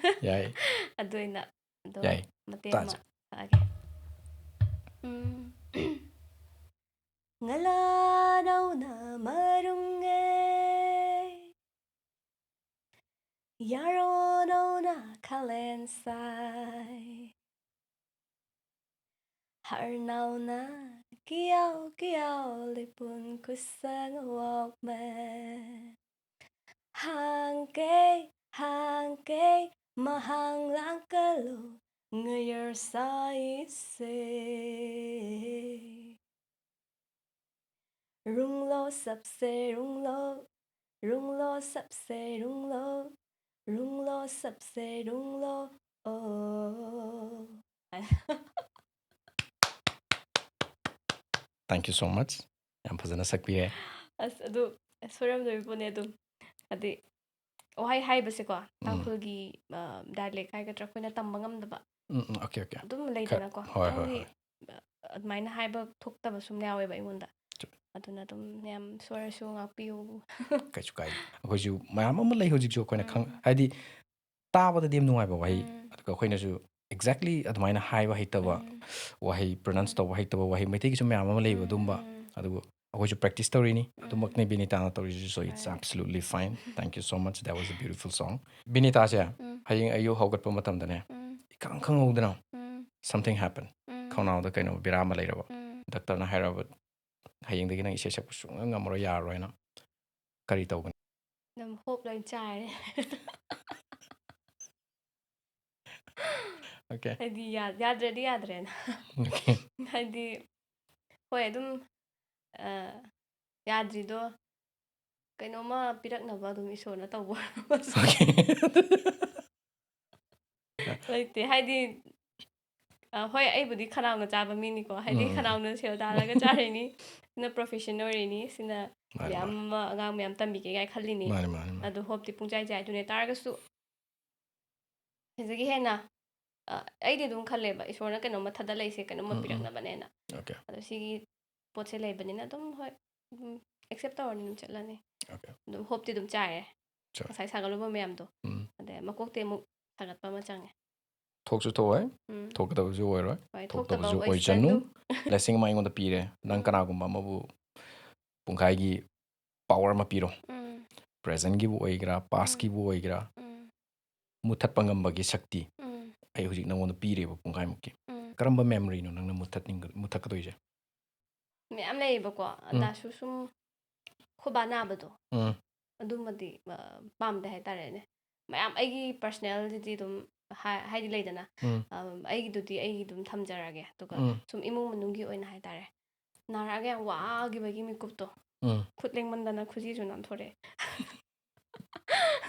ꯌꯥꯏ. ꯑꯗꯨ ꯑꯣꯏꯅ ꯑꯗꯨꯝ ꯌꯥꯏ. ꯃꯇꯦꯛ ꯇꯥꯁꯦ. ꯑꯃ ꯁꯛꯑꯒꯦ꯫ ꯎꯝ. ꯉꯂꯥꯅꯧꯅ ꯃꯔꯨꯡꯉꯦ, ꯌꯥꯔꯣꯅꯧꯅ ꯈꯥꯂꯦꯟ ꯁꯥꯏ, ꯍꯔꯅꯧꯅ ꯀꯤꯌꯥꯎ ꯀꯤꯌꯥꯎ ꯂꯤꯄꯨꯟ ꯈꯨꯁꯪ ꯋꯥꯎꯃꯦ꯫ ꯍꯥꯡꯀꯦ, ꯍꯥꯡꯀꯦ, ꯃꯍꯥꯡ ꯂꯥꯡꯀꯂꯨ ꯉꯌꯔ ꯁꯥꯏꯁꯦ꯫ ꯔꯨꯡꯂꯣ ꯁꯞꯁꯦ ꯔꯨꯡꯂꯣ, ꯔꯨꯡꯂꯣ ꯁꯞꯁꯦ ꯔꯨꯡꯂꯣ, ꯔꯨꯡꯂꯣ ꯁꯞꯁꯦ ꯔꯨꯡꯂꯣ, ꯑꯣ꯫ Thank you so much. ꯌꯥꯝ ꯐꯖꯅ ꯁꯛꯄꯤꯔꯦ꯫ ꯑꯁ, ꯑꯗꯨ ꯁꯣꯏꯔꯝꯗꯣꯏ ꯄꯣꯠꯅꯦ ꯑꯗꯨꯝ꯫ ꯍꯥꯏꯗꯤ, ꯋꯥꯍꯩ ꯍꯥꯏꯕꯁꯦꯀꯣ, ꯇꯥꯡꯈꯨꯜꯒꯤ ꯗꯥꯏꯂꯦꯛ ꯍꯥꯏꯒꯗ꯭ꯔꯥ, ꯑꯩꯈꯣꯏꯅ ꯇꯝꯕ ꯉꯝꯗꯕ ꯎꯝ ꯎꯝ ꯑꯣꯀꯦ ꯑꯣꯀꯦ ꯑꯗꯨꯝ ꯂꯩꯗꯅꯀꯣ, ꯍꯣꯏ, ꯍꯣꯏ, ꯈꯤꯇꯪꯗꯤ, ꯍꯣꯏ꯫ ꯑ, ꯑꯗꯨꯃꯥꯏꯅ ꯍꯥꯏꯕ ꯊꯣꯛꯇꯕ ꯁꯨꯝ ꯌꯥꯎꯋꯦꯕ ꯑꯩꯉꯣꯟꯗ꯫ ꯆꯨꯝꯃꯦ꯫ ꯑꯗꯨꯅ ꯑꯗꯨꯝ ꯃꯌꯥꯝ ꯁꯣꯏꯔꯁꯨ ꯉꯥꯛꯄꯤꯌꯨ꯫ ꯀꯩꯁꯨ ꯀꯥꯏꯗꯦ꯫ ꯑꯩꯈꯣꯏꯁꯨ ꯃꯌꯥꯝ ꯑꯃ ꯂꯩ ꯍꯧꯖꯤꯛꯁꯨ ꯑꯩꯈꯣꯏꯅ ꯈꯪ ꯎꯝ꯫ ꯍꯥꯏꯗꯤ ꯇꯥꯕꯗꯗꯤ ꯌꯥꯝ ꯅꯨꯡꯉꯥꯏꯕ ꯋꯥꯍꯩ, ꯎꯝ꯫ ꯑꯗꯨꯒ ꯑꯩꯈꯣꯏꯅꯁꯨ exactly ꯑꯗꯨꯃꯥꯏꯅ ꯍꯥꯏꯕ ꯍꯩꯇꯕ, ꯎꯝ꯫ ꯋꯥꯍꯩ pronounce ꯎꯝ꯫ ꯇꯧꯕ ꯍꯩꯇꯕ ꯋꯥꯍꯩ ꯃꯩꯇꯩꯒꯤꯁꯨ ꯃꯌꯥꯝ ꯑꯃ ꯂꯩꯕ ꯎꯝ, ꯑꯗꯨꯝꯕ꯫ ꯎꯝ, ꯎꯝ꯫ ꯑꯗꯨꯕꯨ ꯑꯩꯈꯣꯏꯁꯨ practice ꯇꯧꯔꯤꯅꯤ, ꯎꯝ꯫ ꯑꯗꯨꯃꯛꯅꯤ ꯕꯤꯅꯤꯇꯥꯅ ꯇꯧꯔꯤꯁꯤꯁꯨ, so it's ꯍꯣꯏ꯫ absolutely fine, thank you so much, that was a beautiful song. ꯕꯤꯅꯤꯇꯥꯁꯦ ꯎꯝ꯫ ꯍꯌꯦꯡ ꯑꯌꯨꯛ ꯍꯧꯒꯠꯄ ꯃꯇꯝꯗꯅꯦ ꯎꯝ꯫ ꯏꯈꯪ ꯈꯪꯍꯧꯗꯅ ꯎꯝ꯫ something happen, ꯎꯝ꯫ ꯈꯧꯅꯥꯎꯗ ꯀꯩꯅꯣ ꯕꯦꯔꯥ ꯑꯃ ꯂꯩꯔꯕ, ꯎꯝ꯫ ꯗꯥꯛꯇꯔꯅ ꯍꯥꯏꯔꯕ ꯍꯌꯦꯡꯗꯒꯤ ꯅꯪ ꯏꯁꯩ ꯁꯛꯄ ꯁꯨꯡꯉꯝ ꯉꯝꯃꯔꯣꯏ, ꯌꯥꯔꯔꯣꯏꯅ, ꯀꯔꯤ ꯇꯧꯒꯅꯤ? ꯑꯗꯨꯝ ꯍꯣꯞ ꯂꯣꯏ ꯆꯥꯏꯔꯦ꯫ ꯑꯣꯀꯦ꯫ ꯍꯥꯏꯗꯤ ꯌꯥ- ꯌꯥꯗ꯭ꯔꯗꯤ ꯌꯥꯗ꯭ꯔꯦꯅ꯫ ꯑꯣꯀꯦ꯫ ꯍꯥꯏꯗꯤ ꯍꯣꯏ ꯑꯗꯨꯝ, ꯑ, ꯌꯥꯗ꯭ꯔꯤꯗꯣ ꯀꯩꯅꯣꯝꯃ ꯄꯤꯔꯛꯅꯕ ꯑꯗꯨꯝ ꯏꯁꯣꯔꯅ ꯇꯧꯕ ꯑꯣꯀꯦ꯫ ꯂꯩꯇꯦ꯫ ꯍꯥꯏꯗꯤ, ꯑ, ꯍꯣꯏ ꯑꯩꯕꯨꯗꯤ ꯈꯅꯥꯎꯅ ꯆꯥꯕ ꯃꯤꯅꯤꯀꯣ, ꯍꯥꯏꯗꯤ ꯎꯝ꯫ ꯈꯅꯥꯎꯅ ꯁꯦꯜ ꯇꯥꯜꯂꯒ ꯆꯥꯔꯤꯅꯤ, ꯁꯤꯅ profession ꯑꯣꯏꯔꯤꯅꯤ, ꯁꯤꯅ ꯃꯥꯅꯤ, ꯃꯌꯥꯝ ꯃꯥꯅꯤ꯫ ꯑꯃ ꯑꯉꯥꯡ ꯃꯌꯥꯝ ꯇꯝꯕꯤꯒꯦ ꯀꯥꯏ ꯈꯜꯂꯤꯅꯤ꯫ ꯃꯥꯅꯤ, ꯃꯥꯅꯤ, ꯃꯥꯅꯤ꯫ ꯑꯗꯨ ꯍꯣꯞꯇꯤ ꯄꯨꯡꯆꯥꯏ ꯆꯥꯏꯗꯨꯅꯦ ꯇꯥꯔꯒꯁꯨ ꯁꯤꯗꯒꯤ ꯍꯦꯟꯅ, ꯑ, ꯑꯩꯗꯤ ꯑꯗꯨꯝ ꯈꯜꯂꯦꯕ ꯏꯁꯣꯔꯅ ꯀꯩꯅꯣꯝꯃ ꯊꯥꯗꯂꯛꯏꯁꯦ ꯀꯩꯅꯣꯝꯃ ꯎꯝ, ꯎꯝ꯫ ꯄꯤꯔꯛꯅꯕꯅꯦꯅ꯫ ꯑꯣꯀꯦ꯫ ꯑꯗꯣ ꯁꯤꯒꯤ ꯄꯣꯠꯁꯦ ꯂꯩꯕꯅꯤꯅ ꯑꯗꯨꯝ ꯍꯣꯏ, ꯑꯗꯨꯝ accept ꯇꯧꯔꯅꯤ, ꯑꯗꯨꯝ ꯆꯠꯂꯅꯤ꯫ ꯑꯣꯀꯦ꯫ ꯑꯗꯨꯝ ꯍꯣꯞꯇꯤ ꯑꯗꯨꯝ ꯆꯥꯏꯔꯦ꯫ Sure. ꯉꯁꯥꯏ ꯁꯥꯒꯠꯂꯨꯕ ꯃꯌꯥꯝꯗꯣ꯫ ꯎꯝ꯫ ꯑꯗꯩ ꯃꯀꯣꯛꯇꯤ ꯑꯃꯨꯛ ꯁꯥꯒꯠꯄ ꯑꯃ ꯆꯪꯉꯦ꯫ ꯊꯣꯛꯁꯨ ꯊꯣꯛꯑꯣꯏ, ꯎꯝ꯫ ꯊꯣꯛꯀꯗꯕꯁꯨ ꯑꯣꯏꯔꯣꯏ, ꯍꯣꯏ, ꯊꯣꯛꯇꯕꯁꯨ ꯊꯣꯛꯇꯕ ꯑꯣꯏꯁꯅꯨ꯫ ꯑꯣꯏꯁꯅꯨ꯫ Blessing ꯑꯃ ꯑꯩꯉꯣꯟꯗ ꯄꯤꯔꯦ, ꯅꯪ ꯎꯝ꯫ ꯀꯅꯥꯒꯨꯝꯕ ꯑꯃꯕꯨ ꯄꯨꯡꯈꯥꯏꯒꯤ power ꯑꯃ ꯄꯤꯔꯣ, ꯎꯝ꯫ presentꯒꯤꯕꯨ ꯑꯣꯏꯒꯦꯔꯥ, pastꯀꯤꯕꯨ ꯑꯣꯏꯒꯦꯔꯥ, ꯎꯝ꯫ ꯃꯨꯊꯠꯄ ꯉꯝꯕꯒꯤ ꯁꯛꯇꯤ ꯎꯝ꯫ ꯑꯩ ꯍꯧꯖꯤꯛ ꯅꯪꯉꯣꯟꯗ ꯄꯤꯔꯦꯕ ꯄꯨꯡꯈꯥꯏꯃꯨꯛꯀꯤ꯫ ꯎꯝ꯫ ꯀꯔꯝꯕ memoryꯅꯣ ꯅꯪꯅ ꯃꯨꯊꯠꯅꯤꯡ-, ꯃꯨꯊꯠꯀꯗꯣꯏꯁꯦ? ꯃꯌꯥꯝ ꯂꯩꯌꯦꯕꯀꯣ, ꯎꯝ꯫ ꯑꯗꯥꯁꯨ ꯁꯨꯝ ꯈꯣꯕꯥ ꯅꯥꯕꯗꯣ, ꯎꯝ꯫ ꯑꯗꯨꯃꯗꯤ, ꯑ, ꯄꯥꯝꯗꯦ ꯍꯥꯏꯇꯥꯔꯦꯅꯦ꯫ ꯃꯌꯥꯝ ꯑꯩꯒꯤ personalꯗꯤ ꯑꯗꯨꯝ ꯍꯥꯏ-, ꯍꯥꯏꯗꯤ ꯂꯩꯗꯅ, ꯎꯝ꯫ ꯑ, ꯑꯩꯒꯤꯗꯨꯗꯤ ꯑꯩꯒꯤ ꯑꯗꯨꯝ ꯊꯝꯖꯔꯒꯦ꯫ ꯑꯗꯨꯒ ꯎꯝ꯫ ꯁꯨꯝ ꯏꯃꯨꯡ ꯃꯅꯨꯡꯒꯤ ꯑꯣꯏꯅ ꯍꯥꯏꯇꯥꯔꯦ, ꯅꯥꯔꯛꯑꯒ ꯌꯥꯝ ꯋꯥꯈꯤꯕꯒꯤ ꯃꯤꯀꯨꯞꯇꯣ, ꯎꯝ꯫ ꯈꯨꯠ ꯂꯦꯡꯃꯟꯗꯅ ꯈꯨꯖꯤꯁꯨ ꯅꯥꯟꯊꯣꯔꯛꯑꯦ꯫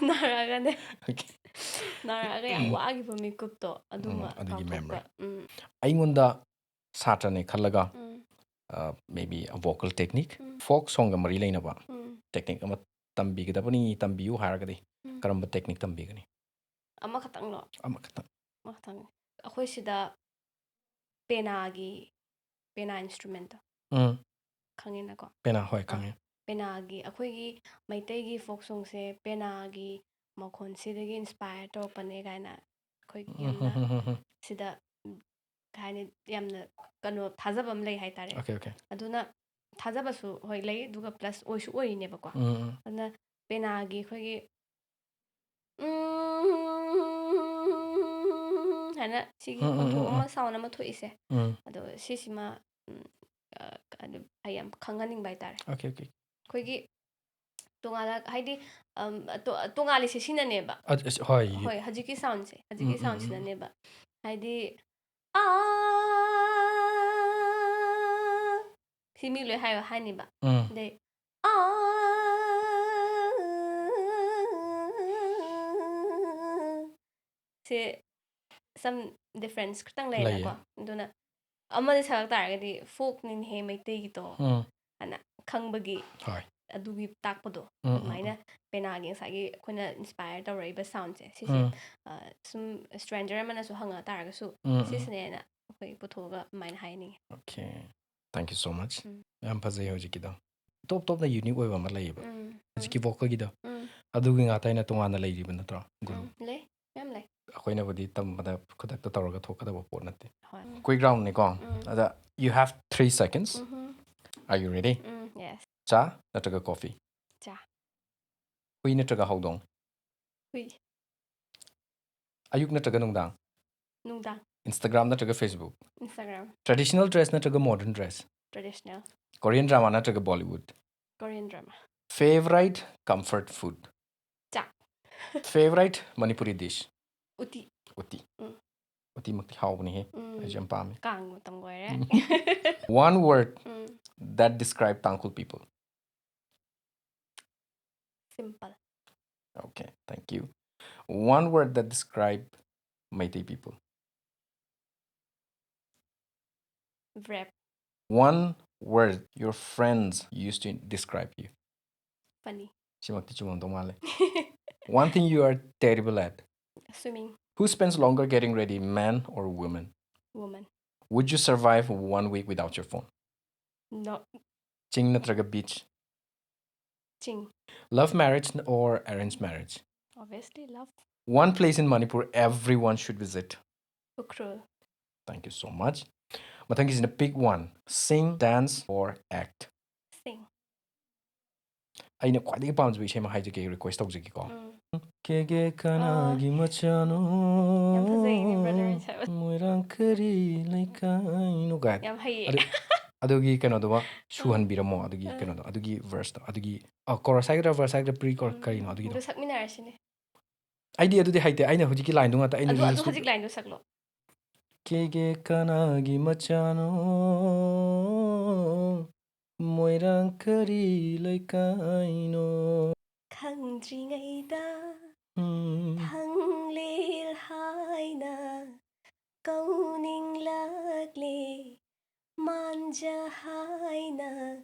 ꯅꯥꯔꯛꯑꯒꯅꯦ꯫ Okay. ꯅꯥꯔꯛꯑꯒ ꯌꯥꯝ ꯋꯥꯈꯤꯕ ꯃꯤꯀꯨꯞꯇꯣ, ꯑꯗꯨꯃ ꯎꯝ, ꯑꯗꯨꯒꯤ ꯀꯥꯎꯊꯣꯛꯄ꯫ memory꯫ ꯎꯝ꯫ ꯑꯩꯉꯣꯟꯗ ꯁꯥꯇ꯭ꯔꯅꯦ ꯈꯜꯂꯒ, ꯎꯝ꯫ ꯑ, maybe a vocal technique, um. folk songꯒ ꯃꯔꯤ ꯂꯩꯅꯕ ꯎꯝ꯫ technique ꯑꯃ ꯇꯝꯕꯤꯒꯗꯕꯅꯤ, ꯇꯝꯕꯤꯌꯨ ꯍꯥꯏꯔꯒꯗꯤ ꯎꯝ꯫ ꯀꯔꯝꯕ technique ꯇꯝꯕꯤꯒꯅꯤ? ꯑꯃꯈꯛꯇꯪꯂꯣ? ꯑꯃꯈꯛꯇꯪ. ꯑꯃꯈꯛꯇꯪ. ꯑꯩꯈꯣꯏ ꯁꯤꯗ ꯄꯦꯅꯥꯒꯤ, ꯄꯦꯅꯥ instrumentꯇꯣ ꯎꯝ. ꯈꯪꯉꯦꯅꯀꯣ? ꯄꯦꯅꯥ, ꯍꯣꯏ, ꯈꯪꯉꯦ. ꯄꯦꯅꯥꯒꯤ, ꯑꯩꯈꯣꯏꯒꯤ ꯃꯩꯇꯩꯒꯤ folk songꯁꯦ ꯄꯦꯅꯥꯒꯤ ꯃꯈꯣꯟꯁꯤꯗꯒꯤ inspire ꯇꯧꯔꯛꯄꯅꯦ ꯀꯥꯏꯅ ꯑꯩꯈꯣꯏꯒꯤ ꯌꯥꯝꯅ ꯎꯝ, ꯎꯝ, ꯎꯝ. ꯁꯤꯗ, ꯎꯝ, ꯀꯩ ꯍꯥꯏꯅꯤ, ꯌꯥꯝꯅ ꯀꯩꯅꯣ, ꯊꯥꯖꯕ ꯑꯃ ꯂꯩ ꯍꯥꯏꯇꯥꯔꯦ. Okay, okay. ꯑꯗꯨꯅ ꯊꯥꯖꯕꯁꯨ, ꯍꯣꯏ, ꯂꯩ, ꯑꯗꯨꯒ plus ꯑꯣꯏꯁꯨ ꯑꯣꯏꯔꯤꯅꯦꯕꯀꯣ. ꯎꯝ, ꯎꯝ. ꯑꯗꯨꯅ ꯄꯦꯅꯥꯒꯤ ꯑꯩꯈꯣꯏꯒꯤ ꯎꯝ ꯍꯥꯏꯅ ꯁꯤꯒꯤ ꯎꯝ, ꯎꯝ, ꯈꯣꯟꯊꯣꯛ ꯎꯝ, ꯑꯃ, ꯎꯝ. sound ꯑꯃ ꯊꯣꯛꯏꯁꯦ, ꯎꯝ. ꯑꯗꯣ ꯁꯤꯁꯤꯃ, ꯎꯝ, ꯑ, ꯑꯗꯨ ꯑꯩ ꯌꯥꯝ ꯈꯪꯍꯟꯅꯤꯡꯕ ꯍꯥꯏꯇꯥꯔꯦ. Okay, okay. ꯑꯩꯈꯣꯏꯒꯤ ꯇꯣꯉꯥꯟꯅ, ꯍꯥꯏꯗꯤ, ꯑꯝ, ꯑꯇꯣ-, ꯇꯣꯉꯥꯜꯂꯤꯁꯦ ꯁꯤꯅꯅꯦꯕ. ꯑ, ꯑꯁ, ꯍꯣꯏ. ꯍꯣꯏ, ꯍꯧꯖꯤꯛꯀꯤ soundꯁꯦ, ꯎꯝ, ꯍꯧꯖꯤꯛꯀꯤ ꯎꯝ, ꯎꯝ. soundꯁꯤꯅꯅꯦꯕ. ꯍꯥꯏꯗꯤ, "ꯑꯥ", ꯁꯤ ꯃꯤ ꯂꯣꯏ ꯍꯥꯏꯌꯣ ꯍꯥꯏꯅꯤꯕ. ꯎꯝ. ꯑꯗꯩ, "ꯑꯥ", ꯁꯦ some difference ꯈꯤꯇꯪ ꯂꯩꯌꯦ. ꯂꯩꯔꯦꯀꯣ. ꯑꯗꯨꯅ ꯑꯃꯗꯤ ꯁꯛꯂꯛ ꯇꯥꯔꯒꯗꯤ folkꯅꯤꯅꯦꯍꯦ ꯃꯩꯇꯩꯒꯤꯗꯣ ꯎꯝ. ꯍꯥꯏꯅ ꯈꯪꯕꯒꯤ ꯍꯣꯏ. ꯑꯗꯨꯒꯤ ꯇꯥꯛꯄꯗꯣ, ꯎꯝ, ꯎꯝ, ꯑꯗꯨꯃꯥꯏꯅ ꯎꯝ. ꯄꯦꯅꯥꯒꯤ ꯉꯁꯥꯏꯒꯤ ꯑꯩꯈꯣꯏꯅ inspire ꯇꯧꯔꯛꯏꯕ soundꯁꯦ ꯁꯤꯁꯦ, ꯎꯝ. ꯑ, ꯁꯨꯝ stranger ꯑꯃꯅꯁꯨ ꯍꯪꯉꯛ ꯇꯥꯔꯒꯁꯨ ꯎꯝ, ꯎꯝ. ꯁꯤꯁꯤꯅꯦꯅ ꯑꯩꯈꯣꯏ ꯄꯨꯊꯣꯛꯑꯒ ꯑꯗꯨꯃꯥꯏꯅ ꯍꯥꯏꯅꯤꯡꯉꯤ꯫ Okay. Thank you so much. ꯎꯝ. ꯌꯥꯝ ꯐꯖꯩ ꯍꯧꯖꯤꯛꯀꯤꯗꯣ. ꯏꯇꯣꯞ ꯇꯣꯞꯅ unique ꯑꯣꯏꯕ ꯑꯃ ꯂꯩꯌꯦꯕ. ꯎꯝ. ꯍꯧꯖꯤꯛꯀꯤ vocalꯒꯤꯗꯣ. ꯎꯝ. ꯑꯗꯨꯒꯤ ꯉꯥꯛꯇ ꯑꯩꯅ ꯇꯣꯉꯥꯟꯅ ꯂꯩꯔꯤꯕ ꯅꯠꯇ꯭ꯔꯣ? Group. ꯎꯝ. ꯂꯩ. ꯃꯌꯥꯝ ꯂꯩ. ꯑꯩꯈꯣꯏꯅꯕꯨꯗꯤ ꯇꯝꯕꯗ ꯈꯨꯗꯛꯇ ꯇꯧꯔꯒ ꯊꯣꯛꯀꯗꯕ ꯄꯣꯠ ꯅꯠꯇꯦ. ꯍꯣꯏ. Quick roundꯅꯤꯀꯣ. ꯎꯝ. ꯑꯗ you have three seconds. Mm-hmm. Are you ready? Um, yes. ꯆꯥ ꯅꯠꯇ꯭ꯔꯒ coffee? ꯆꯥ. ꯍꯨꯏ ꯅꯠꯇ꯭ꯔꯒ ꯍꯧꯗꯣꯡ? ꯍꯨꯏ. ꯑꯌꯨꯛ ꯅꯠꯇ꯭ꯔꯒ ꯅꯨꯡꯗꯥꯡ? ꯅꯨꯡꯗꯥꯡ. Instagram ꯅꯠꯇ꯭ꯔꯒ Facebook? Instagram. Traditional dress ꯅꯠꯇ꯭ꯔꯒ modern dress? Traditional. Korean drama ꯅꯠꯇ꯭ꯔꯒ Bollywood? Korean drama. Favorite comfort food? ꯆꯥꯛ. Favorite Manipuri dish? ꯎꯇꯤ. ꯎꯇꯤ. ꯎꯝ. ꯎꯇꯤꯃꯛꯇꯤ ꯍꯥꯎꯕꯅꯤꯍꯦ. ꯎꯝ. ꯑꯩꯁꯨ ꯌꯥꯝ ꯄꯥꯝꯃꯤ. ꯀꯥꯡ ꯃꯇꯝ ꯑꯣꯏꯔꯦ. ꯎꯝ. One word um. that describe Tangkhul people? Simple. Okay, thank you. One word that describe Meitei people? Brave. One word your friends used to describe you? Funny. ꯁꯤꯃꯛꯇꯤ ꯆꯨꯝꯃꯝꯗꯧ ꯃꯥꯜꯂꯦ. One thing you are terrible at. Swimming. Who spends longer getting ready, man or woman? Woman. Would you survive one week without your phone? No. ꯆꯤꯡ ꯅꯠꯇ꯭ꯔꯒ beach? ꯆꯤꯡ. Love marriage or arranged marriage? Obviously, love. One place in Manipur everyone should visit. Ukhrul. Thank you so much. ꯃꯊꯪꯒꯤꯁꯤꯅ pick one. Sing, dance or act? Sing. ꯑꯩꯅ ꯈ꯭ꯋꯥꯏꯗꯒꯤ ꯄꯥꯝꯖꯕ ꯏꯁꯩ ꯑꯃ ꯍꯥꯏꯖꯒꯦ, request ꯇꯧꯖꯒꯦꯀꯣ. ꯎꯝ. ꯀꯦꯒꯦ ꯀꯅꯥꯒꯤ ꯃꯆꯥꯅꯣ? ꯌꯥꯝ ꯐꯖꯩꯅꯦ, brother. ꯃꯣꯏꯔꯥꯡ ꯀꯔꯤ ꯂꯩꯀꯥꯏꯅꯣ ꯒꯥꯏ. ꯌꯥꯝ ꯍꯩꯌꯦ. ꯑꯗꯨ- ꯑꯗꯨꯒꯤ ꯀꯩꯅꯣꯗꯨꯃ ꯁꯨꯍꯟꯕꯤꯔꯝꯃꯣ, ꯑꯗꯨꯒꯤ ꯑꯥ. ꯀꯩꯅꯣꯗꯣ, ꯑꯗꯨꯒꯤ verse ꯇꯣ, ꯑꯗꯨꯒꯤ chorus ꯍꯥꯏꯒꯗ꯭ꯔꯥ, verse ꯍꯥꯏꯒꯗ꯭ꯔꯥ, pre chorus ꯎꯝ. ꯀꯔꯤꯅꯣ ꯑꯗꯨꯒꯤꯗꯣ. ꯑꯗꯨ ꯁꯛꯃꯤꯟꯅꯔꯁꯤꯅꯦ. ꯑꯩꯗꯤ ꯑꯗꯨꯗꯤ ꯍꯩꯇꯦ, ꯑꯩꯅ ꯍꯧꯖꯤꯛꯀꯤ line ꯗꯨ ꯉꯥꯛꯇ ꯑꯩꯅ ꯑꯗꯨ ꯑꯗꯨ reels ꯇꯨ- ꯍꯧꯖꯤꯛ line ꯗꯨ ꯁꯛꯂꯣ. ꯀꯦꯒꯦ ꯀꯅꯥꯒꯤ ꯃꯆꯥꯅꯣ? ꯃꯣꯏꯔꯥꯡ ꯀꯔꯤ ꯂꯩꯀꯥꯏꯅꯣ? ꯈꯪꯗ꯭ꯔꯤꯉꯩꯗ ꯎꯝ. ꯈꯪꯂꯦ ꯍꯥꯏꯅ ꯀꯧꯅꯤꯡꯂꯛꯂꯦ, ꯃꯥꯟꯖ ꯍꯥꯏꯅ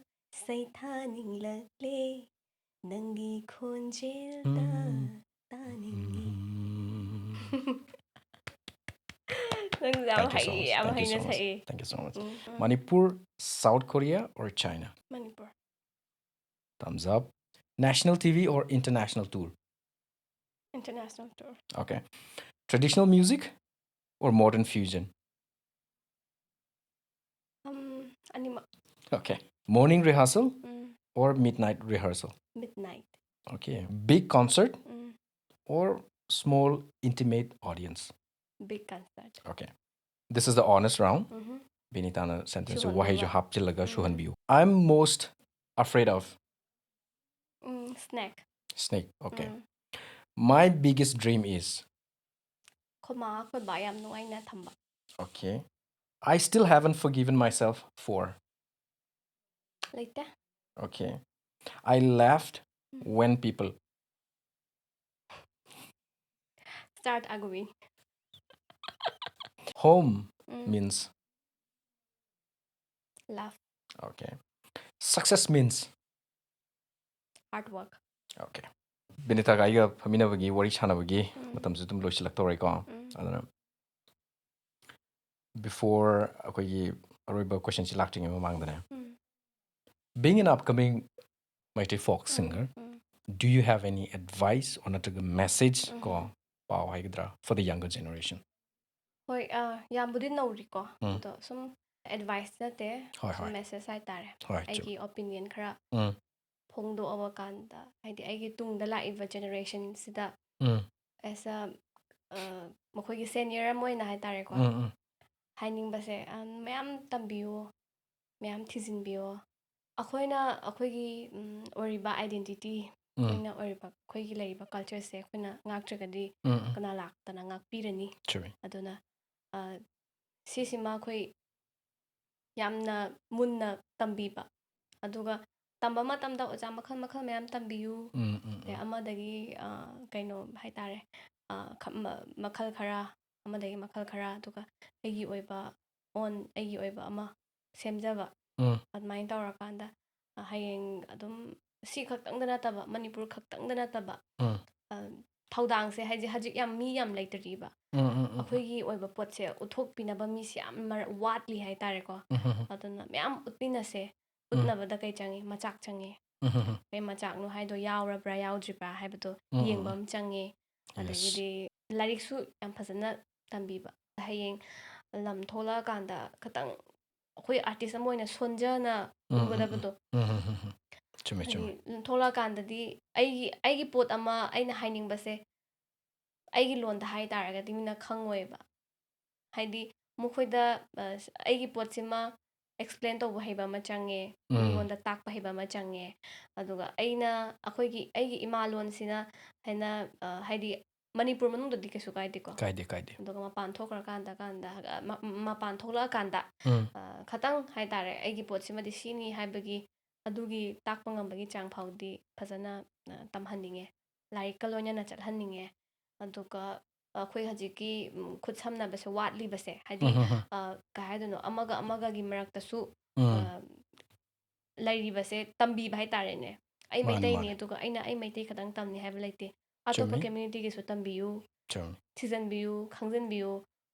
ꯁꯩꯊꯥꯅꯤꯡꯂꯛꯂꯦ, ꯅꯪꯒꯤ ꯈꯣꯟꯖꯦꯜꯗ ꯎꯝ. ꯇꯥꯅꯤꯡꯉꯤ. ꯎꯝ. ꯅꯪ ꯌꯥꯝ Thank you so ꯍꯩꯌꯦ, much. ꯌꯥꯝ Thank you so ꯍꯩꯅ much. ꯁꯛꯑꯦ. Thank you so much. Um, um. Manipur, South Korea or China? Manipur. Thumbs up. National T V or international tour? International tour. Okay. Traditional music or modern fusion? Um, ꯑꯅꯤꯃꯛ. Okay. Morning rehearsal um, or midnight rehearsal? Midnight. Okay. Big concert um, or small intimate audience? Big concert. Okay. This is the honest round. Um, ꯕꯤꯅꯤꯇꯥꯅ sentence ꯁꯨꯍꯟꯗꯣꯏꯕ. ꯋꯥꯍꯩꯁꯨ ꯍꯥꯞꯆꯤꯜꯂꯒ ꯎꯝ. ꯁꯨꯍꯟꯕꯤꯌꯨ. I'm most afraid of. Um, snake. Snake. Okay. Um. My biggest dream is. ꯑꯩꯈꯣꯏ ꯃꯥ ꯑꯩꯈꯣꯏ ꯕꯥ ꯌꯥꯝ ꯅꯨꯡꯉꯥꯏꯅ ꯊꯝꯕ. Okay. I still haven't forgiven myself for. ꯂꯩꯇꯦ. Okay. I laughed um. when people. Start arguing. Home um. means. Love. Okay. Success means. Hard work. Okay. ꯕꯤꯅꯤꯇꯥꯒ ꯑꯩꯒ ꯐꯝꯃꯤꯟꯅꯕꯒꯤ, ꯋꯥꯔꯤ ꯁꯥꯟꯅꯕꯒꯤ ꯎꯝ. ꯃꯇꯝꯁꯨ ꯑꯗꯨꯝ ꯂꯣꯏꯁꯤꯜꯂꯛꯇꯧꯔꯦꯀꯣ꯫ ꯎꯝ. ꯑꯗꯨꯅ before ꯑꯩꯈꯣꯏꯒꯤ ꯑꯔꯣꯏꯕ questionꯁꯤ ꯂꯥꯛꯇ꯭ꯔꯤꯉꯩ ꯃꯃꯥꯡꯗꯅꯦ, ꯎꯝ. being an upcoming Meitei folk singer, um. do you have any advice or ꯅꯠꯇ꯭ꯔꯒ message ꯎꯝ. ꯀꯣ, ꯄꯥꯎ ꯍꯥꯏꯒꯗ꯭ꯔꯥ, for the younger generation? ꯍꯣꯏ, ꯑꯥ, ꯌꯥꯝꯕꯨꯗꯤ ꯅꯧꯔꯤꯀꯣ, ꯎꯝ. ꯑꯗꯣ ꯁꯨꯝ advice ꯅꯠꯇꯦ, ꯍꯣꯏ, ꯁꯨꯝ ꯍꯣꯏ. Message ꯍꯥꯏꯇꯥꯔꯦ, ꯍꯣꯏ, ꯆꯨꯝ. ꯑꯩꯒꯤ opinion ꯈꯔ ꯎꯝ. ꯐꯣꯡꯗꯣꯛꯑꯕ ꯀꯥꯟꯗ, ꯍꯥꯏꯗꯤ ꯑꯩꯒꯤ ꯇꯨꯡꯗ ꯂꯥꯛꯏꯕ generationꯁꯤꯗ ꯎꯝ. as a, ꯑ, ꯃꯈꯣꯏꯒꯤ senior ꯑꯃ ꯑꯣꯏꯅ ꯍꯥꯏꯇꯥꯔꯦꯀꯣ, ꯎꯝ, ꯎꯝ. ꯍꯥꯏꯅꯤꯡꯕꯁꯦ, ꯑ, ꯃꯌꯥꯝ ꯇꯝꯕꯤꯌꯨ, ꯃꯌꯥꯝ ꯊꯤꯖꯤꯟꯕꯤꯌꯣ꯫ ꯑꯩꯈꯣꯏꯅ ꯑꯩꯈꯣꯏꯒꯤ, ꯎꯝ, ꯑꯣꯏꯔꯤꯕ identity, ꯎꯝ. ꯑꯩꯈꯣꯏꯅ ꯑꯣꯏꯔꯤꯕ, ꯑꯩꯈꯣꯏꯒꯤ ꯂꯩꯔꯤꯕ cultureꯁꯦ ꯑꯩꯈꯣꯏꯅ ꯉꯥꯛꯇ꯭ꯔꯒꯗꯤ ꯎꯝ, ꯎꯝ. ꯀꯅꯥ ꯂꯥꯛꯇꯅ ꯉꯥꯛꯄꯤꯔꯅꯤ? ꯆꯨꯝꯃꯤ. ꯑꯗꯨꯅ, ꯑ, ꯁꯤꯁꯤꯃ ꯑꯩꯈꯣꯏ ꯌꯥꯝꯅ ꯃꯨꯟꯅ ꯇꯝꯕꯤꯕ, ꯑꯗꯨꯒ ꯇꯝꯕ ꯃꯇꯝꯗ ꯑꯣꯖꯥ ꯃꯈꯜ ꯃꯈꯜ ꯃꯌꯥꯝ ꯇꯝꯕꯤꯌꯨ꯫ ꯎꯝ, ꯎꯝ, ꯑꯦ, ꯎꯝ. ꯑꯃꯗꯒꯤ, ꯑ, ꯀꯩꯅꯣ ꯍꯥꯏꯇꯥꯔꯦ, ꯑ, ꯈ-, ꯃ-, ꯃꯈꯜ ꯈꯔ, ꯑꯃꯗꯒꯤ ꯃꯈꯜ ꯈꯔ, ꯑꯗꯨꯒ ꯑꯩꯒꯤ ꯑꯣꯏꯕ own, ꯑꯩꯒꯤ ꯑꯣꯏꯕ ꯑꯃ ꯁꯦꯝꯖꯕ꯫ ꯎꯝ. ꯑꯗꯨꯃꯥꯏꯅ ꯇꯧꯔꯀꯥꯟꯗ, ꯑ, ꯍꯌꯦꯡ ꯑꯗꯨꯝ ꯁꯤ ꯈꯛꯇꯪꯗ ꯅꯠꯇꯕ, ꯃꯅꯤꯄꯨꯔ ꯈꯛꯇꯪꯗ ꯅꯠꯇꯕ, ꯎꯝ. ꯑ, ꯊꯧꯗꯥꯡꯁꯦ ꯍꯥꯏꯗꯤ ꯍꯧꯖꯤꯛ ꯌꯥꯝ ꯃꯤ ꯌꯥꯝ ꯂꯩꯇ꯭ꯔꯤꯕ꯫ ꯎꯝ, ꯎꯝ, ꯎꯝ. ꯑꯩꯈꯣꯏꯒꯤ ꯑꯣꯏꯕ ꯄꯣꯠꯁꯦ ꯎꯠꯊꯣꯛꯄꯤꯅꯕ ꯃꯤꯁꯦ ꯌꯥꯝ ꯃꯔ-, ꯋꯥꯠꯂꯤ ꯍꯥꯏꯇꯥꯔꯦꯀꯣ꯫ ꯎꯝ, ꯎꯝ, ꯎꯝ. ꯑꯗꯨꯅ ꯃꯌꯥꯝ ꯎꯠꯃꯤꯟꯅꯁꯦ꯫ ꯎꯝ. ꯎꯠꯅꯕꯗ ꯀꯩ ꯆꯪꯉꯤ? ꯃꯆꯥꯛ ꯆꯪꯉꯤ꯫ ꯎꯝ, ꯎꯝ, ꯎꯝ. ꯀꯩ ꯃꯆꯥꯛꯅꯣ ꯍꯥꯏꯗꯣ ꯌꯥꯎꯔꯕ꯭ꯔꯥ ꯌꯥꯎꯗ꯭ꯔꯤꯕ꯭ꯔꯥ ꯍꯥꯏꯕꯗꯣ ꯎꯝ, ꯎꯝ, ꯌꯦꯡꯕ ꯎꯝ. ꯑꯃ ꯆꯪꯉꯤ꯫ Yes. ꯑꯗꯒꯤꯗꯤ ꯂꯥꯏꯔꯤꯛꯁꯨ ꯌꯥꯝ ꯐꯖꯅ ꯇꯝꯕꯤꯕ꯫ ꯍꯌꯦꯡ ꯂꯝ ꯊꯣꯛꯂꯛꯑꯀꯥꯟꯗ ꯈꯤꯇꯪ ꯑꯩꯈꯣꯏ artist ꯑꯃ ꯑꯣꯏꯅ ꯁꯣꯟꯖꯅ ꯎꯝ, ꯎꯝ, ꯎꯝ. ꯎꯕꯗꯕꯗꯣ꯫ ꯎꯝ, ꯎꯝ, ꯎꯝ, ꯎꯝ. ꯆꯨꯝꯃꯦ, ꯆꯨꯝꯃꯦ. ꯍꯥꯏꯗꯤ ꯊꯣꯛꯂꯛꯑꯀꯥꯟꯗꯗꯤ ꯑꯩꯒꯤ, ꯑꯩꯒꯤ ꯄꯣꯠ ꯑꯃ ꯑꯩꯅ ꯍꯥꯏꯅꯤꯡꯕꯁꯦ ꯑꯩꯒꯤ ꯂꯣꯟꯗ ꯍꯥꯏ ꯇꯥꯔꯒꯗꯤ ꯃꯤꯅ ꯈꯪꯉꯣꯏꯕ꯫ ꯍꯥꯏꯗꯤ ꯃꯈꯣꯏꯗ, ꯑ, ꯑꯩꯒꯤ ꯄꯣꯠꯁꯤꯃ explain ꯇꯧꯕ ꯍꯩꯕ ꯑꯃ ꯆꯪꯉꯦ, ꯎꯝ. ꯃꯤꯉꯣꯟꯗ ꯇꯥꯛꯄ ꯍꯩꯕ ꯑꯃ ꯆꯪꯉꯦ꯫ ꯑꯗꯨꯒ ꯑꯩꯅ ꯑꯩꯈꯣꯏꯒꯤ, ꯑꯩꯒꯤ ꯏꯃꯥ ꯂꯣꯟꯁꯤꯅ ꯍꯦꯟꯅ, ꯑ, ꯍꯥꯏꯗꯤ ꯃꯅꯤꯄꯨꯔ ꯃꯅꯨꯡꯗꯗꯤ ꯀꯩꯁꯨ ꯀꯥꯏꯗꯦꯀꯣ꯫ ꯀꯥꯏꯗꯦ, ꯀꯥꯏꯗꯦ. ꯑꯗꯨꯒ ꯃꯄꯥꯟ ꯊꯣꯛꯈ꯭ꯔꯀꯥꯟꯗ, ꯀꯥꯟꯗ, ꯑ, ꯃ-, ꯃꯄꯥꯟ ꯊꯣꯛꯂꯛꯑꯀꯥꯟꯗ, ꯎꯝ. ꯑ, ꯈꯇꯪ ꯍꯥꯏꯇꯥꯔꯦ, ꯑꯩꯒꯤ ꯄꯣꯠꯁꯤꯃꯗꯤ ꯁꯤꯅꯤ ꯍꯥꯏꯕꯒꯤ, ꯑꯗꯨꯒꯤ ꯇꯥꯛꯄ ꯉꯝꯕꯒꯤ ꯆꯥꯡ ꯐꯥꯎꯗꯤ ꯐꯖꯅ, ꯑ, ꯇꯝꯍꯟꯅꯤꯡꯉꯦ꯫ ꯂꯥꯏꯔꯤꯛꯀ ꯂꯣꯏꯅꯅ ꯆꯠꯍꯟꯅꯤꯡꯉꯦ꯫ ꯑꯗꯨꯒ ꯑꯩꯈꯣꯏ ꯍꯧꯖꯤꯛꯀꯤ, ꯎꯝ, ꯈꯨꯠ ꯁꯝꯅꯕꯁꯦ ꯋꯥꯠꯂꯤꯕꯁꯦ, ꯍꯥꯏꯗꯤ, ꯎꯝ, ꯎꯝ, ꯎꯝ. ꯑ, ꯀꯩ ꯍꯥꯏꯗꯣꯏꯅꯣ, ꯑꯃꯒ ꯑꯃꯒꯒꯤ ꯃꯔꯛꯇꯁꯨ, ꯎꯝ. ꯑ, ꯂꯩꯔꯤꯕꯁꯦ ꯇꯝꯕꯤꯕ ꯍꯥꯏꯇꯥꯔꯦꯅꯦ꯫ ꯑꯩ ꯃꯥꯅꯦ, ꯃꯩꯇꯩꯅꯦ ꯃꯥꯅꯦ꯫ ꯑꯗꯨꯒ ꯑꯩꯅ ꯑꯩ ꯃꯩꯇꯩ ꯈꯛꯇꯪ ꯇꯝꯅꯤ ꯍꯥꯏꯕ ꯂꯩꯇꯦ꯫ ꯑꯇꯣꯞꯄ ꯆꯨꯝꯃꯤ꯫ ꯀꯝꯃ꯭ꯌꯨꯅꯤꯇꯤꯒꯤꯁꯨ ꯇꯝꯕꯤꯌꯨ, ꯆꯨꯝꯃꯤ꯫ ꯊꯤꯖꯤꯟꯕꯤꯌꯨ, ꯈꯪꯖꯤꯟꯕꯤꯌꯨ꯫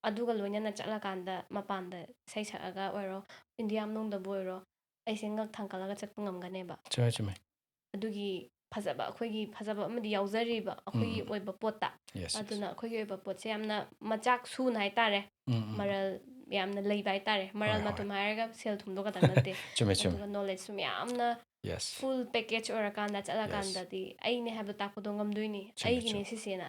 ꯑꯗꯨꯒ ꯂꯣꯏꯅꯅ ꯆꯠꯂꯀꯥꯟꯗ ꯃꯄꯥꯟꯗ ꯏꯁꯩ ꯁꯛꯑꯒ ꯑꯣꯏꯔꯣ, ꯏꯟꯗꯤꯌꯥ ꯃꯅꯨꯡꯗꯕꯨ ꯑꯣꯏꯔꯣ, ꯑꯩꯁꯦ ꯉꯛ ꯊꯥꯡꯒꯠꯂꯒ ꯆꯠꯄ ꯉꯝꯒꯅꯦꯕ꯫ ꯆꯨꯝꯃꯦ, ꯆꯨꯝꯃꯦ꯫ ꯑꯗꯨꯒꯤ ꯐꯖꯕ, ꯑꯩꯈꯣꯏꯒꯤ ꯐꯖꯕ ꯑꯃꯗꯤ ꯌꯥꯎꯖꯔꯤꯕ ꯑꯩꯈꯣꯏꯒꯤ ꯎꯝ꯫ ꯑꯣꯏꯕ ꯄꯣꯠꯇ꯫ Yes, yes. ꯑꯗꯨꯅ ꯑꯩꯈꯣꯏꯒꯤ ꯑꯣꯏꯕ ꯄꯣꯠꯁꯦ ꯌꯥꯝꯅ ꯃꯆꯥꯛ ꯁꯨꯅ ꯍꯥꯏꯇꯥꯔꯦ, ꯎꯝ, ꯎꯝ, ꯎꯝ꯫ ꯃꯔꯜ ꯌꯥꯝꯅ ꯂꯩꯕ ꯍꯥꯏꯇꯥꯔꯦ꯫ ꯃꯔꯜ ꯍꯣꯏ, ꯍꯣꯏ꯫ ꯃꯇꯨꯝ ꯍꯥꯏꯔꯒ ꯁꯦꯜ ꯊꯨꯝꯗꯣ ꯈꯛꯇꯪ ꯅꯠꯇꯦ, ꯆꯨꯝꯃꯦ, ꯆꯨꯝꯃꯦ꯫ ꯑꯗꯨꯒ ꯅꯣꯂꯦꯖꯁꯨ ꯃꯌꯥꯝꯅ Yes. ꯐꯨꯜ ꯄꯦꯀꯦꯖ ꯑꯣꯏꯔꯀꯥꯟꯗ Yes. ꯆꯠꯂꯀꯥꯟꯗꯗꯤ ꯑꯩꯅꯦ ꯍꯥꯏꯕ ꯇꯥꯛꯄꯗꯣ ꯉꯝꯗꯣꯏꯅꯤ, ꯆꯨꯝꯃꯦ, ꯑꯩꯒꯤꯅꯦ ꯆꯨꯝꯃꯦ꯫ ꯁꯤꯁꯦꯅ꯫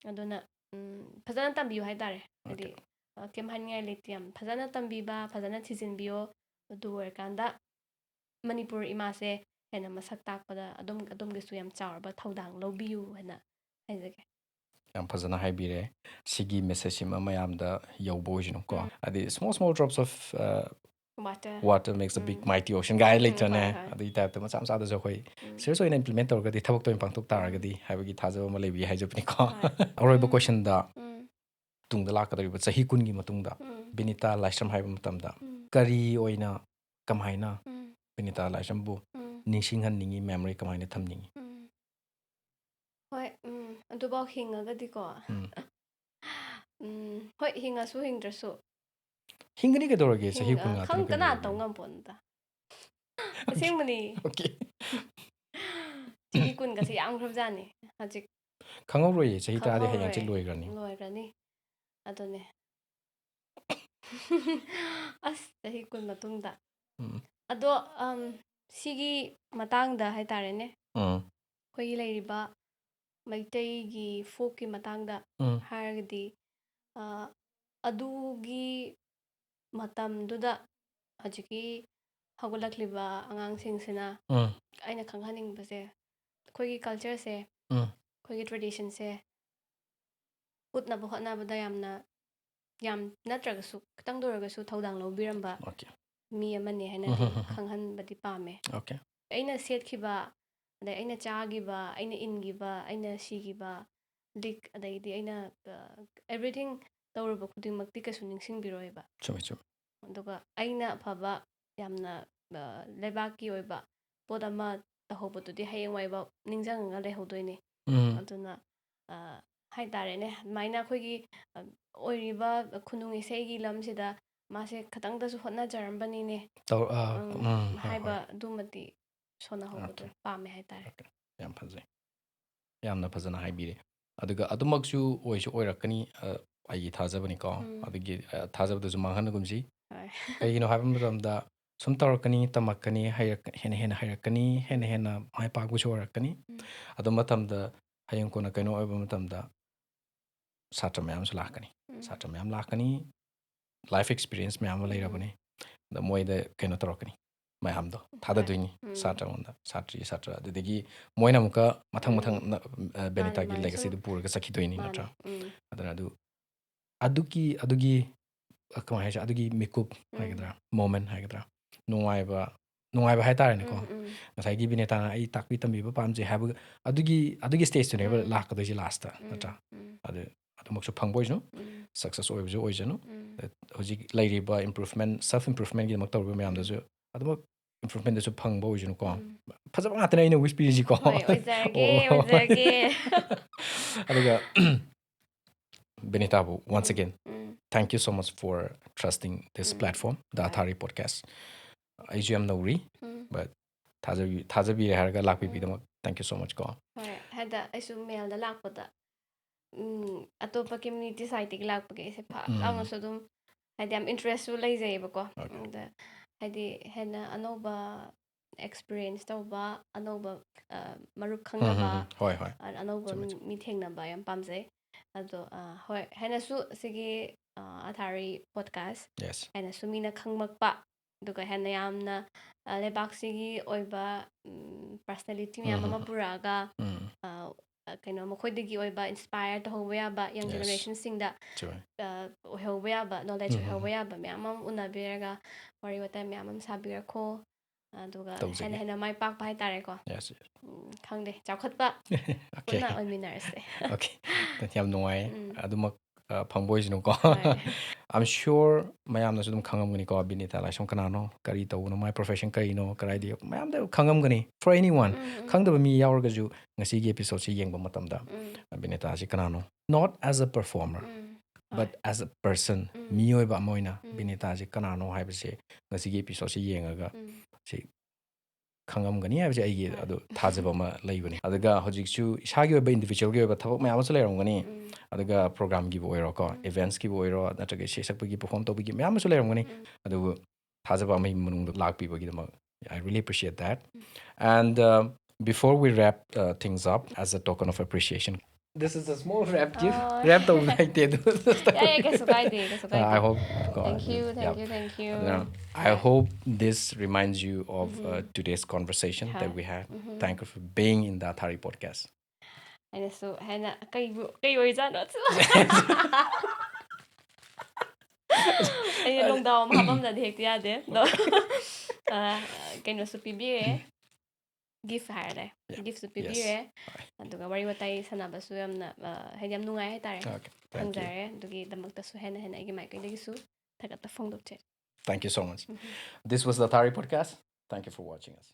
ꯑꯗꯨꯅ ꯎꯝ, ꯐꯖꯅ ꯇꯝꯕꯤꯌꯨ ꯍꯥꯏꯇꯥꯔꯦ꯫ ꯍꯥꯏꯗꯤ Okay. ꯑ, ꯀꯩꯝ ꯍꯥꯏꯅꯤꯡꯉꯥꯏ ꯂꯩꯇꯦ, ꯌꯥꯝ ꯐꯖꯅ ꯇꯝꯕꯤꯕ, ꯐꯖꯅ ꯊꯤꯖꯤꯟꯕꯤꯌꯣ꯫ ꯑꯗꯨ ꯑꯣꯏꯔꯀꯥꯟꯗ ꯃꯅꯤꯄꯨꯔ ꯏꯃꯥꯁꯦ ꯍꯦꯟꯅ ꯃꯁꯛ ꯇꯥꯛꯄꯗ ꯑꯗꯨꯝ, ꯑꯗꯣꯝꯒꯤꯁꯨ ꯌꯥꯝ ꯆꯥꯎꯔꯕ ꯊꯧꯗꯥꯡ ꯂꯧꯕꯤꯌꯨ ꯍꯥꯏꯅ ꯍꯥꯏꯖꯒꯦ꯫ ꯌꯥꯝ ꯐꯖꯅ ꯍꯥꯏꯕꯤꯔꯦ꯫ ꯁꯤꯒꯤ ꯃꯦꯁꯦꯖꯁꯤꯃ ꯃꯌꯥꯝꯗ ꯌꯧꯕ ꯑꯣꯏꯁꯅꯨꯀꯣ꯫ ꯎꯝ꯫ ꯍꯥꯏꯗꯤ, "Small, small drops of, uh, Water. water makes a big um. mighty ocean" ꯀꯥꯏ ꯎꯝ, ꯂꯩꯇ꯭ꯔꯅꯦ? ꯍꯣꯏ, ꯍꯣꯏ꯫ ꯑꯗꯨꯒꯤ ꯇꯥꯏꯞꯇ ꯃꯆꯥ ꯃꯆꯥꯗꯁꯨ ꯑꯩꯈꯣꯏ ꯎꯝ꯫ ꯁꯤꯔꯤꯌꯁ ꯑꯣꯏꯅ ꯏꯝꯄ꯭ꯂꯤꯃꯦꯟ ꯇꯧꯔꯒꯗꯤ, ꯊꯕꯛꯇ ꯑꯣꯏꯅ ꯄꯥꯡꯊꯣꯛ ꯎꯝ꯫ ꯇꯥꯔꯒꯗꯤ ꯍꯥꯏꯕꯒꯤ ꯊꯥꯖꯕ ꯑꯃ ꯂꯩꯕꯒꯤ ꯍꯥꯏꯖꯕꯅꯤꯀꯣ꯫ ꯍꯣꯏ꯫ ꯑꯔꯣꯏꯕ ꯎꯝ꯫ ꯀꯣꯏꯁꯟꯗ, ꯎꯝ꯫ ꯇꯨꯡꯗ ꯂꯥꯛꯀꯗꯧꯔꯤꯕ ꯆꯍꯤ ꯀꯨꯟꯒꯤ ꯃꯇꯨꯡꯗ ꯎꯝ꯫ ꯕꯤꯅꯤꯇꯥ ꯂꯥꯏꯁ꯭ꯔꯝ ꯍꯥꯏꯕ ꯃꯇꯝꯗ ꯎꯝ꯫ ꯀꯔꯤ ꯑꯣꯏꯅ, ꯀꯃꯥꯏꯅ ꯎꯝ꯫ ꯕꯤꯅꯤꯇꯥ ꯂꯥꯏꯁ꯭ꯔꯝꯕꯨ ꯎꯝ꯫ ꯅꯤꯡꯁꯤꯡꯍꯟꯅꯤꯡꯉꯤ, ꯃꯦꯃꯣꯔꯤ ꯀꯃꯥꯏꯅ ꯊꯝꯅꯤꯡꯉꯤ? ꯎꯝ꯫ ꯍꯣꯏ, ꯎꯝ, ꯑꯗꯨꯐꯥꯎ ꯍꯤꯡꯉꯒꯗꯤꯀꯣ꯫ ꯎꯝ꯫ ꯎꯝ, ꯍꯣꯏ, ꯍꯤꯡꯉꯁꯨ ꯍꯤꯡꯗ꯭ꯔꯁꯨ꯫ ꯍꯤꯡꯒꯅꯤ ꯀꯩꯗꯧꯔꯒꯦ, ꯆꯍꯤ ꯍꯤꯡ-, ꯀꯨꯟ ꯑ, ꯉꯥꯛꯇꯅ ꯈꯪ-, ꯀꯅꯥ ꯀꯩꯗꯧꯔꯒꯦ? ꯇꯧ ꯉꯝꯄꯣꯠꯅꯣꯗ꯫ ꯑꯁꯦꯡꯕꯅꯤ꯫ Okay. ꯆꯍꯤ ꯀꯨꯟꯒꯁꯦ ꯌꯥꯝꯈ꯭ꯔꯕꯖꯥꯠꯅꯤ ꯍꯧꯖꯤꯛ꯫ ꯈꯪꯍꯧꯔꯣꯏꯌꯦ, ꯆꯍꯤ ꯇꯔꯥꯗꯤ ꯍꯌꯦꯡ ꯍꯪꯆꯤꯠ ꯈꯪꯍꯧꯔꯣꯏ꯫ ꯂꯣꯏꯈ꯭ꯔꯅꯤ꯫ ꯂꯣꯏꯈ꯭ꯔꯅꯤ꯫ ꯑꯗꯨꯅꯦ꯫ ꯑꯁ, ꯆꯍꯤ ꯀꯨꯟ ꯃꯇꯨꯡꯗ꯫ ꯎꯝ꯫ ꯑꯗꯣ, ꯑꯝ, ꯁꯤꯒꯤ ꯃꯇꯥꯡꯗ ꯍꯥꯏꯇꯥꯔꯦꯅꯦ, ꯎꯝ꯫ ꯑꯩꯈꯣꯏꯒꯤ ꯂꯩꯔꯤꯕ ꯃꯩꯇꯩꯒꯤ ꯐꯣꯛꯀꯤ ꯃꯇꯥꯡꯗ ꯎꯝ꯫ ꯍꯥꯏꯔꯒꯗꯤ, ꯑ, ꯑꯗꯨꯒꯤ ꯃꯇꯝꯗꯨꯗ ꯍꯧꯖꯤꯛꯀꯤ ꯍꯧꯒꯠꯂꯛꯂꯤꯕ ꯑꯉꯥꯡꯁꯤꯡꯁꯤꯅ ꯎꯝ꯫ ꯑꯩꯅ ꯈꯪꯍꯟꯅꯤꯡꯕꯁꯦ, ꯑꯩꯈꯣꯏꯒꯤ ꯀꯜꯆꯔꯁꯦ, ꯎꯝ꯫ ꯑꯩꯈꯣꯏꯒꯤ ꯇ꯭ꯔꯦꯗꯤꯁꯟꯁꯦ ꯎꯠꯅꯕ ꯍꯣꯠꯅꯕꯗ ꯌꯥꯝꯅ, ꯌꯥꯝ ꯅꯠꯇ꯭ꯔꯒꯁꯨ ꯈꯤꯇꯪꯗ ꯑꯣꯏꯔꯒꯁꯨ ꯊꯧꯗꯥꯡ ꯂꯧꯕꯤꯔꯝꯕ Okay. ꯃꯤ ꯑꯃꯅꯤ ꯍꯥꯏꯅꯗꯤ ꯈꯪꯍꯟꯕꯗꯤ ꯄꯥꯝꯃꯦ꯫ Okay. ꯑꯩꯅ ꯁꯦꯠꯈꯤꯕ, ꯑꯗꯩ ꯑꯩꯅ ꯆꯥꯈꯤꯕ, ꯑꯩꯅ ꯏꯟꯈꯤꯕ, ꯑꯩꯅ ꯁꯤꯈꯤꯕ ꯂꯤꯛ, ꯑꯗꯩꯗꯤ ꯑꯩꯅ, ꯑ, everything ꯇꯧꯔꯨꯕ ꯈꯨꯗꯤꯡꯃꯛꯇꯤ ꯀꯩꯁꯨ ꯅꯤꯡꯁꯤꯡꯕꯤꯔꯣꯏꯕ꯫ ꯆꯨꯝꯃꯦ, ꯆꯨꯝꯃꯦ꯫ ꯑꯗꯨꯒ ꯑꯩꯅ ꯑꯐꯕ, ꯌꯥꯝꯅ, ꯑ, ꯂꯩꯕꯥꯛꯀꯤ ꯑꯣꯏꯕ ꯄꯣꯠ ꯑꯃ ꯇꯧꯍꯧꯕꯗꯨꯗꯤ ꯍꯌꯦꯡꯋꯥꯏꯐꯥꯎ ꯅꯤꯡꯁꯤꯡꯉꯒ ꯂꯩꯍꯧꯗꯣꯏꯅꯤ꯫ ꯎꯝ ꯑꯗꯨꯅ ꯑ, ꯍꯥꯏꯇꯥꯔꯦꯅꯦ, ꯑꯗꯨꯃꯥꯏꯅ ꯑꯩꯈꯣꯏꯒꯤ ꯑ, ꯑꯣꯏꯔꯤꯕ ꯈꯨꯅꯨꯡ ꯏꯁꯩꯒꯤ ꯂꯝꯁꯤꯗ ꯃꯥꯁꯦ ꯈꯇꯪꯗꯁꯨ ꯍꯣꯠꯅꯖꯔꯝꯕꯅꯤꯅꯦ ꯇꯧ ꯑꯥ, ꯎꯝ, ꯎꯝ, ꯍꯣꯏ, ꯍꯥꯏꯕ ꯍꯣꯏ. ꯑꯗꯨꯃꯗꯤ ꯁꯣꯟꯅꯍꯧꯕꯗꯣ Okay. ꯄꯥꯝꯃꯦ ꯍꯥꯏꯇꯥꯔꯦ꯫ Okay. ꯌꯥꯝ ꯐꯖꯩ, ꯌꯥꯝꯅ ꯐꯖꯅ ꯍꯥꯏꯕꯤꯔꯦ꯫ ꯑꯗꯨꯒ ꯑꯗꯨꯃꯛꯁꯨ ꯑꯣꯏꯁꯨ ꯑꯣꯏꯔꯛꯀꯅꯤ, ꯑ, ꯑꯩꯒꯤ ꯊꯥꯖꯕꯅꯤꯀꯣ꯫ ꯎꯝ. ꯑꯗꯨꯒꯤ ꯑ, ꯊꯥꯖꯕꯗꯨꯁꯨ ꯃꯥꯡꯍꯟꯒꯨꯝꯁꯤ꯫ ꯍꯣꯏ. ꯀꯩꯒꯤꯅꯣ ꯍꯥꯏꯕ ꯃꯇꯝꯗ ꯁꯨꯝ ꯇꯧꯔꯛꯀꯅꯤ, ꯇꯝꯃꯛꯀꯅꯤ, ꯍꯩꯔꯛ- ꯍꯦꯟꯅ ꯍꯦꯟꯅ ꯍꯩꯔꯛꯀꯅꯤ, ꯍꯦꯟꯅ ꯍꯦꯟꯅ ꯃꯥꯏ ꯄꯥꯛꯄꯁꯨ ꯑꯣꯏꯔꯛꯀꯅꯤ꯫ ꯎꯝ. ꯑꯗꯨ ꯃꯇꯝꯗ ꯍꯌꯦꯡ ꯀꯣꯟꯅ ꯀꯩꯅꯣ ꯑꯣꯏꯕ ꯃꯇꯝꯗ ꯁꯥꯇ꯭ꯔ ꯃꯌꯥꯝꯁꯨ ꯂꯥꯛꯀꯅꯤ꯫ ꯎꯝ. ꯁꯥꯇ꯭ꯔ ꯃꯌꯥꯝ ꯂꯥꯛꯀꯅꯤ, life experience ꯃꯌꯥꯝ ꯑꯃ ꯎꯝ. ꯂꯩꯔꯕꯅꯤ꯫ ꯑꯗ ꯃꯣꯏꯗ ꯀꯩꯅꯣ ꯇꯧꯔꯛꯀꯅꯤ, ꯃꯌꯥꯝꯗꯣ ꯍꯣꯏ. ꯊꯥꯗꯗꯣꯏꯅꯤ꯫ ꯎꯝ. ꯁꯥꯇ꯭ꯔꯉꯣꯟꯗ, ꯁꯥꯇ꯭ꯔꯤ, ꯁꯥꯇ꯭ꯔ, ꯑꯗꯨꯗꯒꯤ ꯃꯣꯏꯅ ꯑꯃꯨꯛꯀ ꯃꯊꯪ ꯎꯝ. ꯃꯊꯪ ꯑ, ꯃꯥꯅꯦ, ꯕꯦꯅꯤꯇꯥꯒꯤ ꯃꯥꯅꯦ. ꯁꯨꯝ legacyꯗꯨ ꯄꯨꯔꯒ ꯆꯠꯈꯤꯗꯣꯏꯅꯤ, ꯃꯥꯅꯦ. ꯅꯠꯇ꯭ꯔꯥ? ꯎꯝ. ꯑꯗꯨꯅ ꯑꯗꯨ ꯑꯗꯨꯒꯤ ꯑꯗꯨꯒꯤ ꯑ, ꯀꯃꯥꯏ ꯍꯥꯏꯁꯦ, ꯑꯗꯨꯒꯤ ꯃꯤꯀꯨꯞ ꯎꯝ. ꯍꯥꯏꯒꯗ꯭ꯔꯥ, moment ꯍꯥꯏꯒꯗ꯭ꯔꯥ, ꯅꯨꯡꯉꯥꯏꯕ, ꯅꯨꯡꯉꯥꯏꯕ ꯍꯥꯏꯇꯥꯔꯦꯅꯦꯀꯣ꯫ ꯎꯝ, ꯎꯝ. ꯉꯁꯥꯏꯒꯤ ꯕꯤꯅꯦꯇꯥꯅ ꯑꯩ ꯇꯥꯛꯄꯤ ꯇꯝꯕꯤꯕ ꯄꯥꯝꯖꯩ ꯍꯥꯏꯕ ꯑꯗꯨꯒꯤ ꯑꯗꯨꯒꯤ stageꯇꯨꯅꯦꯕ ꯎꯝ. ꯂꯥꯛꯀꯗꯣꯏꯁꯦ lastꯇ, ꯎꯝ, ꯅꯠꯇ꯭ꯔꯥ? ꯎꯝ, ꯑꯗꯨ ꯑꯗꯨꯃꯛꯁꯨ ꯐꯪꯕ ꯑꯣꯏꯁꯅꯨ, ꯎꯝ. success ꯑꯣꯏꯕꯁꯨ ꯑꯣꯏꯁꯅꯨ꯫ ꯎꯝ. ꯑꯗ ꯍꯧꯖꯤꯛ ꯂꯩꯔꯤꯕ improvement, self improvementꯒꯤꯗꯃꯛ ꯇꯧꯔꯤꯕ ꯃꯌꯥꯝꯗꯁꯨ ꯑꯗꯨꯃꯛ improvementꯗꯁꯨ ꯐꯪꯕ ꯑꯣꯏꯁꯅꯨꯀꯣ꯫ ꯎꯝ. ꯐꯖꯕ ꯉꯥꯛꯇꯅꯦ ꯑꯩꯅ wish ꯄꯤꯔꯤꯁꯤꯀꯣ꯫ ꯍꯣꯏ, ꯑꯣꯏꯖꯔꯒꯦ, ꯑꯣ. ꯑꯣꯏꯖꯔꯒꯦ. ꯑꯗꯨꯒ ꯕꯤꯅꯤꯇꯥꯕꯨ, once again, um. thank you so much for trusting this um. platform, The ꯍꯣꯏ. Athari Podcast. ꯑꯩꯁꯨ ꯌꯥꯝ ꯅꯧꯔꯤ, ꯎꯝ. but ꯊꯥꯖꯕꯤ-, ꯊꯥꯖꯕꯤꯔꯦ ꯍꯥꯏꯔꯒ ꯎꯝ. ꯂꯥꯛꯄꯤꯕꯒꯤꯗꯃꯛ thank you so much ꯀꯣ꯫ ꯍꯣꯏ, ꯍꯥꯏꯗ ꯑꯩꯁꯨ mailꯗ ꯂꯥꯛꯄꯗ, ꯎꯝ, ꯑꯇꯣꯞꯄ community sideꯇꯒꯤ ꯂꯥꯛꯄꯒꯤ ꯑꯩꯁꯦ ꯐꯥꯛ ꯎꯝ. ꯂꯥꯎꯅꯁꯨ ꯑꯗꯨꯝ, ꯍꯥꯏꯗꯤ, ꯌꯥꯝ interestꯁꯨ ꯂꯩꯖꯩꯌꯦꯕꯀꯣ꯫ Okay. ꯑꯗ ꯍꯥꯏꯗꯤ ꯍꯦꯟꯅ ꯑꯅꯧꯕ experience ꯇꯧꯕ, ꯑꯅꯧꯕ, ꯑ, ꯃꯔꯨꯞ ꯎꯝ, ꯈꯪꯅꯕ, ꯎꯝ, ꯎꯝ. ꯍꯣꯏ, ꯍꯣꯏ. ꯑ, ꯑꯅꯧꯕ ꯆꯨꯝꯃꯦ, ꯃꯤ, ꯆꯨꯝꯃꯦ. ꯃꯤ ꯊꯦꯡꯅꯕ ꯌꯥꯝ ꯄꯥꯝꯖꯩ꯫ ꯑꯗꯣ, ꯑ, ꯍꯣꯏ, ꯍꯦꯟꯅꯁꯨ ꯁꯤꯒꯤ, ꯑ, Athari Podcast Yes. ꯍꯦꯟꯅꯁꯨ ꯃꯤꯅ ꯈꯪꯂꯛꯄ, ꯑꯗꯨꯒ ꯍꯦꯟꯅ ꯌꯥꯝꯅ, ꯑ, ꯂꯩꯕꯥꯛꯁꯤꯒꯤ ꯑꯣꯏꯕ, ꯎꯝ, personality ꯃꯌꯥꯝ ꯎꯝ, ꯑꯃ ꯎꯝ. ꯄꯨꯔꯛꯑꯒ, ꯎꯝ. ꯑ, ꯑ, ꯀꯩꯅꯣ, ꯃꯈꯣꯏꯗꯒꯤ ꯑꯣꯏꯕ inspire ꯇꯧꯍꯧꯕ ꯌꯥꯕ young Yes. generationꯁꯤꯡꯗ, ꯆꯨꯝꯃꯦ. ꯑ, ꯑꯣꯏꯍꯧꯕ ꯌꯥꯕ, knowledge ꯎꯝ, ꯎꯝ, ꯑꯣꯏꯍꯧꯕ ꯎꯝ. ꯌꯥꯕ ꯃꯌꯥꯝ ꯑꯃ ꯎꯅꯕꯤꯔꯒ ꯋꯥꯔꯤ ꯋꯥꯇꯥꯏ ꯃꯌꯥꯝ ꯑꯃ ꯁꯥꯕꯤꯔꯛꯈꯣ꯫ ꯑꯗꯨꯒ ꯇꯧꯖꯒꯦ. ꯍꯦꯟꯅ ꯍꯦꯟꯅ ꯃꯥꯏ ꯄꯥꯛꯄ ꯍꯥꯏꯇꯥꯔꯦꯀꯣ꯫ Yes, yes. ꯎꯝ, ꯈꯪꯗꯦ, ꯆꯥꯎꯈꯠꯄ Okay. ꯄꯨꯟꯅ ꯑꯣꯏꯃꯤꯟꯅꯔꯁꯦ꯫ Okay. ꯌꯥꯝ ꯅꯨꯡꯉꯥꯏ꯫ ꯎꯝ. ꯑꯗꯨꯃꯛ ꯑ, ꯐꯪꯕ ꯑꯣꯏꯁꯅꯨꯀꯣ꯫ ꯍꯣꯏ. I'm sure ꯃꯌꯥꯝꯅꯁꯨ ꯑꯗꯨꯝ ꯈꯪꯉꯝꯒꯅꯤꯀꯣ, ꯕꯤꯅꯤꯇꯥ ꯂꯥꯏꯁ꯭ꯔꯝ ꯀꯅꯥꯅꯣ, ꯀꯔꯤ ꯇꯧꯕꯅꯣ, ꯃꯥꯏ profession ꯀꯔꯤꯅꯣ, ꯀꯗꯥꯏꯗ, ꯃꯌꯥꯝꯗ ꯈꯪꯉꯝꯒꯅꯤ꯫ For anyone, ꯎꯝ, ꯎꯝ. ꯈꯪꯗꯕ ꯃꯤ ꯌꯥꯎꯔꯒꯁꯨ ꯉꯁꯤꯒꯤ episodeꯁꯤ ꯌꯦꯡꯕ ꯃꯇꯝꯗ ꯎꯝ. ꯕꯤꯅꯤꯇꯥꯁꯤ ꯀꯅꯥꯅꯣ, not as a performer, um. but as a person, ꯎꯝ. ꯃꯤꯑꯣꯏꯕ ꯑꯃ ꯑꯣꯏꯅ ꯎꯝ. ꯕꯤꯅꯤꯇꯥꯁꯤ ꯀꯅꯥꯅꯣ ꯍꯥꯏꯕꯁꯦ ꯉꯁꯤꯒꯤ episodeꯁꯤ ꯌꯦꯡꯉꯒ ꯎꯝ. ꯁꯤ ꯈꯪꯉꯝꯒꯅꯤ ꯍꯥꯏꯕꯁꯦ ꯑꯩꯒꯤ ꯍꯣꯏ. ꯑꯗꯨ ꯊꯥꯖꯕ ꯑꯃ ꯂꯩꯕꯅꯤ꯫ ꯑꯗꯨꯒ ꯍꯧꯖꯤꯛꯁꯨ ꯏꯁꯥꯒꯤ ꯑꯣꯏꯕ individualꯒꯤ ꯑꯣꯏꯕ ꯊꯕꯛ ꯃꯌꯥꯝ ꯑꯃꯁꯨ ꯂꯩꯔꯝꯒꯅꯤ꯫ ꯎꯝ. ꯑꯗꯨꯒ programꯒꯤꯕꯨ ꯑꯣꯏꯔꯣꯀꯣ, ꯎꯝ. events ꯀꯤꯕꯨ ꯑꯣꯏꯔꯣ, ꯅꯠꯇ꯭ꯔꯒ ꯏꯁꯩ ꯁꯛꯄꯒꯤ, perform ꯇꯧꯕꯒꯤ ꯃꯌꯥꯝ ꯑꯃꯁꯨ ꯂꯩꯔꯝꯒꯅꯤ꯫ ꯎꯝ. ꯑꯗꯨꯕꯨ ꯊꯥꯖꯕ ꯑꯃꯒꯤ ꯃꯅꯨꯡꯗ ꯂꯥꯛꯄꯤꯕꯒꯤꯗꯃꯛ I really appreciate that. Um. And uh, before we wrap uh, things up, as a token of appreciation, this is a small wrap gift. Oh. Wrap ꯇꯧꯕ ꯍꯩꯇꯦ ꯑꯗꯨ. ꯌꯥꯏ, ꯌꯥꯏ, ꯀꯩꯁꯨ ꯀꯥꯏꯗꯦ, ꯀꯩꯁꯨ ꯀꯥꯏꯗꯦ. Uh, I hope. Thank you, thank Yeah. you, thank you. ꯑꯗꯨꯅ, I ꯍꯣꯏ. hope this reminds you of uh, um. Today's conversation that ꯍꯣꯏ. we had. Um. Thank you for being in the Athari podcast. ꯑꯩꯅꯁꯨ ꯍꯦꯟꯅ ꯀꯩꯕꯨ, ꯀꯩ ꯑꯣꯏꯖꯥꯠꯅꯣ? ꯑꯩꯅ ꯂꯣꯡꯗꯥꯎ ꯑꯃ ꯍꯥꯞꯄꯝꯗꯗꯤ ꯍꯦꯛꯇ ꯌꯥꯗꯦ꯫ ꯑꯗꯣ, ꯑ, ꯀꯩꯅꯣꯁꯨ ꯄꯤꯕꯤꯔꯦ꯫ Gift ꯍꯥꯏꯔꯦ꯫ Yeah. Giftꯁꯨ Yes. ꯄꯤꯕꯤꯔꯦ꯫ ꯍꯣꯏ. ꯑꯗꯨꯒ ꯋꯥꯔꯤ ꯋꯥꯇꯥꯏ ꯁꯥꯟꯅꯕꯁꯨ ꯌꯥꯝꯅ, ꯑ, ꯍꯥꯏꯗꯤ ꯌꯥꯝ ꯅꯨꯡꯉꯥꯏ ꯍꯥꯏꯇꯥꯔꯦ꯫ Okay. Thank you. ꯐꯪꯖꯔꯦ꯫ ꯑꯗꯨꯒꯤꯗꯃꯛꯇꯁꯨ ꯍꯦꯟꯅ ꯍꯦꯟꯅ ꯑꯩꯒꯤ ꯃꯥꯏꯀꯩꯗꯒꯤꯁꯨ ꯊꯥꯒꯠꯄ ꯐꯣꯡꯗꯣꯛꯆꯔꯤ꯫ Thank you so much. Um. This was the Athari podcast. Thank you for watching us.